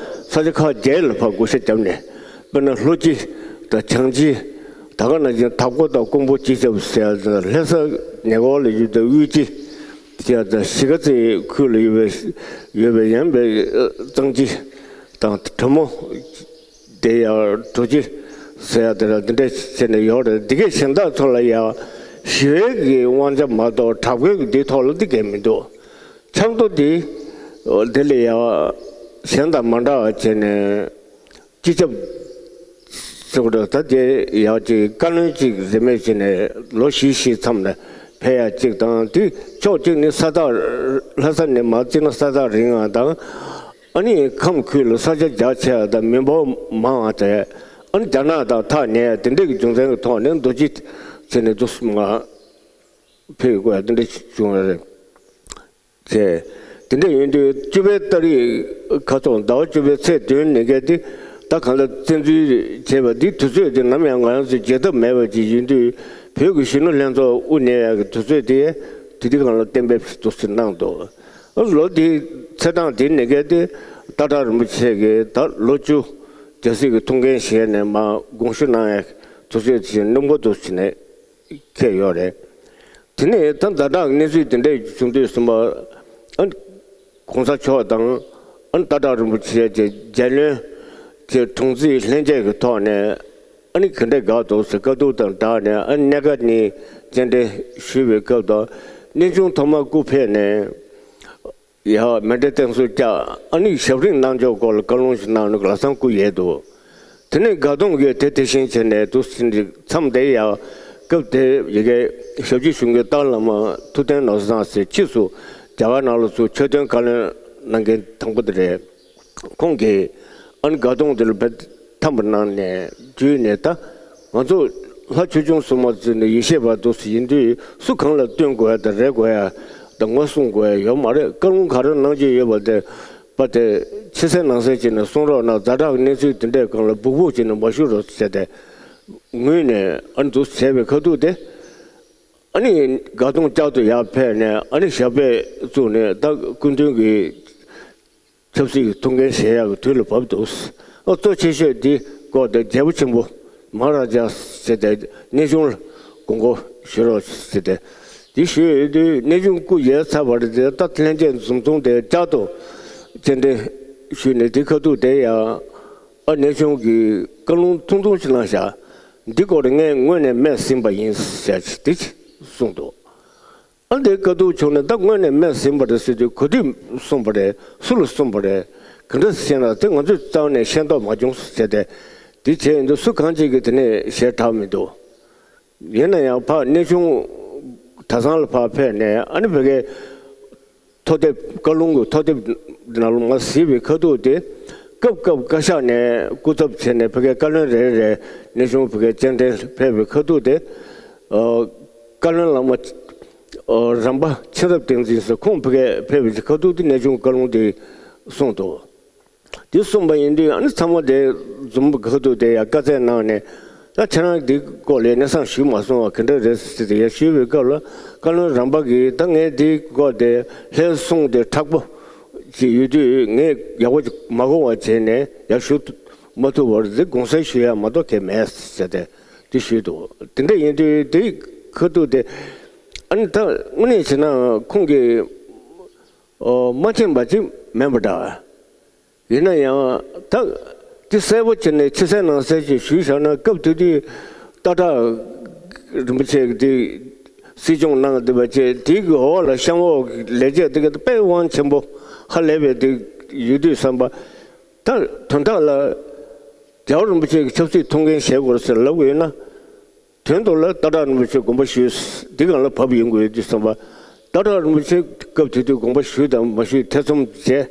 ས་ཆ་ཁག་བརྒྱད་ལ་ཕར་བགོ་བཤའ་བརྒྱབ་ནས། དཔེར་ན་ལྷོ་སྤྱི་དང་བྱང་སྤྱི། ད་ག་ནང་བཞིན་དྭགས་པོ་དང་ཀོང་པོ་སྤྱི་ཁྱབ་ཟེར་ཡ་དང་། ལྷ་ས་ཉེ་འཁོར་ལ་ཡོད་པའི་དབུས་སྤྱི་ཟེར་ཡ་དང་། གཞིས་ཀ་རྩེ་ཁུལ་ལ་ཡོད་པའི་ཡོད་པའི་ཡང་པའི་གཙང་སྤྱི་དང་གྲོ་མོ། དེ་ཡང་གྲོ་སྤྱི་ཟེར་ཡ་དེ་ལ་འདི་འདྲ་བྱས་ནས་ཡོད་རེད། འདི་གའི་གཞན་དག་ཚོ་ལ་ཡང་ཞི་བའི་གི་དབང་ཆ་མ་གཏོགས་དྲག་པོའི་གི་འདིའི་ཐོག་ལ་འདི་གས་མི་འདུག་ཆབ་མདོ་འདི་འདི་ལ་ཡང་གཞན་དང་མ་འདྲ་བ་བྱས་ནས་སྤྱི་ཁྱབ་ཟེར་བ་འདྲ། ད་དེ་ཡང་ཅིག་བཀའ་བློན་ཅིག་རིན་མེད་བྱས་ནས་ལོ་བཞི་བཞི་མཚམས་ནས་ཕེབས་ཡ་གཅིག་དང་། དེ་ཕྱོགས་གཅིག་ནི་ས་ཐག་ལྷ་ས་ནས་མར་བརྩིས་ན་ས་ཐག་རིང་ཡ་དང་། ཨ་ནི་ཁམས་ཁུལ་ལ་ས་ཆ་རྒྱ་ཆེ་བ་དང་མི་འབོར་མང་བ་དེ། ཨ་ནི་རྒྱ་ནག་དང་ཐག་ཉེ་བ་དེ་འདྲ་གི་རྒྱུ་མཚན་གྱི་ཐོག་ནས་རྡོ་རྗེ་ཟེར་ནས་འདུག་སེ་མར་ཕེབས་དགོས་ཡ་དེ་འདྲ་བྱུང་བ་རེད། བྱས། དེ་འདྲ་ཡིན་དུས་བཅུ་པའི་ཏ་རིག་ཁ་ཐོག་ཟླ་བ་བཅུ་པའི་ཚེས་བདུན་ཉིན་གལ་ཏེ་ད་གང་ལྟར་བཙན་འཛུལ་བྱས་པ་འདི་དུས་ཚོད་དེ་ནམ་ཡང་ང་རང་ཚོས་བརྗེད་ཐབས་མེད་པ་ཅིག་ཡིན་དུས། བོད་ཀྱི་གཞོན་ནུ་ལྷན་ཚོགས་དབུ་བརྙེས་ཡག་གི་དུས་ཚོད་དེ་དེ་དུས་སྒང་ལ་གཏན་འབེབས་འདུག་སེ་གནང་འདུག་ལོ་འདིའི་ཚེས་གྲངས་དེ་ནས་གལ་ཏེ་སྟག་བྲག་རིན་པོ་ཆེ་གིས་ད་ལོ་བཅུ་རྒྱལ་སྲིད་ཀྱི་ཐུགས་འགན་བཞེས་ནས་མར་དགོངས་ཞུ་གནང་ཡག་དུས་ཚོད་དེ་སྣུམ་འཁོར་དུ་བྱས་ནས་འཁེལ་ཡོད་རེད། དེ་ནས་ད་ཛ་དྲག་གནས་ཚུལ་དེ་འདྲ་བྱུང་དུས་ཙམ་པ། ཨ་ནི་གོང་ས་མཆོག་དང་། ཨ་ནི་སྟག་བྲག་རིན་པོ་ཆེ་གི་རྒྱལ་བློན་གྱི་དྲུང་འཚོའི་ལྷན་རྒྱས་ཀྱི་ཐོག་ནས། ཨ་ནི་ག་འདྲ་དགའ་འདུག་ཟེར་བཀའ་བསྡུར་དང་སྦྲགས་ནས། ཨ་ནི་གནད་འགག་གཉིས་རྩད་འགྲེལ་ཞུས་པའི་སྐབས་དང་། གནས་ཆུང་ཐོག་མར་སྐུ་ཕེབས་ནས། ཡ་མཎྜལ་རྟེན་གསུམ་བསྐྱངས། ཨ་ནི་ཞབས་རིམ་གནང་ཕྱོགས་སྐོར་ལ་བཀའ་ལུང་ཞིག་གནང་ནས་ལམ་སང་སྐུ་ཡལ་འདུག་དེ་ནས་དགའ་གདོང་གིས་དེ་དེ་བཞིན་བྱས་ནས་འདུག་ཟིན་ཏེ། མཚམས་དེ་ཡང་སྐབས་དེ་ཡ་གི་ཞབས་ཕྱི་ཞུ་མཁན་སྟག་བླ་མ་ཐུབ་བསྟན་ནོར་བཟང་ཟེར། ཕྱིས་སུ་རྒྱ་གར་ནང་ལ་ཚུར་ཆོས་དོན་བཀའ་བློན་གནང་མཁན་དང་པོ་དེ་རེད། ཁོང་གིས་ཨ་ནི་དགའ་གདོང་དེ་ལ་དཔེ་འཐམ་པ་གནང་ནས་བརྒྱུད་ནས། ད་ང་ཚོ་ལྷ་ཆོས་སྐྱོང་སྲུང་མ་ཚོ་ནི་ཡེ་ཤེས་པ་འདུག་སེ་ཡིན་དུས། སུ་གང་ལ་བསྟུན་དགོས་ཡ་དང་རེ་དགོས་ཡ་དང་ངོ་སྲུང་དགོས་ཡ་ཡོད་མ་རེད། བཀའ་ལུང་ག་རེ་གནང་རྒྱུ་ཡོད་པ་དེ་པ་དེ་ཕྱི་གསལ་ནང་གསལ་བྱས་ནས་གསུང་རོགས་གནང་། ཛ་དྲག་གནས་ཚུལ་དེ་འདྲའི་སྒང་ལ་སྦུག་སྦུག་བྱས་ནས་མ་ཞུ་རོགས་ཟེར་ཏེ་ངུས་ནས། ཨ་ནི་འདུག་བྱས་པའི་ཁ་ཐུག་དེ། ཨ་ནི་དགའ་གདོང་བསྐྱར་དུ་ཡར་ཕེབས་ནས། ཨ་ནི་ཞབས་པད་བཙུགས་ནས་ད་སྐུ་མདུན་གྱི་ཆབ་སྲིད་ཀྱི་ཐུགས་འགན་བཞེས་ཡག་གི་དུས་ལ་བབས་འདུག་ཨ་གཙོ་ཆེ་ཤོས་འདི་སྐོར་དེ་རྒྱལ་པོ་ཆེན་པོ་མ་ཧཱ་ར་ཇཱ་ཟེར་ཏེ་གནས་ཆུང་ལ་དགོངས་སྐོར་ཞུ་རོགས་ཟེར་ཏེ། དེ་ཞུས་ཡོད་དུས་གནས་ཆུང་སྐུ་ཡལ་ཚར་བ་རེད་དེ། ད་ལྷན་རྒྱས་འཛོམས་ཚོགས་དེ་བསྐྱར་དུ་རྩད་འགྲེལ་ཞུས་ནས། དེ་ཁ་ཐུག་དེ་ཡང་ཨ་གནས་ཆུང་གིས་བཀའ་ལུང་ཐུང་ཐུང་ཞིག་གནང་བཞག་འདི་སྐོར་ངས་སྔོན་ནས་སྨྲས་ཟིན་པ་ཡིན་ཟེར་ཅིག་དེ་ཅིག་གསུངས་འདུག་ཨ་འདི་བཀའ་བསྡུར་བྱུང་ནས། ད་སྔོན་ནས་སྨྲས་ཟིན་པ་རེད་ཟེར་དུས། ག་དུས་གསུངས་པ་རེད། སུ་ལ་གསུངས་པ་རེད། ག་འདྲ་ཟེར་ན་དེ་ང་ཚོས་རྩ་བ་ནས་ཤེས་རྟོགས་མ་བྱུང་ཟེར་ཏེ། དེ་བྱས་ཡིན་དུས་སུ་གང་ཅིག་གིས་དེ་ནས་ཞེ་དྲག་མི་འདུག་ཡིན་ན་ཡང་ཕར་གནས་ཆུང་གྲྭ་ཚང་ལ་ཕར་ཕེབས་ནས། ཨ་ནི་ཕ་གིའི་ཐོ་དེབ། བཀའ་ལུང་གི་ཐོ་དེབ་ནང་ལ་མར་གཟིགས་པའི་ཁ་ཐུག་དེ། སྐབས་སྐབས་བཀའ་ཤག་ནས་སྐུ་ཚབ་བྱས་ནས་ཕ་གིའི་བཀའ་བློན་རེ་རེ་གནས་ཆུང་ཕ་གིར་སྤྱན་འདྲེན་ཕེབས་པའི་ཁ་ཐུག་དེ། ཨ་བཀའ་བློན་བླ་མ་ཨ་རམ་པ་མཁྱེན་རབ་བསྟན་འཛིན་ཟེར། ཁོང་ཕ་གིར་ཕེབས་པའི་ཁ་ཐུག་དེ་གནས་ཆུང་བཀའ་ལུང་དེ་གསུངས་འདུག་དེ་གསུངས་པ་ཡིན་དུས། ཨ་ནི་ཚང་མ་དེ་འཛོམས་པའི་ཁ་ཐུག་དེ་ཡང་བཀའ་སྩལ་གནང་ནས། ད་ཁྱེད་རང་འདི་སྐོར་ལ་གནས་ཚང་ཞུས་མ་སོང་བ་ག་འདྲ་རེད་ཟེར་ཏེ་ཡར་ཞུས་པའི་སྐབས་ལ། བཀའ་བློན་རམ་པ་གིས། ད་ངས་འདི་སྐོར་དེ་ལྷའི་གསུང་དེ་མཁྲེགས་པོ་ཅིག་ཡོད་དུས། ངས་ཡག་པོ་ཅིག་མ་གོ་བ་བྱས་ནས་ཡར་ཞུ་མ་ཐུབ་པར། འདི་དགོངས་སེལ་ཞུ་ཡ་མ་གཏོགས་གང་ཡང་མེད་ཟེར་ཏེ་དེ་ཞུས་འདུག་དེ་འདྲ་ཡིན་དུས་དེའི་ཁ་ཐུག་དེ། ཨ་ནི་ད་དངོས་གནས་བྱས་ན་ཁོང་གིས་ཨོ་མ་མཁྱེན་པ་ཅིག་མིན་པ་འདྲ། ཡིན་ན་ཡང་ད་དེ་གསལ་པོ་བྱས་ནས་ཕྱི་གསལ་ནང་གསལ་ཅིག་ཞུས་བཞག་ན། སྐབས་དེ་དུས་སྟག་བྲག་རིན་པོ་ཆེ་གིས་དེ་སྲིད་སྐྱོང་གནང་བསྡད་པ་བྱས། དེ་གི་འོག་ལ་ཤམ་འོག་གི་ལས་བྱེད་དེ་ག་དཔེ་དབང་ཆེན་པོ་ཧ་ལས་པའི་དེ་ཡོད་དུས་ཙམ་པ། ད་དོན་དག་ལ་རྒྱལ་བ་རིན་པོ་ཆེ་གི་ཆབ་སྲིད་ཐུགས་འགན་བཞེས་དགོས་ཟེར་ལབ་དགོས་ཡོད་ན། དོན་དུ་ལ་སྟག་བྲག་རིན་པོ་ཆེ་དགོངས་པ་ཞུས། འདི་སྒང་ལ་བབས་ཡོང་དགོས་ཡོད་དུས་ཙམ་པ། སྟག་བྲག་རིན་པོ་ཆེ་སྐབས་དེ་དུས་དགོངས་པ་ཞུས་དང་མ་ཞུས་ཐེ་ཚོམ་བྱས།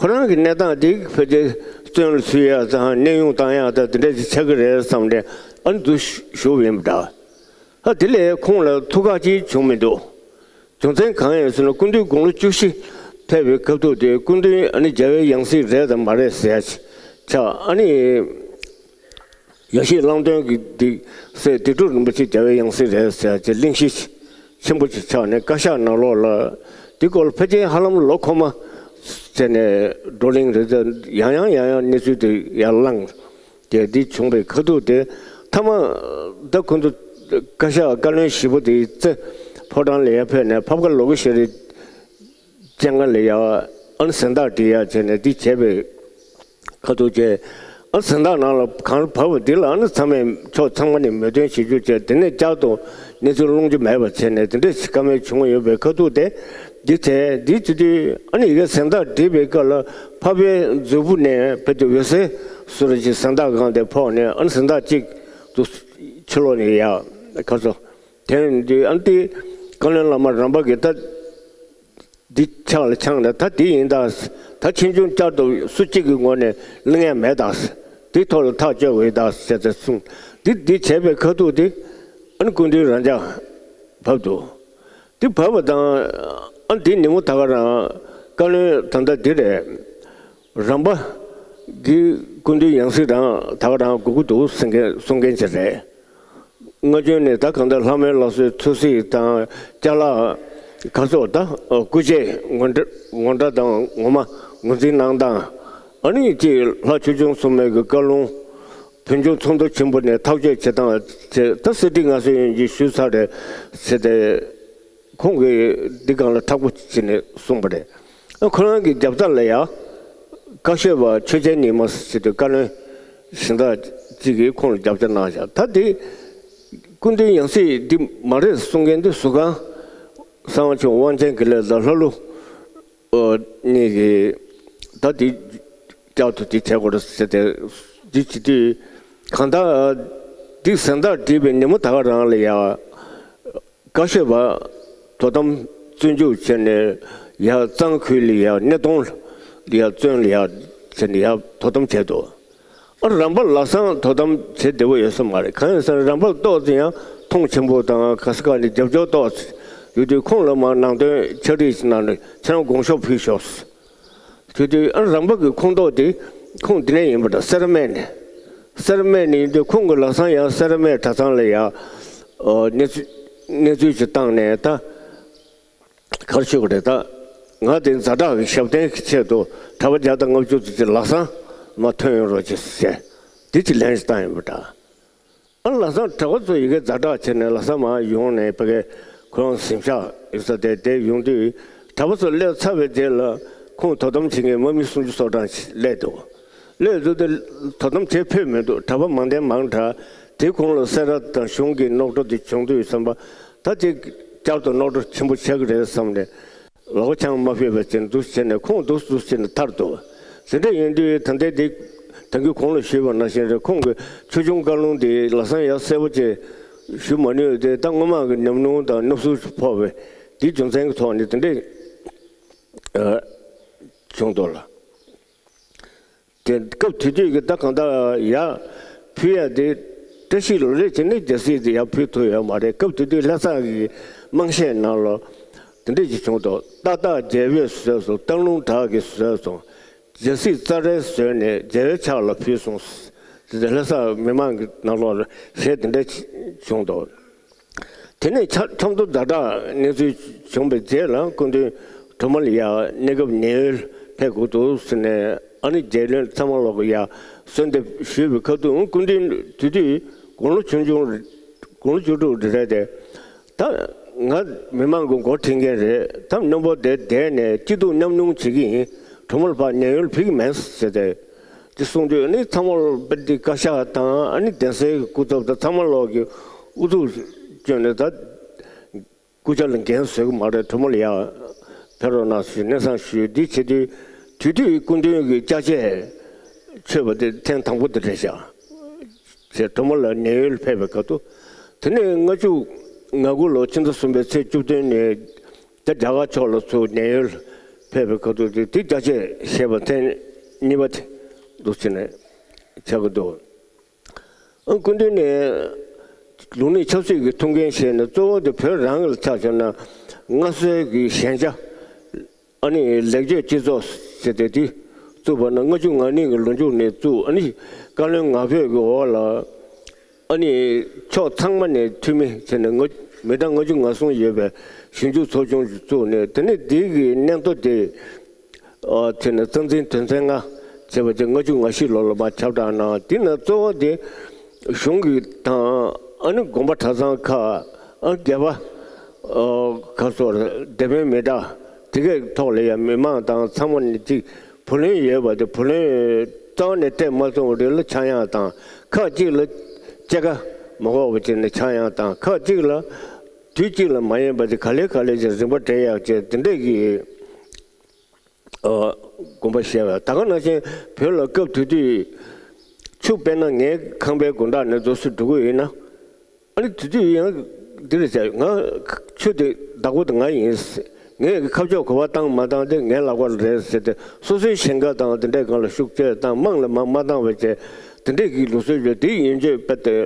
ཁོ་རང་གི་གནས་སྟངས་འདི་ཕལ་ཆེར་བཙོན་ལ་ཚུད་ཡ་དང་གནས་དབྱུང་བཏང་ཡ་དང་དེ་འདྲ་ཅིག་ཆགས་ཀྱི་རེད་བསམ་ནས། ཨ་ནི་འདུག་ཞུ་བ་ཡིན་པ་འདྲ། ད་དེ་ལས་ཁོང་ལ་ཐུགས་ཁག་ཅིག་བྱུང་མི་འདུག་རྒྱུ་མཚན་གང་ཡིན་ཟེར་ན། སྐུ་མདུན་དགུང་ལོ་བཅུ་བཞི་ཕེབས་པའི་སྐབས་ཐོག་དེ། སྐུ་མདུན་ཨ་ནི་རྒྱལ་བའི་ཡང་སྲིད་རེད་དམ་མ་རེད་ཟེར་ཡ་ཅིག་ཆགས། ཨ་ནི་ཡེ་ཤེས་གླང་མདུན་གྱི་དེ་སྲས་དོན་གྲུབ་རིན་པོ་ཆེ་རྒྱལ་བའི་ཡང་སྲིད་རེད་ཟེར་ཡ་ཅིག་གླེང་གཞི་ཅིག་ ཆེན་པོ་ཅིག་ཆགས་ནས། བཀའ་ཤག་ནང་ལོགས་ལ་འདི་སྐོར་ལ་ཕལ་ཆེར་ཧ་ལམ་ལོ་འཁོར་མ་བྱས་ནས་བགྲོ་གླེང་རེ་ཡང་ཡང་ཡང་ཡང་གནས་ཚུལ་དེ་ཡར་བསླངས། དེ་འདི་བྱུང་བའི་ཁ་ཐུག་དེ། མཐའ་མ་ད་ཁོ་ཚོ་བཀའ་ཤག་བཀའ་བློན་བཞི་པོ་དེའི་རྩེ་ཕོ་བྲང་ལ་ཡར་ཕེབས་ནས། ཕབ་ཁ་ལོག་གི་ཤེས་རིག་ཅན་ང་ལ་ཡ་ཨ་ནི་གཟེངས་རྟགས་སྒྲིག་ཡག་བྱས་ནས་འདི་བྱས་པའི་ཁ་ཐུག་བཅས། ཨ་གཟེངས་རྟགས་ནང་ལ་གང་བབས་པ་འདི་ལ་ཨ་ནི་ཚང་མས་ཕྱོགས་ཚང་མ་ནས་མོས་མཐུན་བྱེད་རྒྱུ་བྱས། དེ་ནས་བསྐྱར་དུ་གནས་ཚུལ་སློང་རྒྱུ་མེད་པ་བྱས་ནས། དེ་འདྲ་ཞིག་བཀའ་མོལ་བྱུང་ཡོད་པའི་ཁ་ཐུག་དེ་འདི་བྱས། འདི་བྱེད་དུས་ཨ་ནི་ཡ་གི་གཟེངས་རྟགས་སྒྲིག་པའི་སྐབས་ལ་ཕབ་པའི་མཛུབ་བུ་ནས་ཕར་དུ་འོད་ཟེར་བཟོ་འདྲ་ཞིག་གཟེངས་རྟགས་སྒང་དེ་ཕོག་ནས། ཨ་ནི་གཟེངས་རྟགས་གཅིག་ཏུ་ཕྱི་ལོགས་ནས་ཡ་ཁ་སོ། དེ་ཡིན་དུས་ཨ་ནི་དེ་བཀའ་བློན་བླ་མ་རམ་པ་གིས་ད་འདི་ཕྱག་ལ་འཆང་ནས། ད་འདི་ཡིན་ད། ད་ཆེ་ཆུང་བསྐྱར་དུ་སུ་གཅིག་གི་ངོས་ནས་གླེང་ཡ་མེད་ད། འདི་ཐོག་ལ་ཐག་གཅོད་དགོས་ད་ཟེར་ཏེ་གསུངས། འདི་འདི་བྱས་པའི་ཁ་ཐུག་དེ་ཨ་ནི་སྐུ་མདུན་རང་འཇགས་བབས་འདུག་འདི་བབས་པ་དང་ཨ་ནི་འདི་ཉིན་མོ་ད་ག་རང་བཀའ་བློན་ད་ལྟ་འདི་རེད། རམ་པ་གི་སྐུ་མདུན་ཡང་སྲིད་རང་ད་ག་རང་དགོས་ཀྱི་འདུག་ཟེར་མཁན་གསུང་མཁན་ཅིག་རེད། སྔ་རྗེས་ནས་ད་གང་ལྟར་ལྷ་མོའི་ལགས་སོའི་ཐུགས་སྲས་དང་ཅ་ལག་ཁ་སོགས། ད་སྐུ་བཅས་ངོ་འདྲ་ངོ་འདྲ་དང་ངོ་མ་ངོས་འཛིན་གནང་སྟངས། ཨ་ནི་ཅིག་ལྷ་ཆོས་སྐྱོང་སྲུང་མའི་གི་བཀའ་ལུང་། བོད་ལྗོངས་ཚོགས་འདུ་ཆེན་པོ་ནས་ཐག་གཅོད་བྱེད་སྟངས་བྱས། ད་གསེར་ཁྲི་མངའ་གསོལ་ཡོན་ཅིག་ཞུས་ཚར་རེད་ཟེར་ཏེ། ཁོང་གིས་འདི་སྒང་ལ་མཁྲེགས་པོ་བྱས་ནས་གསུངས་པ་རེད། ཁོ་རང་གི་རྒྱབ་རྩ་ལ་ཡ་བཀའ་ཤོད་པ་ཆོས་རྒྱལ་ཉི་མ་ཟེར་དུས་བཀའ་བློན་གཟེངས་རྟགས་གཅིག་གིས་ཁོང་ལ་རྒྱབ་སྐྱོར་གནང་བཞག་ད་དེ་སྐུ་མདུན་ཡང་སྲིད་འདི་མ་རེད་གསུང་མཁན་འདི་ཟུར་ཁང་གསང་བ་ཆེན་དབང་ཆེན་དགེ་ལེགས་དང་ལྷ་ཀླུ་གཉིས་ཀྱིས་ད་འདི་བསྐྱར་དུ་འདི་བྱེད་དགོས་རེད་ཟེར་ཏེ། འདི་བྱེད་དུས་གང་ལྟར་འདི་གཟེངས་རྟགས་བསྒྲིགས་པའི་ཉིན་མོ་ད་ག་རང་ལ་ཡ། བཀའ་ཤོད་པ་དོ་དམ་བཙོན་འཇུག་བྱས་ནས་ཡར་གཙང་ཁུལ་ལ་ཡར་སྣེ་གདོང་ལ་ཡར་བཙོན་ལ་ཡར་བྱས་ནས་ཡར་དོ་དམ་བྱས་འདུག་ཨ་རམ་པ་ལམ་སང་དོ་དམ་བྱེད་བདེ་པོ་ཡོད་ས་མ་རེད། གང་ཡིན་ཟེར་ན་རམ་པ་ཏོག་ཙམ་ཡང་མཐོང་ཆེན་པོ་དང་ག་ས་ག་ནས་རྒྱབ་སྐྱོར་ཏོག་ཙམ་ཡོད་དུས། ཁོང་ལ་མར་ནང་དོན་ཕྱག་བྲིས་ཤིག་གནང་ནས་ཁྱེད་རང་དགོངས་ཞུ་ཕུལ་ཤོག་དེ་དུས་ཨ་རམ་པ་གི་ཁོངས་གཏོགས་དེ་ཁོང་འདི་ནས་ཡིན་པ་འདྲ། སེར་སྨད་ནས། སེར་སྨད་ནས་ཡིན་དུས་ཁོང་གི་ལམ་སང་ཡང་སེར་སྨད་གྲྭ་ཚང་ལ་ཡང་གནས་ཚུལ་གནས་ཚུལ་ཅིག་བཏང་ནས། ད་ག་རེ་ཞུ་དགོས་རེད། ད་ང་དེ་ཛ་དྲག་གི་ཞབས་བརྟན་གྱི་ཆེད་དུ་གྲྭ་པ་བརྒྱ་དང་ལྔ་བཅུ་ཙམ་ཅིག་ལམ་སང་མར་ཐོན་ཡོང་རོགས་གྱིས་ཟེར། འདི་ཅིག་ལན་ཞིག་བཏང་ཡོང་པ་འདྲ། ཨ་ལམ་སང་གྲྭ་པ་ཚོ་ཡི་གེ་ཛ་དྲག་བྱས་ནས་ལམ་སང་མར་ཡོང་ནས། ཕ་གི་ཁོ་རང་གཟིམ་ཤག་ཡོད་ས་དེ་དེ་ཡོང་དུས། གྲྭ་པ་ཚོ་སླེབས་ཚར་བའི་རྗེས་ལ་ཁོང་དོ་དམ་བྱེད་མཁན་དམག་མི་སུམ་ཅུ་སོ་གྲངས་ཤིག་སླེབས་འདུག་སླེབས་འདུག་དེ་དོ་དམ་བྱེད་ཕོད་མི་འདུག་གྲྭ་པ་མང་ལྡན་མང་དྲགས། དེ་གོང་ལ་སེ་ར་དང་གཞུང་གི་རྙོག་དྲ་དེ་བྱུང་དུས་ཙམ་པ། ད་དེ་བསྐྱར་དུ་རྙོག་དྲ་ཆེན་པོ་ཆགས་ཀྱི་རེད་བསམ་ནས། ལག་པ་འཆང་མ་ཕོད་པ་བྱས་འདུག་བྱས་ནས་ཁོང་འདུག་འདུག་བྱས་ནས་ཐར་འདུག་དེ་འདྲ་ཡིན་དུས་ད་ལྟའི་འདི་ད་གིན་གོང་ལ་ཞུས་པ་ནང་བཞིན་རེད། ཁོང་གིས་ཆོས་སྐྱོང་བཀའ་ལུང་འདི་ལམ་སང་ཡང་གསལ་པོ་བྱས་ཞུ་མ་ནུས་ཏེ། ད་སྔོན་མ་གི་ཉམས་མྱོང་དང་རྣམ་གསུམ་ཕོག་པའི་འདིའི་རྒྱུ་མཚན་གྱི་ཐོག་ནས་དེ་འདྲས་བྱུང་འདུག་ལ། དེ་སྐབས་དེ་དུས་ཀྱི་ད་གང་ལྟར་ཡར་ཕུལ་ཡ་དེ་བཀྲ་ཤིས་ལོ་ལེགས་བྱས་ནས་རྒྱལ་སྲིད་དེ་ཡར་ཕུལ་ཐུབ་ཡོད་མ་རེད། སྐབས་དེ་དུས་ལྷ་སར་གྱི་དམངས་གཞས་ནང་ལ་དེ་འདྲས་ཅིག་བྱུང་འདུག་ཏག་ཏག་རྒྱལ་པོས་བཟོས་སོང་། སྟག་ལུང་བྲག་གིས་བཟོས་སོང་། རྒྱལ་སྲིད་རྩ་རལ་བཟོས་ནས་རྒྱལ་བའི་ཕྱག་ལ་ཕུལ་སོང་། དེ་ལྷ་སར་མི་མང་གི་ནང་ལོགས་ལ་གཞས་དེ་འདྲ་བྱུང་འདུག་དེ་ནས་ཆ་ཆབ་མདོ་ཛ་དྲག་གནས་ཚུལ་བྱུང་བའི་རྗེས་ལ་སྐུ་མདུན་གྲོ་མོ་ལ་ཡར་གནས་སྐབས་ཉེན་གཡོལ་ཕེབས་དགོས་འདུག་ཟེར་ནས། ཨ་ནི་རྒྱལ་བློན་ཚང་མ་ལོག་གི་ཡར་གསོལ་འདེབས་ཞུས་པའི་ཁ་ཐུག་སྐུ་མདུན་དེ་དུས་དགུང་ལོ་ཆུང་ཆུང་རེད། དགུང་ལོ་བཅུ་དྲུག་རེ་རེད་དེ། ད་ང་མི་མང་གི་མགོ་ཁྲིད་མཁན་རེད། ད་རྣོན་པོ་དེ་བསྡད་ནས་སྐྱིད་སྡུག་མཉམ་མྱོང་བྱེད་ཀྱི་ཡིན། གྲོ་མོ་ལ་ཕར་ཉེན་གཡོལ་ཕེབས་ཀྱི་མེད་ཟེར་ཏེ། དེ་གསུངས་དུས་ཨ་ནི་ཚང་མ་ལ་དཔེ་འདི་བཀའ་ཤག་དང་ཨ་ནི་གདན་སའི་སྐུ་ཚབ་དང་ཚང་མ་ལོག་གི་ཨུ་ཚུགས་བསྐྱོན་ནས། ད་སྐུ་ཕྱྭ་ལ་འགན་བཟོད་ཀྱི་མ་རེད། གྲོ་མོ་ལ་ཡར་ཕེབས་རོགས་གནང་ཞུས། སྙན་སེང་ཞུས། འདི་བྱེད་དུས་དེ་དུས་སྐུ་མདུན་གྱི་ཅ་ཆས་མཆོད་པ་དེ་ཐེངས་དང་པོ་དེ་རེད་ཤག་ཞེས་གྲོ་མོ་ལ་ཉེན་གཡོལ་ཕེབས་པའི་སྐབས་དུ། དེ་ནས་ལྔ་བཅུ་ང་དགུ་ལོ་ཕྱི་ཟླ་གསུམ་པའི་ཚེས་བཅུ་བདུན་ནས་ད་རྒྱ་གར་ཕྱོགས་ལ་ཚུར་ཉེན་གཡོལ་ཕེབས་པའི་སྐབས་དུ། དེ་དེ་ཅ་ཆས་བཞེས་པ་ཐེངས་གཉིས་པ་དེ་འདུག་བྱས་ནས་ཆགས་ཀྱི་འདུག་ཨ་སྐུ་མདུན་ནས་ལུགས་གཉིས་ཆབ་སྲིད་ཀྱི་ཐུགས་འགན་བཞེས་ནས། གཙོ་བོ་དེ་བོད་རང་གི་ལ་ཆ་བཞག་ན་སྔ་སྲོལ་གྱི་ཞན་ཆ། ཨ་ནི་ལེགས་བཅོས་སྤྱི་ཚོགས་ཟེར་ཏེ་དེ་བཙུགས་པ་ན། ལྔ་བཅུ་ང་གཉིས་ཀྱི་ལོ་མཇུག་ནས་བཙུགས། ཨ་ནི་བཀའ་བློན་ང་ཕོད་ཀྱི་འོག་ལ་ཨ་ནི་ཕྱོགས་ཚང་མ་ནས་འཐུས་མི་བྱས་ནས། ལྔ་ མི་གྲངས་ལྔ་བཅུ་ང་གསུམ་ཡོད་པའི་ཞིབ་འཇུག་ཚོགས་ཆུང་ཞིག་བཙུགས་ནས། དེ་ནས་འདི་གི་སྙན་ཐོ་དེ་ཨ་དེ་ནས་རྩ་འཛིན་དོན་ཚན་ལྔ་བྱས་པ་བྱས། ལྔ་བཅུ་ང་བཞི་ལོ་ལ་མར་ཁྱབ་བསྒྲགས་གནང་། དེ་ནས་གཙོ་བོ་དེ་གཞུང་གི་དང་ཨ་ནི་དགོན་པ་གྲྭ་ཚང་ཁག་ཨ་སྒེར་པ་ཨ་ག་སོགས་སྡེ་དཔོན་མི་དྲག་དེ་གའི་ཐོག་ལ་ཡང་མི་མང་དང་ཚང་མ་ནས་ཅིག་བུ་ལོན་ཡོད་པ་དེ་བུ་ལོན་རྩ་བ་ནས་སྤྲད་མ་སོང་བ་རེད་ལ་ཆག་ཡང་དང་། ཁག་ཅིག་ལ་སྐྱེད་ཀ་མ་དགོས་པ་བྱས་ནས་ཆག་ཡང་དང་། ཁག་ཅིག་ལ་དུས་གཅིག་ལ་མ་ཡིན་པ་དེ་ག་ལེ་ག་ལེ་བྱས་རིམ་པ་སྤྲད་ཡག་བྱས། དེ་འདྲས་ཀྱི་ཨ་དགོངས་པ་བཞེས་པ། ད་ག་ནང་བཞིན་བོད་ལ་སྐབས་དེ་དུས་ཆུ་དཔེར་ན་ངའི་ཁང་པའི་སྒོ་འགྲམ་ནས་རྫོགས་སུ་འགྲོ་གི་ཡོད་ན། ཨ་ནི་དེ་དུས་ཡང་འདི་རེད་ཟེར། ང་ཆུ་དེ་བདག་པོ་དེ་ང་ཡིན། ངས་ཁ་ཕྱོགས་ག་པར་བཏང་མ་བཏང་དེ་ངའི་ལག་པར་རེད་ཟེར་ཏེ། སོ་སོའི་ཞིང་ཁ་དང་དེ་འདྲའི་སྒང་ལ་ཤུགས་རྒྱག་དང་། དམངས་ལ་མར་མ་བཏང་བ་བྱས། དེ་འདྲའི་གི་ལུགས་སྲོལ་ཡོད། དེ་ཡིན་དུས་དཔེ་དེ་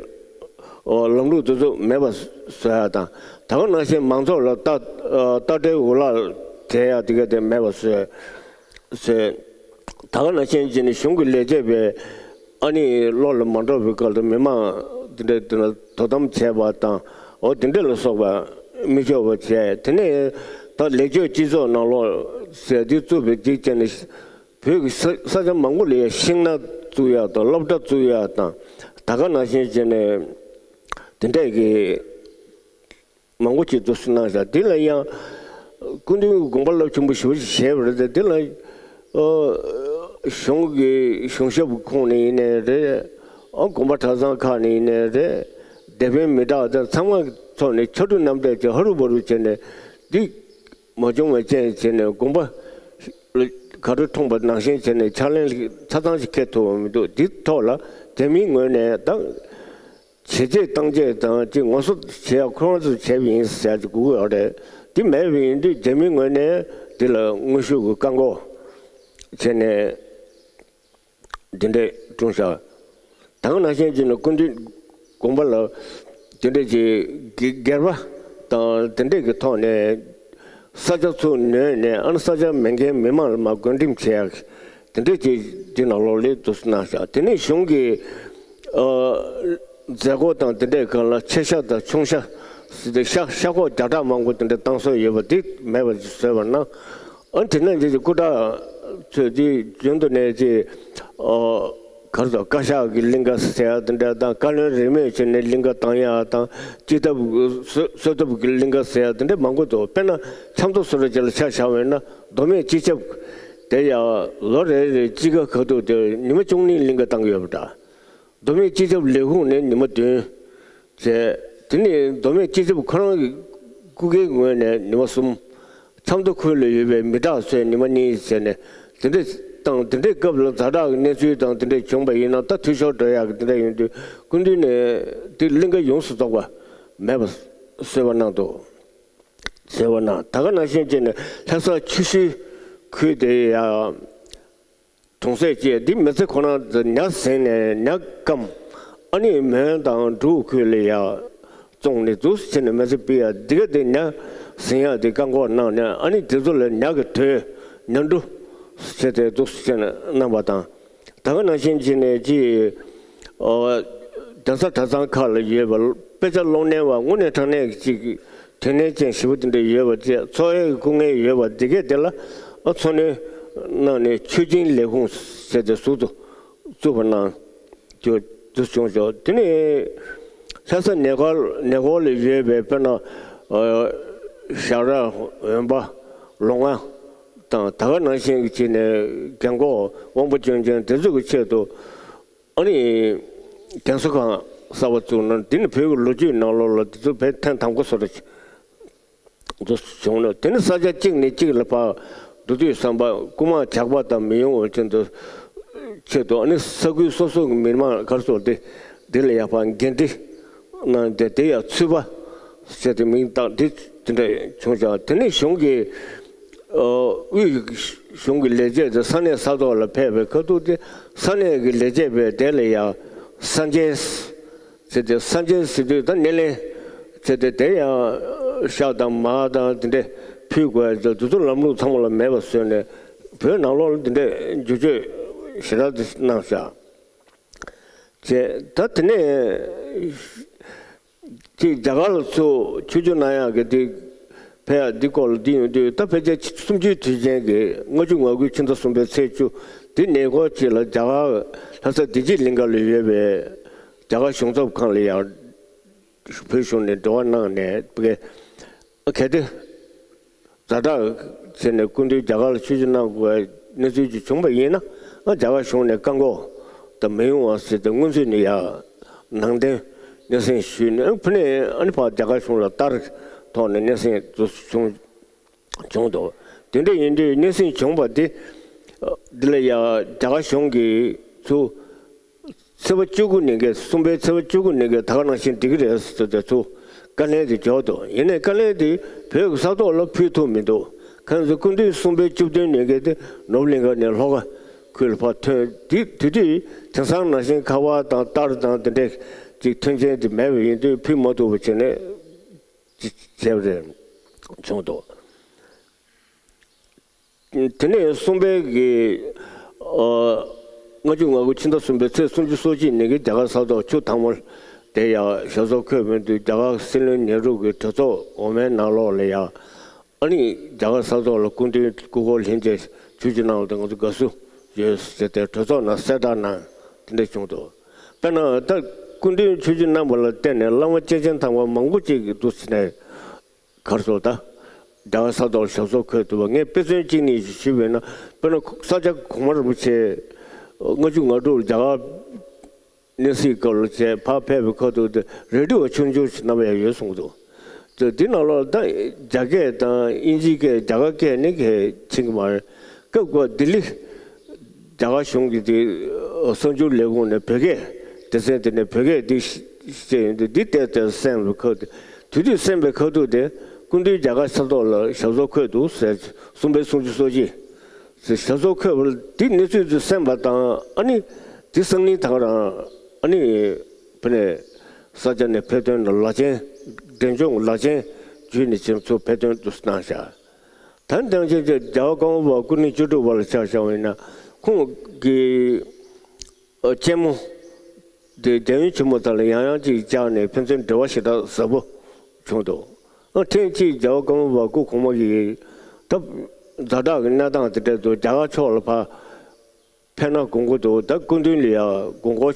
ལམ་ལུགས་དེ་ཚོ་མེད་པ་བཟོ་ཡག་དང་། ད་ག་ནང་བཞིན་མང་ཚོགས་ལ་རྟ་རྟ་དྲེལ་འུ་ལག་སྦྱར་ཡག་དེ་ག་དེ་མེད་པ་བཟོས་བཟོས། ད་ག་ནང་བཞིན་བྱས་ནས་གཞུང་གི་ལས་བྱེད་པས་ཨ་ནི་བློ་ལ་མ་འགྲོ་བའི་སྐབས་དུ་མི་མང་འདི་འདྲ་འདི་ལ་དོ་དམ་བྱས་པ་དང་། འོ་འདི་འདྲ་ལ་སོགས་པ་མི་ཆོག་པ་བྱས། དེ་ནས་ད་ལེགས་བཅོས་སྤྱི་ཚོགས་ནང་ལོགས་ཟེར་འདི་བཙུགས་པའི་རྗེས་བྱས་ནས་བོད་ཀྱི་ས་ས་ཆ་མང་པོ་ལ་ཡང་ཤིང་ནགས་བཙུགས་ཡག་དང་། སློབ་གྲྭ་བཙུགས་ཡག་དང་། ད་ག་ནང་བཞིན་བྱས་ནས་དེ་འདྲས་ཀྱི་མང་པོ་ཅིག་འདུག་སེ་གནང་བཞག་འདི་ལ་ཡང་སྐུ་མདུན་དགོངས་པ་རླབས་ཆེན་པོ་ཞེ་པོ་ཅིག་བཞེས་པ་རེད་དེ། འདི་ལ་ཨ་གཞུང་གི་གཞུང་ཞབས་ཁོངས་ནས་ཡིན་ནའི་རེད། ཨ་དགོན་པ་གྲྭ་ཚང་ཁག་ནས་ཡིན་ནའི་རེད། སྡེ་དཔོན་མི་དྲག་དང་ཚང་མ་ཚོགས་ནས་ཕྱར་གྲུ་གནམ་བསྒྲིགས་ཀྱིས་ཧ་རུ་བ་རུ་བྱས་ནས། འདི་མ་བྱུང་བའི་རྐྱེན་བྱས་ནས་དགོན་པ་ག་རེ་འཁྲུངས་པ་ནང་བཞིན་བྱས་ནས་ཕྱག་ལེན་ཆ་ཚང་ཞིག་འཁེལ་ཐུབ་པ་མི་འདུག་འདི་ཐོག་ལ་རྒྱ་མིའི་ངོས་ནས་ད་བྱས་རྗེས་བཏང་རྗེས་དང་ཅིག་ངོ་སོ་བྱེད་ཡག་ཁོ་རང་ཚོས་བྱས་པ་ཡིན་ཟེར་ཡག་ཅིག་དགོས་ཀྱི་ཡོད་རེད། འདི་མེད་པ་ཡིན་དུས་རྒྱ་མིའི་ངོས་ནས་འདི་ལ་དངོས་ཤུགས་ཀྱི་བཀག་འགོག་བྱས་ནས་འདི་འདྲས་བསྐྲུན་བཞག་ད་ག་ནང་བཞིན་བྱས་ནས་སྐུ་མདུན་དགོངས་པ་ལ་དེ་འདྲས་ཀྱི་སྒེར་སྒེར་པ་དང་དེ་འདྲས་ཀྱི་ཐོག་ནས་ས་ཆ་ཚུར་ནོན་ནས། ཨ་ནི་ས་ཆ་མེད་མཁན་མི་མང་ལ་མར་བགོ་འགྲེམས་བྱེད་ཡག་དེ་འདྲས་ཀྱི་འདི་ནང་ལོགས་ལ་འདུག་སེ་གནང་བཞག་དེ་ནས་གཞུང་གི་ཨ་མཛད་སྒོ་དང་དེ་འདྲའི་སྒང་ལ་ཆེ་ཤ་དང་ཆུང་ཤ་ཟེར་ཏེ་ཤ་ཤ་ཁོག་བརྒྱ་ཕྲག་མང་པོ་དེ་འདྲ་བཏང་སྲོལ་ཡོད་པ་འདི་མེད་པ་ཞིག་བཟོས་པ་ན། ཨ་དེ་ནས་འདི་སྐུ་དྲག་ཚོས་འདི་རྒྱུན་དུ་ནས་ཅིག་ཨ་ག་རེ་ཟེར། བཀའ་ཤག་གི་གླིང་ག་ཟེར་ཡག་དེ་འདྲ་དང་། བཀའ་བློན་རིས་མེད་བྱས་ནས་གླིང་ག་བཏང་ཡག་དང་། སྤྱི་ཐབ་གསོལ་གསོལ་ཐབ་ཀྱི་གླིང་ག་ཟེར་ཡག་དེ་འདྲ་མང་པོ་འདུག་དཔེར་ན་ཆབ་མདོ་སོ་སོ་ཅིག་ལ་ཆ་བཞག་པ་ཡིན་ན། མདོ་སྨད་སྤྱི་ཁྱབ་དེ་ཡང་ལོ་རེ་རེ་དཔྱིད་ཀ་ཁ་ཐུག་དེ་ཉི་མ་བཅུ་གཉིས་གླིང་ག་བཏང་གི་ཡོད་པ་འདྲ། མདོ་སྨད་སྤྱི་ཁྱབ་ལས་ཁུངས་ནས་ཉི་མ་བདུན་བྱས། དེ་ནས་མདོ་སྨད་སྤྱི་ཁྱབ་ཁོ་རང་གི་སྐུ་སྒེར་ངོས་ནས་ཉི་མ་གསུམ། ཆབ་མདོ་ཁུལ་ལ་ཡོད་པའི་མི་དྲག་ཚོས་ཉི་མ་གཉིས་བྱས་ནས། དེ་འདྲ་དང་དེ་འདྲའི་སྐབས་ལ་ཛ་དྲག་གི་གནས་ཚུལ་དང་དེ་འདྲ་བྱུང་པ་ཡིན་ན། ད་འཐུས་ཤོར་འགྲོ་ཡག་གི་དེ་འདྲ་ཡིན་དུས། སྐུ་མདུན་ནས་དེ་གླིང་ག་ཡོངས་སུ་རྫོགས་པ་མེད་པ་བཟོས་པ་གནང་འདུག་བཟོས་པ་གནང་། ད་ག་ནང་བཞིན་བྱས་ནས་ལྷ་ས་ཆུ་ཤུར་ཁུལ་དེ་ཡང་གྲོང་གསེབ་བཅས་འདི་མི་ཚེ་ཁོ་ན་ཉ་ཟིན་ནས་ཉ་སྐམ། ཨ་ནི་མོན་དང་འབྲུག་ཁུལ་ལ་ཡར་བཙོང་ནས་འདུག་སེ་བྱས་ནས་མི་ཚེ་སྤེལ་ཡག་འདི་ག་དེ་ཉ་ཟིན་ཡག་དེ་བཀག་འགོག་གནང་ནས། ཨ་ནི་དེ་ཚོ་ལ་ཉ་གི་དོས་ཉ་འབྲུ་བྱས་ཏེ་འདུག་སེ་བྱས་ནས་གནང་བ་དང་། ད་ག་ནང་བཞིན་བྱས་ནས་ཅིག་ཨོ་གདན་ས་གྲྭ་ཚང་ཁག་ལ་ཡོད་པ་དཔེ་ཆ་ཀློག་གནང་བ་དངོས་གནས་དྲང་གནས་ཅིག་དོན་གནད་ཅན་ཞེ་པོ་དེ་འདྲ་ཡོད་པ་བཅས། འཚོ་བའི་སྐུ་ངལ་ཡོད་པ་འདི་གས་དེ་ལ་ཨ་འཚོ་སྣོན་གནང་ནས་མཆོད་སྦྱིན་ལས་ཁུངས་ཟེར་ཏེ་ཟུར་དུ་བཙུགས་པ་གནང་རྒྱུ་དེ་བྱུང་ཞོག་དེ་ནས་ལྷ་ས་ནས་ཁོ་ནས་ཁོ་ལ་ཡོད་པའི་དཔེར་ན་ཨ་ཞབས་ར་འོན་པ་ལོ་ང་དང་། ད་ག་ནང་བཞིན་གྱི་བྱས་ནས་རྒན་གོག་དབང་པོ་སྐྱོན་ཅན་དེ་ཚོ་གི་ཆེད་དུ། ཨ་ནི་རྒན་གསོ་ཁང་གསར་པ་བཙུགས་ན། འདི་ནི་བོད་ཀྱི་ལོ་རྒྱུས་ནང་ལོགས་ལ་འདི་ཚོ་བས་ཐེངས་དང་པོ་བཟོ་འདྲ་ཅིག་འདུག་བྱུང་ན། དེ་ནི་ས་ཆ་གཅིག་ནས་གཅིག་ལ་ཕར་འགྲོ་དུས་ཙམ་པ་རྐུ་མ་ཇག་པ་དང་མི་ཡོང་བའི་ཆེད་དུ། ཆེད་དུ་ཨ་ནི་ས་ཁུལ་སོ་སོ་གི་མི་མང་ག་རེ་ཟེར། དེ་འདི་ལ་ཡར་ཕར་འགན་འཁྲི་གནང་སྟེ། དེ་ཡང་ཚུད་པ་ཟེར་ཏེ་མིང་བཏགས། འདི་དེ་འདྲ་བྱུང་ཙང་། དེ་ནས་གཞུང་གི་ཨ་དབུས་གཞུང་གི་ལས་བྱེད་དེ་ས་གནས་ས་ཐོག་ལ་ཕེབས་པའི་ཁ་ཐུག་དེ་ས་གནས་ཀྱི་ལས་བྱེད་པས་དེ་ལ་ཡང་ས་འཇལ་ཟེར་ཏེ། ས་འཇལ་ཟེར་དུས་ད་སྣེ་ལེན་ཟེར་ཏེ། དེ་ཡང་ཤ་དང་མར་དང་དེ་འདྲ་ཕུལ་དགོས་ཡ་དེ་ཚོ་ལམ་ལུགས་ཚང་མ་ལ་མེད་པ་བཟོས་ནས། བོད་ནང་ལོགས་ལ་དེ་འདྲ་བསྒྱུར་བཅོས་ཞེ་དྲག་དེ་གནང་བཞག་བྱས། ད་དེ་ནས་ དེ་རྒྱ་གར་ལ་ཚུར་ཆོས་རྒྱུགས་གནང་ཡག་གི་དེ་ཕེབས་ཡག་འདི་སྐོར་ལ་འདི་ཡོང་དུས། ད་ཕལ་ཆེར་སུམ་ཅུའི་དུས་ཆེན་གྱི་ལྔ་བཅུ་ང་དགུའི་ཕྱི་ཟླ་གསུམ་པའི་ཚེས་བཅུ་འདི་ནས་འགོ་ཅིག་ལ་རྒྱ་གར་ལྷ་ས་བདེ་སྐྱིད་གླིང་ག་ལ་ཡོད་པའི་རྒྱ་གར་གཞུང་ཚབ་ཁང་ལ་ཡང་བོད་གཞུང་ནས་འབྲེལ་བ་གནང་ནས། གལ་ཏེ་ཛ་དྲག་བྱས་ནས་སྐུ་མདུན་རྒྱ་གར་ལ་ཆོས་རྒྱུགས་གནང་དགོས་པའི་གནས་ཚུལ་ཅིག་བྱུང་བ་ཡིན་ན། ཨ་རྒྱ་གར་གཞུང་ནས་བཀག་འགོག་དང་མི་ཡོང་བ་ཟེར་ཏེ་སྔོན་ཚུད་ནས་ཡང་ནང་དོན་སྙན་སེང་ཞུས་ནས། ཨ་ཕུ་ནས་ཨ་ནི་ཕར་རྒྱ་གར་གཞུང་ལ་ལྟར་ཐོག་ནས་སྙན་སེང་དུ་བྱུང་བྱུང་འདུག་དེ་འདྲ་ཡིན་དུས་སྙན་སེང་བྱུང་བ་དེ་འདི་ལ་ཡང་རྒྱ་གར་གཞུང་གིས་ཚུར་ཚེས་པ་བཅུ་དགུ་ཉིན་གྱི་གསུམ་པའི་ཚེས་པ་བཅུ་དགུ་ཉིན་གྱི་ད་ག་ནང་བཞིན་འགྲིག་གི་རེད་ཟེར་ཏེ་ཚུར་བཀའ་ལན་དེ་འབྱོར་འདུག་ཡིན་ནའི་བཀའ་ལན་དེ་བོད་ཀྱི་ས་ཐོག་ལ་ཕུལ་ཐུབ་མི་འདུག་གང་ཟེར་སྐུ་མདུན་གསུམ་པའི་བཅུ་བདུན་ཉིན་གྱི་དེ་ནོར་བུ་གླིང་ག་ནས་ལྷོ་ཁ་ཁུལ་ལ་ཕར་ཐོན་དེ། དེ་དུས་དེང་སང་ནང་བཞིན་ཁ་པར་དང་རྟར་དང་དེ་འདྲའི་ཅིག་མཐུན་རྐྱེན་དེ་མེད་པ་ཡིན་དུས་ཕུལ་མ་ཐུབ་པ་བྱས་ནས་ཅིག་བྱས་པ་རེད། བྱུང་འདུག་དེ་ནས་གསུམ་པའི་གི་ཨ་ལྔ་བཅུ་ང་དགུ་ཕྱི་ཟླ་གསུམ་པའི་ཚེས་སུམ་ཅུ་སོ་གཅིག་ཉིན་གྱི་རྒྱ་གར་ས་ཐོག་ཆུ་ཐང་མོ་དེ་ཡང་ཞབས་སོར་འཁོད་མི་འདུག་རྒྱ་གར་སྲིད་བློན་ནེ་རུ་གི་གྲོས་ཚོགས་འོག་མའི་ནང་ལོགས་ལ་ཡང་ཨ་ནི་རྒྱ་གར་ས་ཐོག་ལ་སྐུ་མདུན་སྐུ་འཁོར་ལྷན་རྒྱས་ཆོས་རྒྱུགས་གནང་བ་དེ་ང་ཚོ་དགའ་བསུ་ཡོད་ཟེར་ཏེ་གྲོས་ཚོགས་ནང་གསལ་བསྒྲགས་གནང་དེ་འདྲ་བྱུང་འདུག་དཔེར་ན་ད་སྐུ་མདུན་ཆོས་རྒྱུགས་གནང་བ་ལ་བརྟེན་ནས་བླ་མ་སྐྱེས་ཆེན་དམ་པ་མང་པོ་ཅིག་གིས་འདུག་ཟེར་ནས། གར་སོགས་དང་། རྒྱ་གར་ས་ཐོག་ལ་ཞབས་སོར་འཁོད་ཐུབ་པ། ངས་དཔེ་མཚོན་གཅིག་གཉིས་ཤིག་ཞུས་པ་ཡིན་ན། དཔེར་ན་ས་སྐྱ་གོང་མ་རིན་པོ་ཆེ་ལྔ་བཅུ་ང་དྲུག་རྒྱ་གར་གནས་སྲིད་སྐོར་ལ་བྱས་ཕར་ཕེབས་པའི་ཁ་ཐུག་དེ་རེ་ཌི་ཡོ་ཆུང་ཆུང་ཞིག་བསྣམས་ཡ་ཡོད་གསུངས་འདུག་དེ་འདི་ནང་ལོགས་ད་རྒྱ་སྐད་དང་དབྱིན་ཇིའི་སྐད། རྒྱ་གར་སྐད་ནི་གལ་ཕྱིན་གྱི་མ་རེད། སྐབས་འགོ་ལྡི་ལི། རྒྱ་གར་གཞུང་གི་དེ་གསར་འགྱུར་ལས་ཁུངས་ནས་བོད་སྐད་སྡེ་ཚན་དེ་ནས་བོད་སྐད་འདི་བཤད་ཡོང་དུས་འདི་བལྟས་ཏེ་གསན་པའི་ཁ་ཐུག་དེ་དུས་གསན་པའི་ཁ་ཐུག་དེ་སྐུ་མདུན་རྒྱ་གར་ས་ཐོག་ལ་ཞབས་སོར་འཁོད་འདུག་ཟེར། གསུམ་པའི་སུམ་ཅུ་སོ་གཅིག་ཟེར་ཞབས་སོར་འཁོད་པ་འདི་གནས་ཚུལ་དེ་གསན་པ་དང་། ཨ་ནི་དེ་སང་ཉིན་དང་རང་ཨ་ནི་ཕ་ནས་ས་སྐྱ་ནས་ཕེབས་ཐོན་ལ་ལག་ཆེན་འབྲས་ལྗོངས་ལག་ཆེན་བརྒྱུད་ནས་ཕྱིན་ཚུར་ཕེབས་ཐོན་དུ་གནང་བཞག་ད་ནང་བཞིན་གྱི་རྒྱལ་བ་ཀརྨ་པ་སྐུ་ཕྲེང་བཅུ་དྲུག་པ་ལ་ཆ་བཞག་པ་ཡིན་ན། ཁོང་གི་ཨ་གཅེན་མོ་དེ་རྒྱལ་ཡུམ་ཆེན་མོ་དག་ལ་ཡང་ཡང་ཅིག་བཅར་ནས་ཕན་ཚུན་འབྲེལ་བ་ཞེ་དྲག་ཟབ་པོ་བྱུང་འདུག་ཨ་ཐེངས་གཅིག་རྒྱལ་བ་ཀརྨ་པ་སྐུ་གོང་མ་གིས་ད་ཛ་དྲག་གི་གནས་སྟངས་དེ་འདྲ་འདུག་རྒྱ་གར་ཕྱོགས་ལ་ཕར་ཕེབས་ན་དགོངས་ཀྱི་འདུག་ད་སྐུ་མདུན་ལ་ཡང་དགོངས་སྐོར་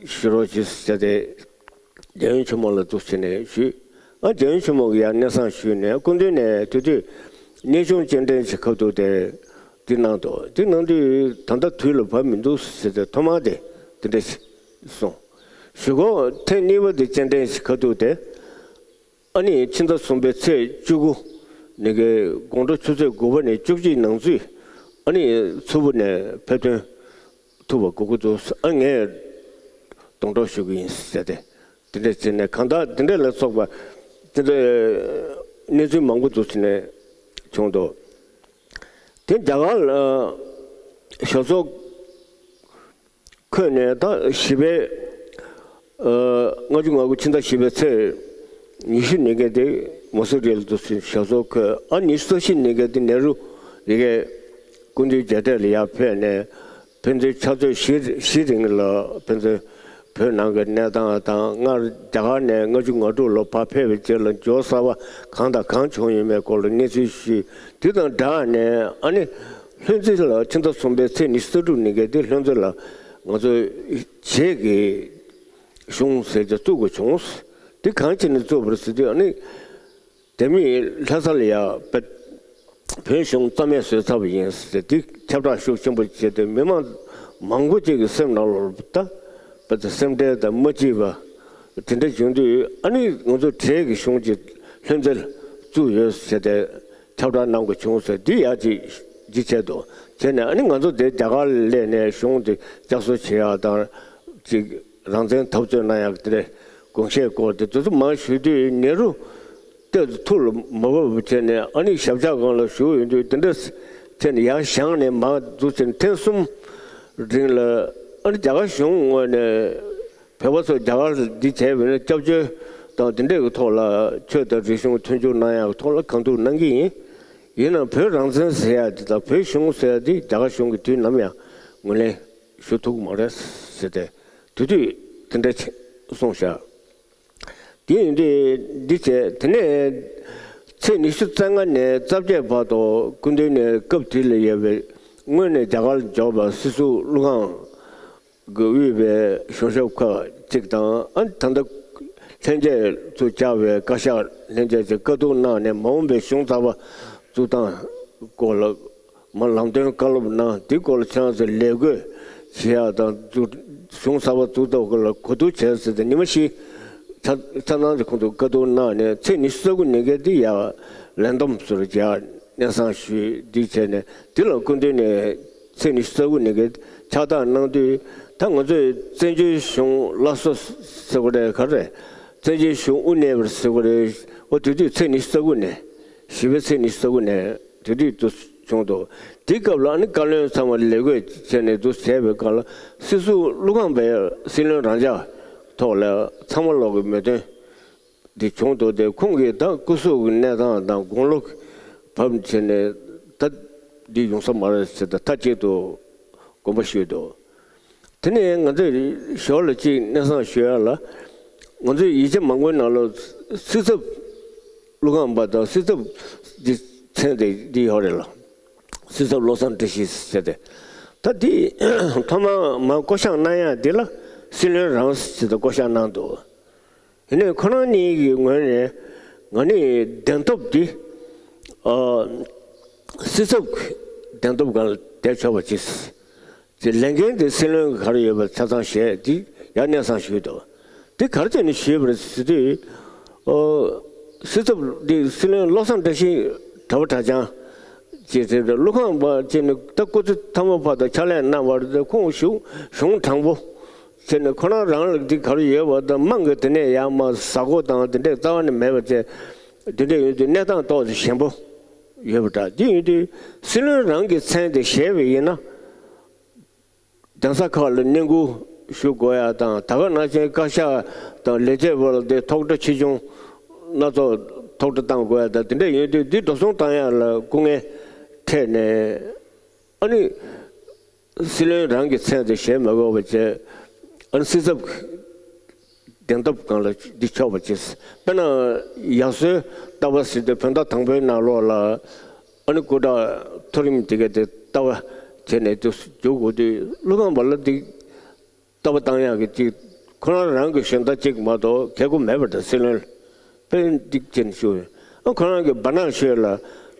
ཞུ་རོགས་གྱིས་ཟེར་ཏེ། རྒྱལ་ཡུམ་ཆེན་མོ་ལ་འདུག་སེ་ནས་ཞུས། ཨ་རྒྱལ་ཡུམ་ཆེན་མོ་གིས་ཡང་སྙན་སེང་ཞུས་ནས་སྐུ་མདུན་ནས་དེ་དུས་གནས་ཆུང་སྤྱན་འདྲེན་ཞིག་ཁ་ཐུག་དེ་འདི་གནང་འདུག་འདི་གནང་དུས་ད་ལྟ་དུས་ལ་བབ་མི་འདུག་ཟེར་ཏེ་ཐོག་མར་དེ་འདི་འདྲ་ཞིག་གསུངས། གཞུག་གུ་ཐེངས་གཉིས་པ་དེ་སྤྱན་འདྲེན་ཞིག་ཁ་ཐུག་དེ། ཨ་ནི་ཕྱི་ཟླ་གསུམ་པའི་ཚེས་བཅུ་དགུ་ཉིན་གྱི་དགོང་དྲོ་ཆུ་ཚོད་དགུ་པ་ནས་བཅུ་གཅིག་ནང་ཚུད་ཨ་ནི་མཚུར་ཕུ་ནས་ཕེབས་ཐོན་ཐུབ་པ་དགོས་ཀྱི་འདུག་ཨ་ངས་སྡོང་གྲོགས་ཞུ་གི་ཡིན་ཟེར་ཏེ། དེ་འདྲ་བྱས་ནས་གང་ལྟར་དེ་འདྲ་ལ་སོགས་པ་དེ་འདྲ་གནས་ཚུལ་མང་པོ་འདུག་ཟེར་ནས་བྱུང་འདུག་དེ་རྒྱ་གར་ལ་ཞབས་སོར་འཁོད་ནས་ད་བཞི་པའི་ལྔ་བཅུ་ང་དགུ་ཕྱི་ཟླ་བཞི་པའི་ཚེས་ཉི་ཤུ་ཉིན་གྱི་དེ་མོ་སི་རི་ལ་འདུག་ཟེར་ཞབས་སོར་འཁོད། ཨ་ཉི་ཤུ་རྩ་བཞི་ཉིན་གྱི་དེ་ནེ་རུ་ཡ་གི་སྐུ་མདུན་མཇལ་འཕྲད་ལ་ཡར་ཕེབས་ནས། ཕན་ཚུན་ཕྱག་ཚོད་བཞི་བཞི་རིང་ལ་ཕན་ཚུན་བོད་ནང་གི་གནས་སྟངས་དང་། སྔར་རྒྱ་གར་ནས་ལྔ་བཅུ་ང་དྲུག་ལོ་ཕར་ཕེབས་པའི་རྗེས་ལ་འགྱུར་བ་གསར་པ་གང་དང་གང་བྱུང་ཡོད་མེད་སྐོར་ལ་གནས་ཚུལ་ཞུས། དེ་དང་སྦྲགས་ནས་ཨ་ནི་ལྷུན་རྩེ་ལ་ཕྱི་ཟླ་གསུམ་པའི་ཚེས་ཉི་ཤུ་རྩ་དྲུག་ཉིན་གྱི་དེ་ལྷུན་རྩེ་ལ་ང་ཚོ་བྱེས་ཀྱི་གཞུང་ཟེར་གྱི་བཙུགས་དགོས་བྱུང་། དེ་གང་བྱས་ནས་བཙུགས་པ་རེད་ཟེར་དུས། ཨ་ནི་དེ་མིན་ལྷ་ས་ལ་ཡ་བོད་གཞུང་རྩ་མེད་བཟོས་ཚར་བ་ཡིན་ཟེར། དེ་ཁྱབ་བསྒྲགས་ཤུགས་ཆེན་པོ་བྱས་ཏེ་མི་མང་མང་པོ་ཅིག་གི་སེམས་ནང་ལོགས་ལ་ད་བོད་དུ་སེམས་ཁྲལ་དང་མ་སྐྱིད་པ་དེ་འདྲ་བྱུང་དུས། ཨ་ནི་ང་ཚོ་བྱེས་ཀྱི་གཞུང་ཅིག་ལྷུན་རྩེ་ལ་བཙུགས་ཡོད་ཟེར་ཏེ་ཁྱབ་བསྒྲགས་གནང་དགོས་བྱུང་ཟེར། འདི་ཡ་ཅིག་ཅིག་བྱས་འདུག་བྱས་ནས་ཨ་ནི་ང་ཚོ་དེ་རྒྱ་གར་ལ་སླེབས་ནས་གཞུང་དེ་བསྐྱར་གསོ་བྱེད་ཡག་དང་ཅིག་རང་བཙན་འཐབ་རྩོད་གནང་ཡག་དེ་འདྲའི་དགོངས་བཞེས་སྐོར་དེ་དེ་ཚོ་མར་ཞུ་དུས་ནེ་རུ་ཏོག་ཙམ་ཐུགས་ལ་མ་བབས་པ་བྱས་ནས། ཨ་ནི་ཞབས་བཀྱག་སྒང་ལ་བཞུགས་ཡོང་དུས་དེ་འདྲ་བྱས་ནས་ཡར་བཞེངས་ནས་མར་འཛུལ་ཕྱིན་ཐེངས་གསུམ་རིང་ལ། ཨ་ནི་རྒྱ་གར་གཞུང་ངོས་ནས་བོད་པ་ཚོ་རྒྱ་གར་ལ་འདི་བྱས་པ་ཡིན་ན་སྐྱབས་བཅོལ་དང་དེ་འདྲའི་གི་ཐོག་ལ་ཆོས་དང་རིག་གཞུང་མཐུན་འགྱུར་གནང་ཡག་གི་ཐོག་ལ་གང་ཐུབ་གནང་གི་ཡིན། ཡིན་ནའང་བོད་རང་བཙན་ཟེར་ཡག་འདི་དང་བོད་གཞུང་ཟེར་ཡག་འདི་རྒྱ་གར་གཞུང་གིས་དུས་ནམ་ཡང་ངོས་ལེན་ཞུ་ཐུབ་ཀྱི་མ་རེད་ཟེར་ཏེ་དེ་དུས་དེ་འདྲ་གསུངས་བཞག་དེ་ཡིན་དུས་འདི་བྱས། དེ་ནས་ཚེས་ཉི་ཤུ་རྩ་ལྔ་ནས་རྩ་བརྒྱད་བར་དུ་སྐུ་མདུན་ནས་སྐབས་དེ་ལ་ཡོད་པའི་སྔོན་ནས་རྒྱ་གར་ལ་འབྱོར་བ་སྲིད་ཟུར་ཀླུ་ཁང་གིས་དབུས་པའི་གཞུང་ཞབས་ཁག་ཅིག་དང་། ཨ་ནི་ད་ལྟ་ལྷན་རྒྱས་ཚུར་བཅར་བའི་བཀའ་ཤག་ལྷན་རྒྱས་ཀྱིས་བཀའ་བསྡུར་གནང་ནས། མ་འོངས་པའི་གཞུང་གསར་པ་འཛུགས་སྟངས་སྐོར་ལ་མར་ལམ་སྟོན་བཀའ་སློབ་གནང་། དེའི་སྐོར་ལ་ཁྱེད་རང་ཚོས་ལས་བགོས་བྱེད་ཡག་དང་། འཛུགས་གཞུང་གསར་པ་འཛུགས་ཐབས་སྐོར་ལ་གོ་བསྡུར་བྱས་ཟེར་ཏེ། ཉི་མ་བཞི་ཆ་ཆ་ཚང་གི་ཁོང་ཚོ་བཀའ་བསྡུར་གནང་ནས། ཚེས་ཉི་ཤུ་རྩ་དགུ་ཉིན་གྱི་འདི་ཡར་ལན་འདེབས་ཟུར་རྒྱག་གནས་སྟངས་ཞུས། འདི་བྱས་ནས་འདི་ལ་སྐུ་མདུན་ནས་ཚེས་ཉི་ཤུ་རྩ་དགུ་ཉིན་གྱི་ཕྱག་རྟགས་གནང་དུས། ད་ང་ཚོས་བཙན་བྱོལ་གཞུང་སླར་གསོ་ཟེར་དགོས་རེད། ག་རེ་རེད། བཙན་བྱོལ་གཞུང་དབུ་བརྙེས་པ་ཟེར་དགོས་རེད། འོ་དེ་དུས་ཚེས་ཉི་ཤུ་རྩ་དགུ་ནས། བཞི་པའི་ཚེས་ཉི་ཤུ་རྩ་དགུ་ནས་དེ་དུས་འདུག་བྱུང་འདུག་དེའི་སྐབས་ལ་ཨ་ནི་བཀའ་བློན་ཚང་མ་ལས་བགོས་བྱས་ནས་འདུག་བྱས་པའི་སྐབས་ལ། སྲིད་ཟུར་ཀླུ་ཁང་པས་སྲིད་བློན་རང་འཇགས་ཐོག་ལ་ཚང་མ་ལོག་གི་མོས་མཐུན་འདི་བྱུང་འདུག་སྟེ། ཁོང་གིས་ད་སྐུ་གཟུགས་ཀྱི་གནས་སྟངས་དང་དགུང་ལོ་བབས་བྱས་ནས་ད་འདི་ཡོང་ས་མ་རེད་ཟེར་ཏེ་མཐའ་གཅིག་ཏུ་དགོངས་པ་ཞུས་འདུག་དེ་ནས་ང་ཚོས་ཞོར་ལ་གཅིག་གནས་སྟངས་ཞུ་ཡ་ལ། ང་ཚོའི་ཡིག་ཆ་མང་པོའི་ནང་ལ་སྲིད་ཚབ་ཀླུ་ཁང་པ་དང་སྲིད་ཚབ་འདི་མཚན་དེ་འདི་ཡོད་རེད་ལ། སྲིད་ཚབ་བློ་བཟང་བཀྲ་ཤིས་ཟེར་ཏེ། ད་འདི་ཐོག་མར་མར་བསྐོ་བཞག་གནང་ཡ་འདི་ལ་སྲིད་བློན་རང་ཟེར་ཏེ་བསྐོ་བཞག་གནང་འདུག་ཡིན་ནའི་ཁོ་རང་གཉིས་ཀྱི་ངོས་ནས་ང་ནི་གདན་ཐོབ་འདི། ཨ། སྲིད་ཚབ་ཀྱི་གདན་ཐོབ་སྒང་ལ་བསྡད་ཆོག་པ་ཅིག་ཅེས། ལས་འགན་དེ་སྲིད་བློན་གྱི་ག་རེ་ཡོད་པ་ཆ་ཚང་བཞེས། འདི་ཡང་གནས་སྟངས་ཞུས་འདུག་འདི་ག་རེ་བྱས་ནས་ཞུས་པ་རེད་ཟེར་དུས། ཨོ། སྲིད་ཚབ་འདི་སྲིད་བློན་བློ་བཟང་བཀྲ་ཤིས་གྲྭ་པ་གྲྭ་རྐྱང་ཅིག་རེད། ཀླུ་ཁང་པ་ཅིག་ནི་ད་སྐུ་ཚེ་ཐ་མ་བར་དུ་ཕྱག་ལས་གནང་བ་རེད། ཁོང་གཞུང་གཞུང་དྲང་པོ་བྱས་ནས། ཁོ་རང་རང་ལ་འདི་ག་རེ་ཡོད་པ་དང་། དམངས་ཀྱི་དེ་ནས་ཡར་མར་གཟའ་འཁོར་དང་དེ་འདྲས་རྩ་བ་ནས་མེད་པ་བྱས། དེ་འདྲས་ཡོད་དུས་གནས་སྟངས་ཏོག་ཙམ་ཞན་པོ་ཡོད་པ་འདྲ། དེ་ཡིན་དུས་སྲིད་བློན་རང་གི་མཚན་དེ་བཞེས་པ་ཡིན་ན། གདན་ས་ཁག་ལ་བསྙེན་བཀུར་ཞུ་དགོས་ཡ་དང་། ད་ག་ནང་བཞིན་བཀའ་ཤག་དང་ལས་བྱེད་པ་ལ་དེ་ཐོག་ཁྲ་ཆེ་ཆུང་སྣ་ཚོགས་ཐོག་ཁྲ་བཏང་དགོས་ཡ་དང་། དེ་འདྲས་ཡོད་དུས་འདི་འགྲོ་སོང་བཏང་ཡ་ལ་སྐུ་ངལ་འཕྲད་ནས། ཨ་ནི་སྲིད་བློན་རང་གི་མཚན་དེ་བཞེས་མ་དགོས་པ་བྱས། ཨ་ནི་སྲིད་ཚབ་གདན་ཐོབ་སྒང་ལ་འདི་ཆོག་པ་བྱས། དཔེར་ན་ཡར་སོའི་ལྟ་བ་ཟེར་དུས་བོད་ཟླ་དང་པོའི་ནང་ལོགས་ལ་ཨ་ནི་སྐུ་དྲག་མཐོ་རིམ་དེ་ག་དེ་ལྟ་བ་བྱས་ནས་དེ་འཇུག་དགོས་དུས། ཀླུ་ཁང་པ་ལ་འདི་ལྟ་བ་བཏང་ཡག་གི་ཅིག་ཁོ་རང་རང་གི་ཞུན་དག་ཅིག་མ་གཏོགས་གལ་དགོས་མེད་པ་འདྲ། སྲིད་བློན་ལ་དཔེ་འདི་བྱས་ནས་ཞུ། ཨ། ཁོ་རང་གི་བར་ནང་ཤོད་ལ་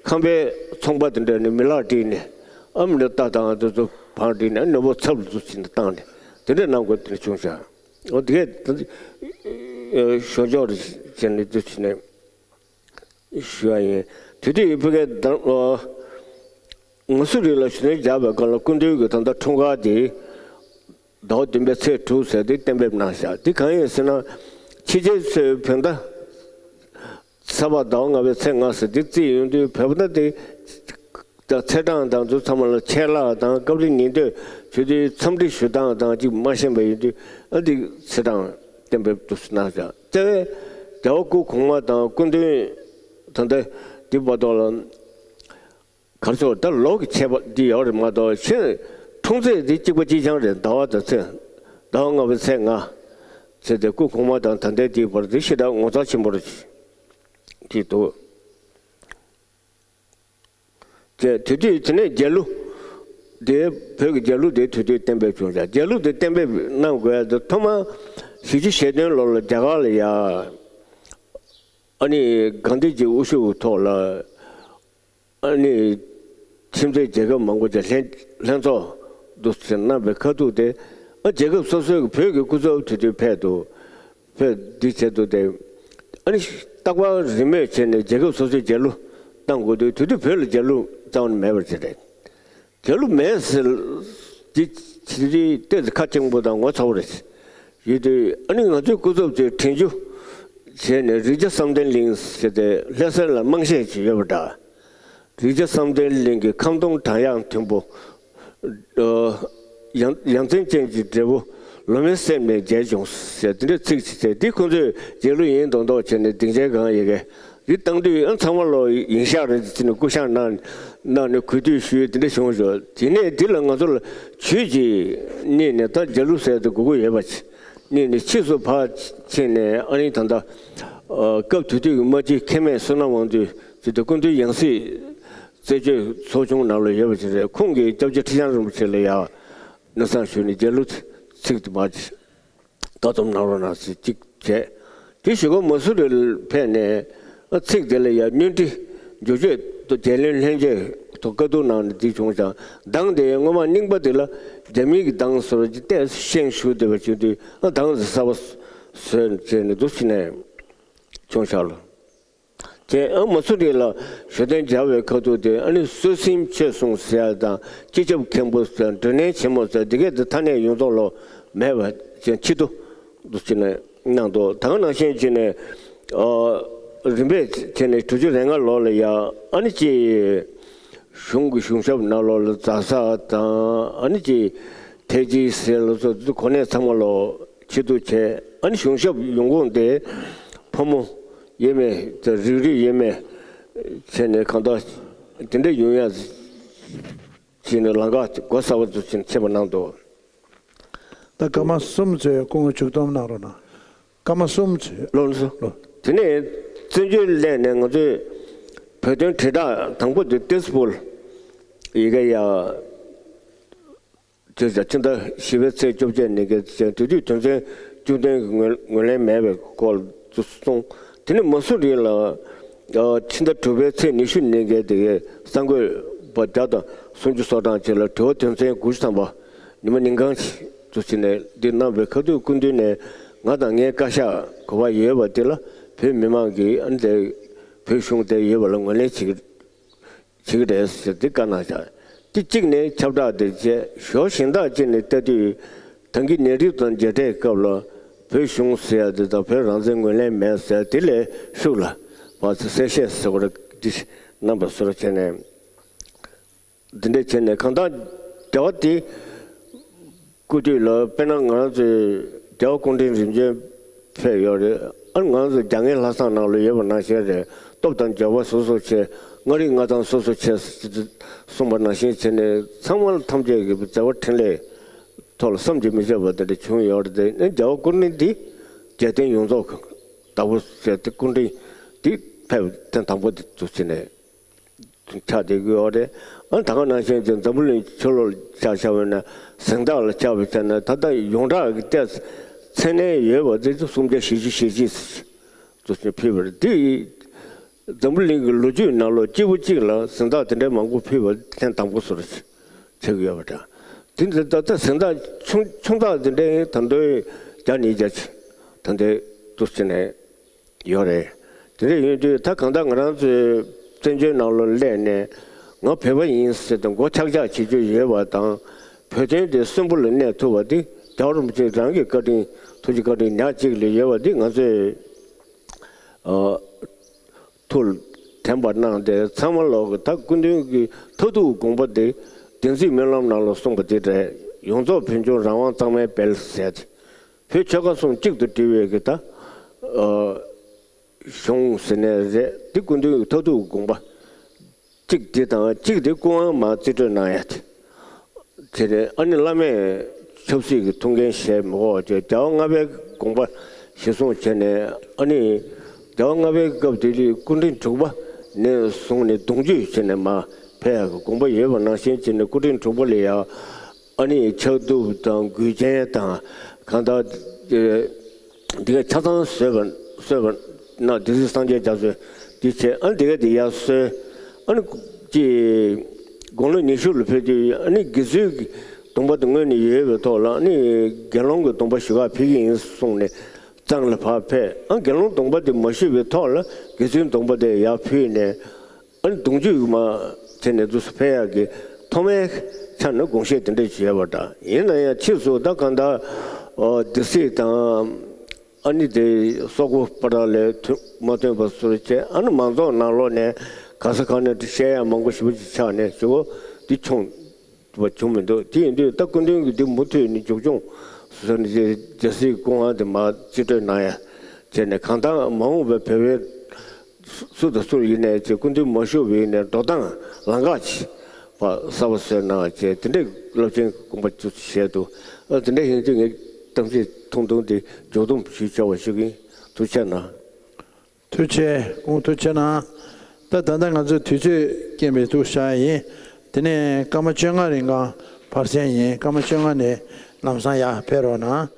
ཁང་པའི་ཚོང་པ་དེ་འདྲ་ནས་མི་ལག་བསྒྲིགས་ནས། ཨ། མི་འདྲ་ལྟ་སྟངས་དེ་ཚོ་བང་བསྒྲིགས་ནས། ཨ། ནོར་བུ་ཚབ་ལ་ཚུར་ཕྱིན་བཏང་ནས་དེ་འདྲ་གནང་དགོས་དེ་འདྲ་བྱུང་ཤག་འོ་དེ་གས་ཞོར་ཞོར་བྱས་ནས་དེ་བྱས་ནས་ཞུ་བ་ཡིན། དེ་དུས་ཕ་གིའི་ད་ཨོ་ངོ་སོ་རིགས་ལ་ཞུ་ནས་བཞག་པའི་སྐབས་ལ་སྐུ་མདུན་གྱི་ད་ལྟ་འཁྲུངས་སྐར་དེ་ཟླ་བ་བདུན་པའི་ཚེས་དྲུག་ཟེར་དེ་གཏན་འབེབས་གནང་བཞག་འདི་གང་ཡིན་ཟེར་ན། ཕྱི་རྒྱལ་ཚོས་བོད་ཟླ་ཚེས་པ་ཟླ་བ་ལྔ་པའི་ཚེས་ལྔ་ཟེར་དེ་བརྩིས་ཡོང་དུས། བོད་ཟླ་དེ་ད་ཚེས་གྲངས་དང་དེ་ཚང་མ་ལ་ཆད་ལྷག་དང་སྐབས་རེ་ཉིན་ཐོ་བྱེད་དུས་འཚམས་འདྲི་ཞུ་སྟངས་དང་ཅིག་མ་ཤེས་པ་ཡིན་དུས། ཨ། འདི་ཚེས་གྲངས་གཏན་འབེབས་དུ་གནང་བཞག་རྩ་བའི་རྒྱལ་བ་སྐུ་གོང་མ་དང་སྐུ་མདུན་ད་ལྟ་འདི་བར་ཐོག་ལ། གར་ཆོག་ད་ལོ་གི་ཁྱད་པར་འདི་ཡོད་རེད་མ་གཏོགས། ཁྱེད་འཁྲུངས་ཚེས་འདི་གཅིག་པ་གཅིག་རྐྱང་རེད། ཟླ་བ་དང་ཚེས། ཟླ་བ་ལྔ་པའི་ཚེས་ལྔ་ཟེར་ཏེ། སྐུ་གོང་མ་དང་ད་ལྟའི་འདིའི་བར་འདི་ཞེ་དྲག་ངོ་མཚར་ཆེན་པོ་རེད་ཅིག་འདུག་ཅེས། དེ་དུས་དེ་ནས་རྒྱལ་གླུ་དེ། བོད་ཀྱི་རྒྱལ་གླུ་དེ་དེ་དུས་གཏན་འབེབས་བྱུང་ཤག་རྒྱལ་གླུ་དེ་གཏན་འབེབས་གནང་དགོས་ཡ་དེ་ཐོག་མར་བཞི་བཅུ་ཞེ་བདུན་ལོ་ལ་རྒྱ་གར་ལ་ཡ། ཨ་ནི་གྷན་དྷི་ཇིའི་དབུ་བཞུགས་ཐོག་ལ། ཨ་ནི་ཁྱིམ་མཚེས་རྒྱལ་ཁབ་མང་པོ་ཅིག་ལྷན་ལྷན་ཚོགས་འདུ་ཟེར་གནང་བའི་ཁ་ཐུག་དེ། ཨ། རྒྱལ་ཁབ་སོ་སོའི་བོད་ཀྱི་སྐུ་ཚབ་དེ་དུས་ཕེབས་འདུག་ཕེབས་འདི་བྱས་འདུག་སྟེ། ཨ་ནི་རྟག་པར་རིན་མེད་བྱས་ནས་རྒྱལ་ཁབ་སོ་སོའི་རྒྱལ་གླུ་བཏང་དགོས་དུས། དེ་དུས་བོད་ལ་རྒྱལ་གླུ་རྩ་བ་ནས་མེད་པ་ཅིག་རེད། རྒྱལ་གླུ་མེད་ཟེར་འདི་ཅི་རིགས་ཏོག་ཙམ་ཁ་གཅིག་པོ་དང་ངོ་ཚ་པོ་རེད། ཡོད་དུས་ཨ་ནི་ང་ཚོའི་སྐུ་ཚབ་ཚོས་དྲན་རྒྱུ་བྱས་ནས། རིགས་བརྒྱ་བསམ་གཏན་གླིང་ཟེར་ཏེ་ལྷ་ས་ལ་དམངས་གཞས་ཅིག་ཡོད་པ་འདྲ། རིགས་བརྒྱ་བསམ་གཏན་གླིང་གི་ཁམ་སྡོང་བྲག་གཡང་མཐོན་པོ། ཨ། ཡ་མཚན་ཅན་གྱི་འབྲས་བུ། ལོ་མའི་སེམས་ནས་རྒྱས་བྱུང་ཟེར་དེ་འདྲའི་ཚིག་ཅིག་བྱས། འདི་ཁོང་ཚོས་རྒྱལ་གླུ་ཡིན་མདོག་མདོག་བྱས་ནས་སྡིངས་ཆའི་སྒང་ཡ་གི་འདི་བཏང་དུས། ཨ། ཚང་མ་ལོ་ཡིན་ཤག་རེད་ཟེར་ནས་སྐུ་བཞག་གནང་གནང་ནས་གུས་འདུད་ཞུས། དེ་འདྲ་བྱུང་ཞོག་དེ་ནས་འདི་ལ་ང་ཚོ་ལ་ཇུས་ཅིག་རྙེད་ནས། ད་རྒྱལ་གླུ་ཟེར་དེ་དགོས་ཀྱི་ཡོད་པ་ཅིག་ནས་ནི་ཕྱིས་སུ་ཕར་ཕྱིན་ནས་ཨ་ནི་ད་ལྟ་སྐབས་དེ་དུས་ཀྱི་མ་གཅིག་མཁན་མེད་བསོད་ནམས་དབང་འདུས་ཟེར་དུས་སྐུ་མདུན་ཡང་སྲིད་རྩད་གཅོད་ཚོགས་ཆུང་ནང་ལ་ཡོད་པ་ཅིག་རེད། ཁོང་གིས་སྐྱབས་རྗེ་ཁྲི་བྱང་རིན་པོ་ཆེ་ལ་ཡང་སྣེ་སང་ཞུས་ནས་རྒྱལ་གླུ་ཚིག་དེ་མ་ཅིག་ལྟ་རྟོག་གནང་རོགས་གནང་ཟེར་གཅིག་བྱས། དེ་གཞུག་གུ་མ་སུ་རི་ལ་ཕེབས་ནས་ཨ་ཚིག་དེ་ལ་ཡང་སྙན་ཁྲི་འགྱུར་བཅོས་དང་རྒྱལ་བློན་ལྷན་རྒྱས་ཐོག་བཀའ་བསྡུར་གནང་ནས་འདི་བྱུང་ཙང་གདངས་དེ་སྔོན་མ་རྙིང་པ་དེ་ལ་རྒྱ་མིའི་གི་གདངས་སོར་གྱི་ཏོག་ཙམ་ཤེས་ཞུ་བསྡད་པ་བྱུང་དུས་ཨ་གདངས་དེ་གསར་པ་བཟོས་བྱས་ནས་འདུག་བྱས་ནས་བྱུང་ཤག་ལ། དེ་ཨ་མ་སུ་རི་ལ་ཞོ་སྟོན་སྦྱར་བའི་ཁ་ཐུག་དེ་ཨ་ནི་གསོལ་གཟིམ་ཆོས་གསུང་ཟེར་ཡ་དང་སྤྱི་ཁྱབ་མཁན་པོ་ཟེར་མགྲོན་གནས་ཆེན་མོ་ཟེར་འདི་གས་དེ་ཐ་སྙད་ཡོངས་རྫོགས་ལོ་མེད་པ་ཅན་ཕྱིར་བསྡུ་འདུག་བྱས་ནས་གནང་འདུག་ད་ག་ནང་བཞིན་བྱས་ནས་ཨ་རིམ་པས་བྱས་ནས་དྲུག་ཅུ་རེ་ལྔ་ལོ་ལ་ཡ་ཨ་ནི་ཅི་གཞུང་གི་གཞུང་ཞབས་ནང་ལོགས་ལ་རྫ་ས་དང་ཨ་ནི་ཅི་ཐེ་ཇི་ཟེར་ལ་སོགས་དེ་གོ་གནས་ཚང་མ་ལོ་ཕྱིར་བསྡུ་བྱས། ཨ་ནི་གཞུང་ཞབས་ཡོང་ཁུངས་དེ་ཕོ་མོ་ཡས་མས་དང་རིགས་རུས་ཡས་མས་བྱས་ནས་གང་ལྟར་དེ་འདྲ་ཡོང་ཡ་བྱས་ནས་ལམ་ཁ་སྒོ་གསར་པ་དུ་ཕྱིན་ཕྱིན་པ་གནང་འདུག་ད་སྐར་མ་གསུམ་ཚོས་སྐུ་ངོ་མཇུག་སྡོམ་གནང་རོགས་གནང་། སྐར་མ་གསུམ་ཚོས། ལགས་སོ། ལགས། དེ་ནས་བཙན་བྱོལ་སླེབས་ནས་ང་ཚོས་བོད་དོན་དྲིལ་བསྒྲགས་དང་པོ་དེ་ཏེ་སི་པུལ་ཡི་གེ་ཡ། བྱས་ཙང་ཕྱི་ཟླ་བཞི་པའི་ཚེས་བཅོ་བརྒྱད་ཉིན་གྱི་དེ་དུས་དོན་ཚན་བཅུ་བདུན་གྱི་ངོས་ངོས་ལེན་མེད་པའི་སྐོར་དུ་གསུངས། དེ་ནས་མ་སུ་རི་ལ་ཕྱི་ཟླ་དྲུག་པའི་ཚེས་ཉི་ཤུ་ཉིན་གྱི་དེ་གའི་གསར་འགོད་པ་བརྒྱ་དང་སུམ་ཅུ་སོ་གྲངས་ཅིག་ལ་དྲི་བ་དོན་ཚན་དགུ་བཅུ་ཐམ་པ་ཉི་མ་ཉིན་གང་ཞིག་ཏུ་བྱས་ནས་འདི་གནང་བའི་ཁ་ཐུག་སྐུ་མདུན་ནས་ང་དང་ངའི་བཀའ་ཤག་གོ་བ་ཡོད་པ་འདི་ལ་བོད་མི་མང་གིས་ཨ་ནི་དེ་བོད་གཞུང་དེ་ཡོད་པ་ལ་ངོས་ལེན་བྱེད་ཀྱི་བྱེད་ཀྱི་རེད་ཟེར་ཏེ་བཀའ་གནང་བཞག་དེ་གཅིག་ནས་ཁྱབ་བསྒྲགས་དེ་བྱས། ཞོ་གཞན་དག་ཅིག་ནས་ལྟ་དུས་ད་གིན་ནད་རིམས་དང་མཇལ་འཕྲད་སྐབས་ལ་བོད་གཞུང་ཟེར་ཡ་དེ་དང་བོད་རང་བཙན་ངོས་ལེན་མེད་ཟེར་དེ་ལས་ཤུགས་ལ་བར་དུ་གསལ་བཤད་ཟེར་བ་འདི་གནང་པ་བཟོ་འདྲ་བྱས་ནས་འདི་འདྲ་བྱས་ནས་གང་ལྟར་འབྲེལ་བ་དེ། སྐུ་དུས་ལ་དཔེར་ན་ང་རང་ཚོའི་རྒྱལ་བ་སྐུ་ཕྲེང་རིམ་བྱོན་ཕེབས་ཡོད་རེད། ཨ་ང་རང་ཚོ་རྒྱ་ངའི་ལྷ་བསངས་ནང་ལ་ཡོད་པ་ནང་བཞིན་རེད། སྟོབས་དང་འབྱོར་པ་སོ་སོ་ཆེ། མངའ་རིས་མངའ་ཐང་སོ་སོ་ཆེ་གསུངས་པ་ནང་བཞིན་བྱས་ནས་ཚང་མ་ལ་ཐམས་ཅད་ཀྱི་བྱ་བ་འཕྲིན་ལས་ཐོག་ལ་བསམ་གྱིས་མི་ཁྱབ་པ་དེ་འདྲ་བྱུང་ཡོད་རེད། དེ་ནས་རྒྱལ་བ་སྐུ་ཕྲེང་འདི་རྒྱལ་བསྟན་ཡོངས་རྫོགས་ཀྱི་བདག་པོ་བྱས་ཏེ་སྐུ་ཕྲེང་འདི་ཕེབས་ཐེངས་དང་པོ་དེ་ཚོ་བྱས་ནས། ཆགས་བསྡད་ཀྱི་ཡོད་རེད། ཨ་ད་ག་ནང་བཞིན་གྱི་འཛམ་བུ་གླིང་ཕྱི་ལོགས་ཆ་བཞག་པ་ཡིན་ན་གཟེངས་རྟགས་ལ་ཆ་བཞག་པ་ཡིན་ན་ད་ལྟ་ཡོངས་གྲགས་ཀྱི་ཏོག་ཙམ་མཚན་གནས་ཡོད་པ་དེ་ཚོ་སུམ་བརྒྱ་བཞི་བཅུ་ཞེ་གཅིག་ཙམ་ཞིག་ཕུལ་བ་རེད། འདི་འཛམ་བུ་གླིང་གི་ལོ་རྒྱུས་ནང་ལོགས་སྐྱེས་བུ་གཅིག་ལ་གཟེངས་རྟགས་དེ་འདྲའི་མང་པོ་ཕུལ་བ་ཐེངས་དང་པོ་བཟོ་འདྲ་ཆགས་ཀྱི་ཡོད་པ་འདྲ། དེ་འདྲ་ད་ལྟ་གཟེངས་རྟགས་ཆུང་ཆུང་རྟགས་དེ་འདྲའི་ད་དུང་བརྒྱ་ཉིས་བརྒྱ་ཅིག་ད་ལྟའི་འདུག་སེ་ནས། ཡོད་རེད། དེ་འདྲ་ཡིན་དུས་ད་གང་ལྟར་ང་རང་ཚོའི་བཙན་བྱོལ་ནང་ལོགས་སླེབས་ནས་ང་བོད་པ་ཡིན་ཟེར་ཏེ་མགོ་ཆག་ཆག་བྱེད་རྒྱུ་ཡོད་པ་དང་། བོད་དོན་དེ་གསོན་པོ་ལ་གནས་ཐུབ་པ་དེ་རྒྱལ་བ་རིན་པོ་ཆེ་རང་གི་བཀའ་དྲིན་ཐུགས་ཀྱི་བཀའ་དྲིན་ཉག་གཅིག་ལས་ཡོད་པ་དེ་ང་ཚོས་ཨ་ཐུགས་ལ་དྲན་པ་གནང་སྟེ་ཚང་མ་ལོག་གི་ད་སྐུ་མདུན་གྱི་མཐར་ཐུག་དགོངས་པ་དེ་བདེན་ཚིག་སྨོན་ལམ་ནང་ལ་གསུངས་པ་དེ་རེད། ཡོངས་རྫོགས་བོད་ལྗོངས་རང་དབང་གཙང་མའི་དཔལ་ཟེར་ཏེ། བོད་ཆོལ་ཁ་གསུམ་གཅིག་ཏུ་སྒྲིལ་བའི་གི་ད་ཨ་གཞུང་ཟེར་ནའི་རེད། འདི་སྐུ་མདུན་གྱི་མཐར་ཐུག་དགོངས་པ་གཅིག་འདི་དང་གཅིག་འདི་སྐུ་དབང་མར་རྩིས་སྤྲོད་གནང་ཡ་དེ་དེ་རེད། ཨ་ནི་བླ་མས་ཆབ་སྲིད་ཀྱི་ཐུགས་འགན་བཞེས་མི་དགོས་པ་བྱས། རྒྱལ་བ་ལྔ་པའི་དགོངས་པ་གཞིར་བཟུང་བྱས་ནས་ཨ་ནི་རྒྱལ་བ་ལྔ་པའི་སྐབས་དེ་ལས་སྐུ་ཕྲེང་དྲུག་པ་ནས་བཟུང་ནས་གདུང་རྒྱུད་བྱས་ནས་མར་ཕེབས་ཡ་གི་དགོངས་པ་ཡོད་པ་ནང་བཞིན་བྱས་ནས་སྐུ་ཕྲེང་དྲུག་པ་ལ་ཡ། ཨ་ནི་ཕྱག་གདུབ་དང་མགུལ་ཆེན་དང་གང་ལྟར་འདི་ག་ཆ་ཚང་བཟོས་པ་བཟོས་པ་ན་སྡེ་སྲིད་སངས་རྒྱས་རྒྱ་མཚོས་འདི་བྱས། ཨ་ནི་འདི་ག་འདི་ཡར་སོན། ཨ་ནི་ཅི་དགུང་ལོ་ཉི་ཤུ་ལ་ཕེབས་དུས་ཨ་ནི་དགེ་ཚུལ་གྱི་སྡོམ་པ་དེ་སྔོན་ནས་ཡོད་པའི་ཐོག་ལ་ཨ་ནི་དགེ་སློང་གི་སྡོམ་པ་ཞུ་ག་ཕེབས་ཀྱི་ཡིན་གསུངས་ནས་གཙང་ལ་ཕར་ཕེབས། ཨ་དགེ་སློང་སྡོམ་པ་དེ་མ་ཞུས་པའི་ཐོག་ལ་དགེ་ཚུལ་སྡོམ་པ་དེ་ཡར་ཕུལ་ནས། ཨ་ནི་གདུང་རྒྱུད་མ་བྱས་ནས་འདུག་སེ་ཕེབས་ཡག་གི་ཐོག་མའི་ཆ་ནས་དགོངས་བཞེས་དེ་འདྲ་བྱས་པ་འདྲ། ཡིན་ན་ཡང་ཕྱིས་སུ་ད་གང་ལྟར་སྡེ་སྲིད་དང་ཨ་ནི་དེ་སོག་པོ་བར་ལ་མཐུན་མ་མཐུན་པ་སོར་བྱས། ཨ་ནི་མང་ཚོགས་ནང་ལོགས་ནས་ག་ས་ག་ནས་བཤད་ཡག་མང་པོ་ཞེ་པོ་ཅིག་ཆགས་ནས་ཞེ་པོ་འདི་བྱུང་བ་བྱུང་མི་འདུག་དེ་ཡིན་དུས་ད་སྐུ་མདུན་གྱིས་འདི་མུ་མཐུད་ནས་མཇུག་སྐྱོང་བཟོས་ནས་རྒྱལ་སྲིད་སྐུ་དབང་དེ་མར་རྩིས་སྤྲོད་གནང་ཡ་བྱས་ནས། གང་ལྟར་མ་འོངས་པའི་བོད་པའི་སུ་དང་སུ་ཡིན་ནའི་ཅིག་སྐུ་མདུན་མ་བཞུགས་པའི་ནས་འགྲོ་སྟངས་ལམ་ཁ་ཅིག་པ་གསར་པ་བཟོས་གནང་བྱས། དེ་འདྲའི་རླབས་ཆེན་དགོངས་པ་ཅིག་བཞེས་འདུག་ཨ་དེ་འདྲ་ཡིན་དུས་ངས་གཏམ་བཤད་ ཁུངས་སྟོན་དེ་མཇུག་བསྡོམས་ཞུས་བྱ་བ་ཞུ་གི་ཡིན། ཐུགས་རྗེ་གནང་། ཐུགས་རྗེ་ཆེ། ཨོ་ཐུགས་རྗེ་གནང་། ད་ད་ལྟ་ང་ཚོས་དུས་ཚོད་རྐྱེན་པས་འདུག་བཞག་ཡིན། དེ་ནས་སྐར་མ་བཅོ་ལྔ་རིང་ག་བར་གསེང་ཡིན། སྐར་མ་བཅོ་ལྔ་ནས་ལམ་སང་ཡར་ཕེབས་རོགས་གནང་།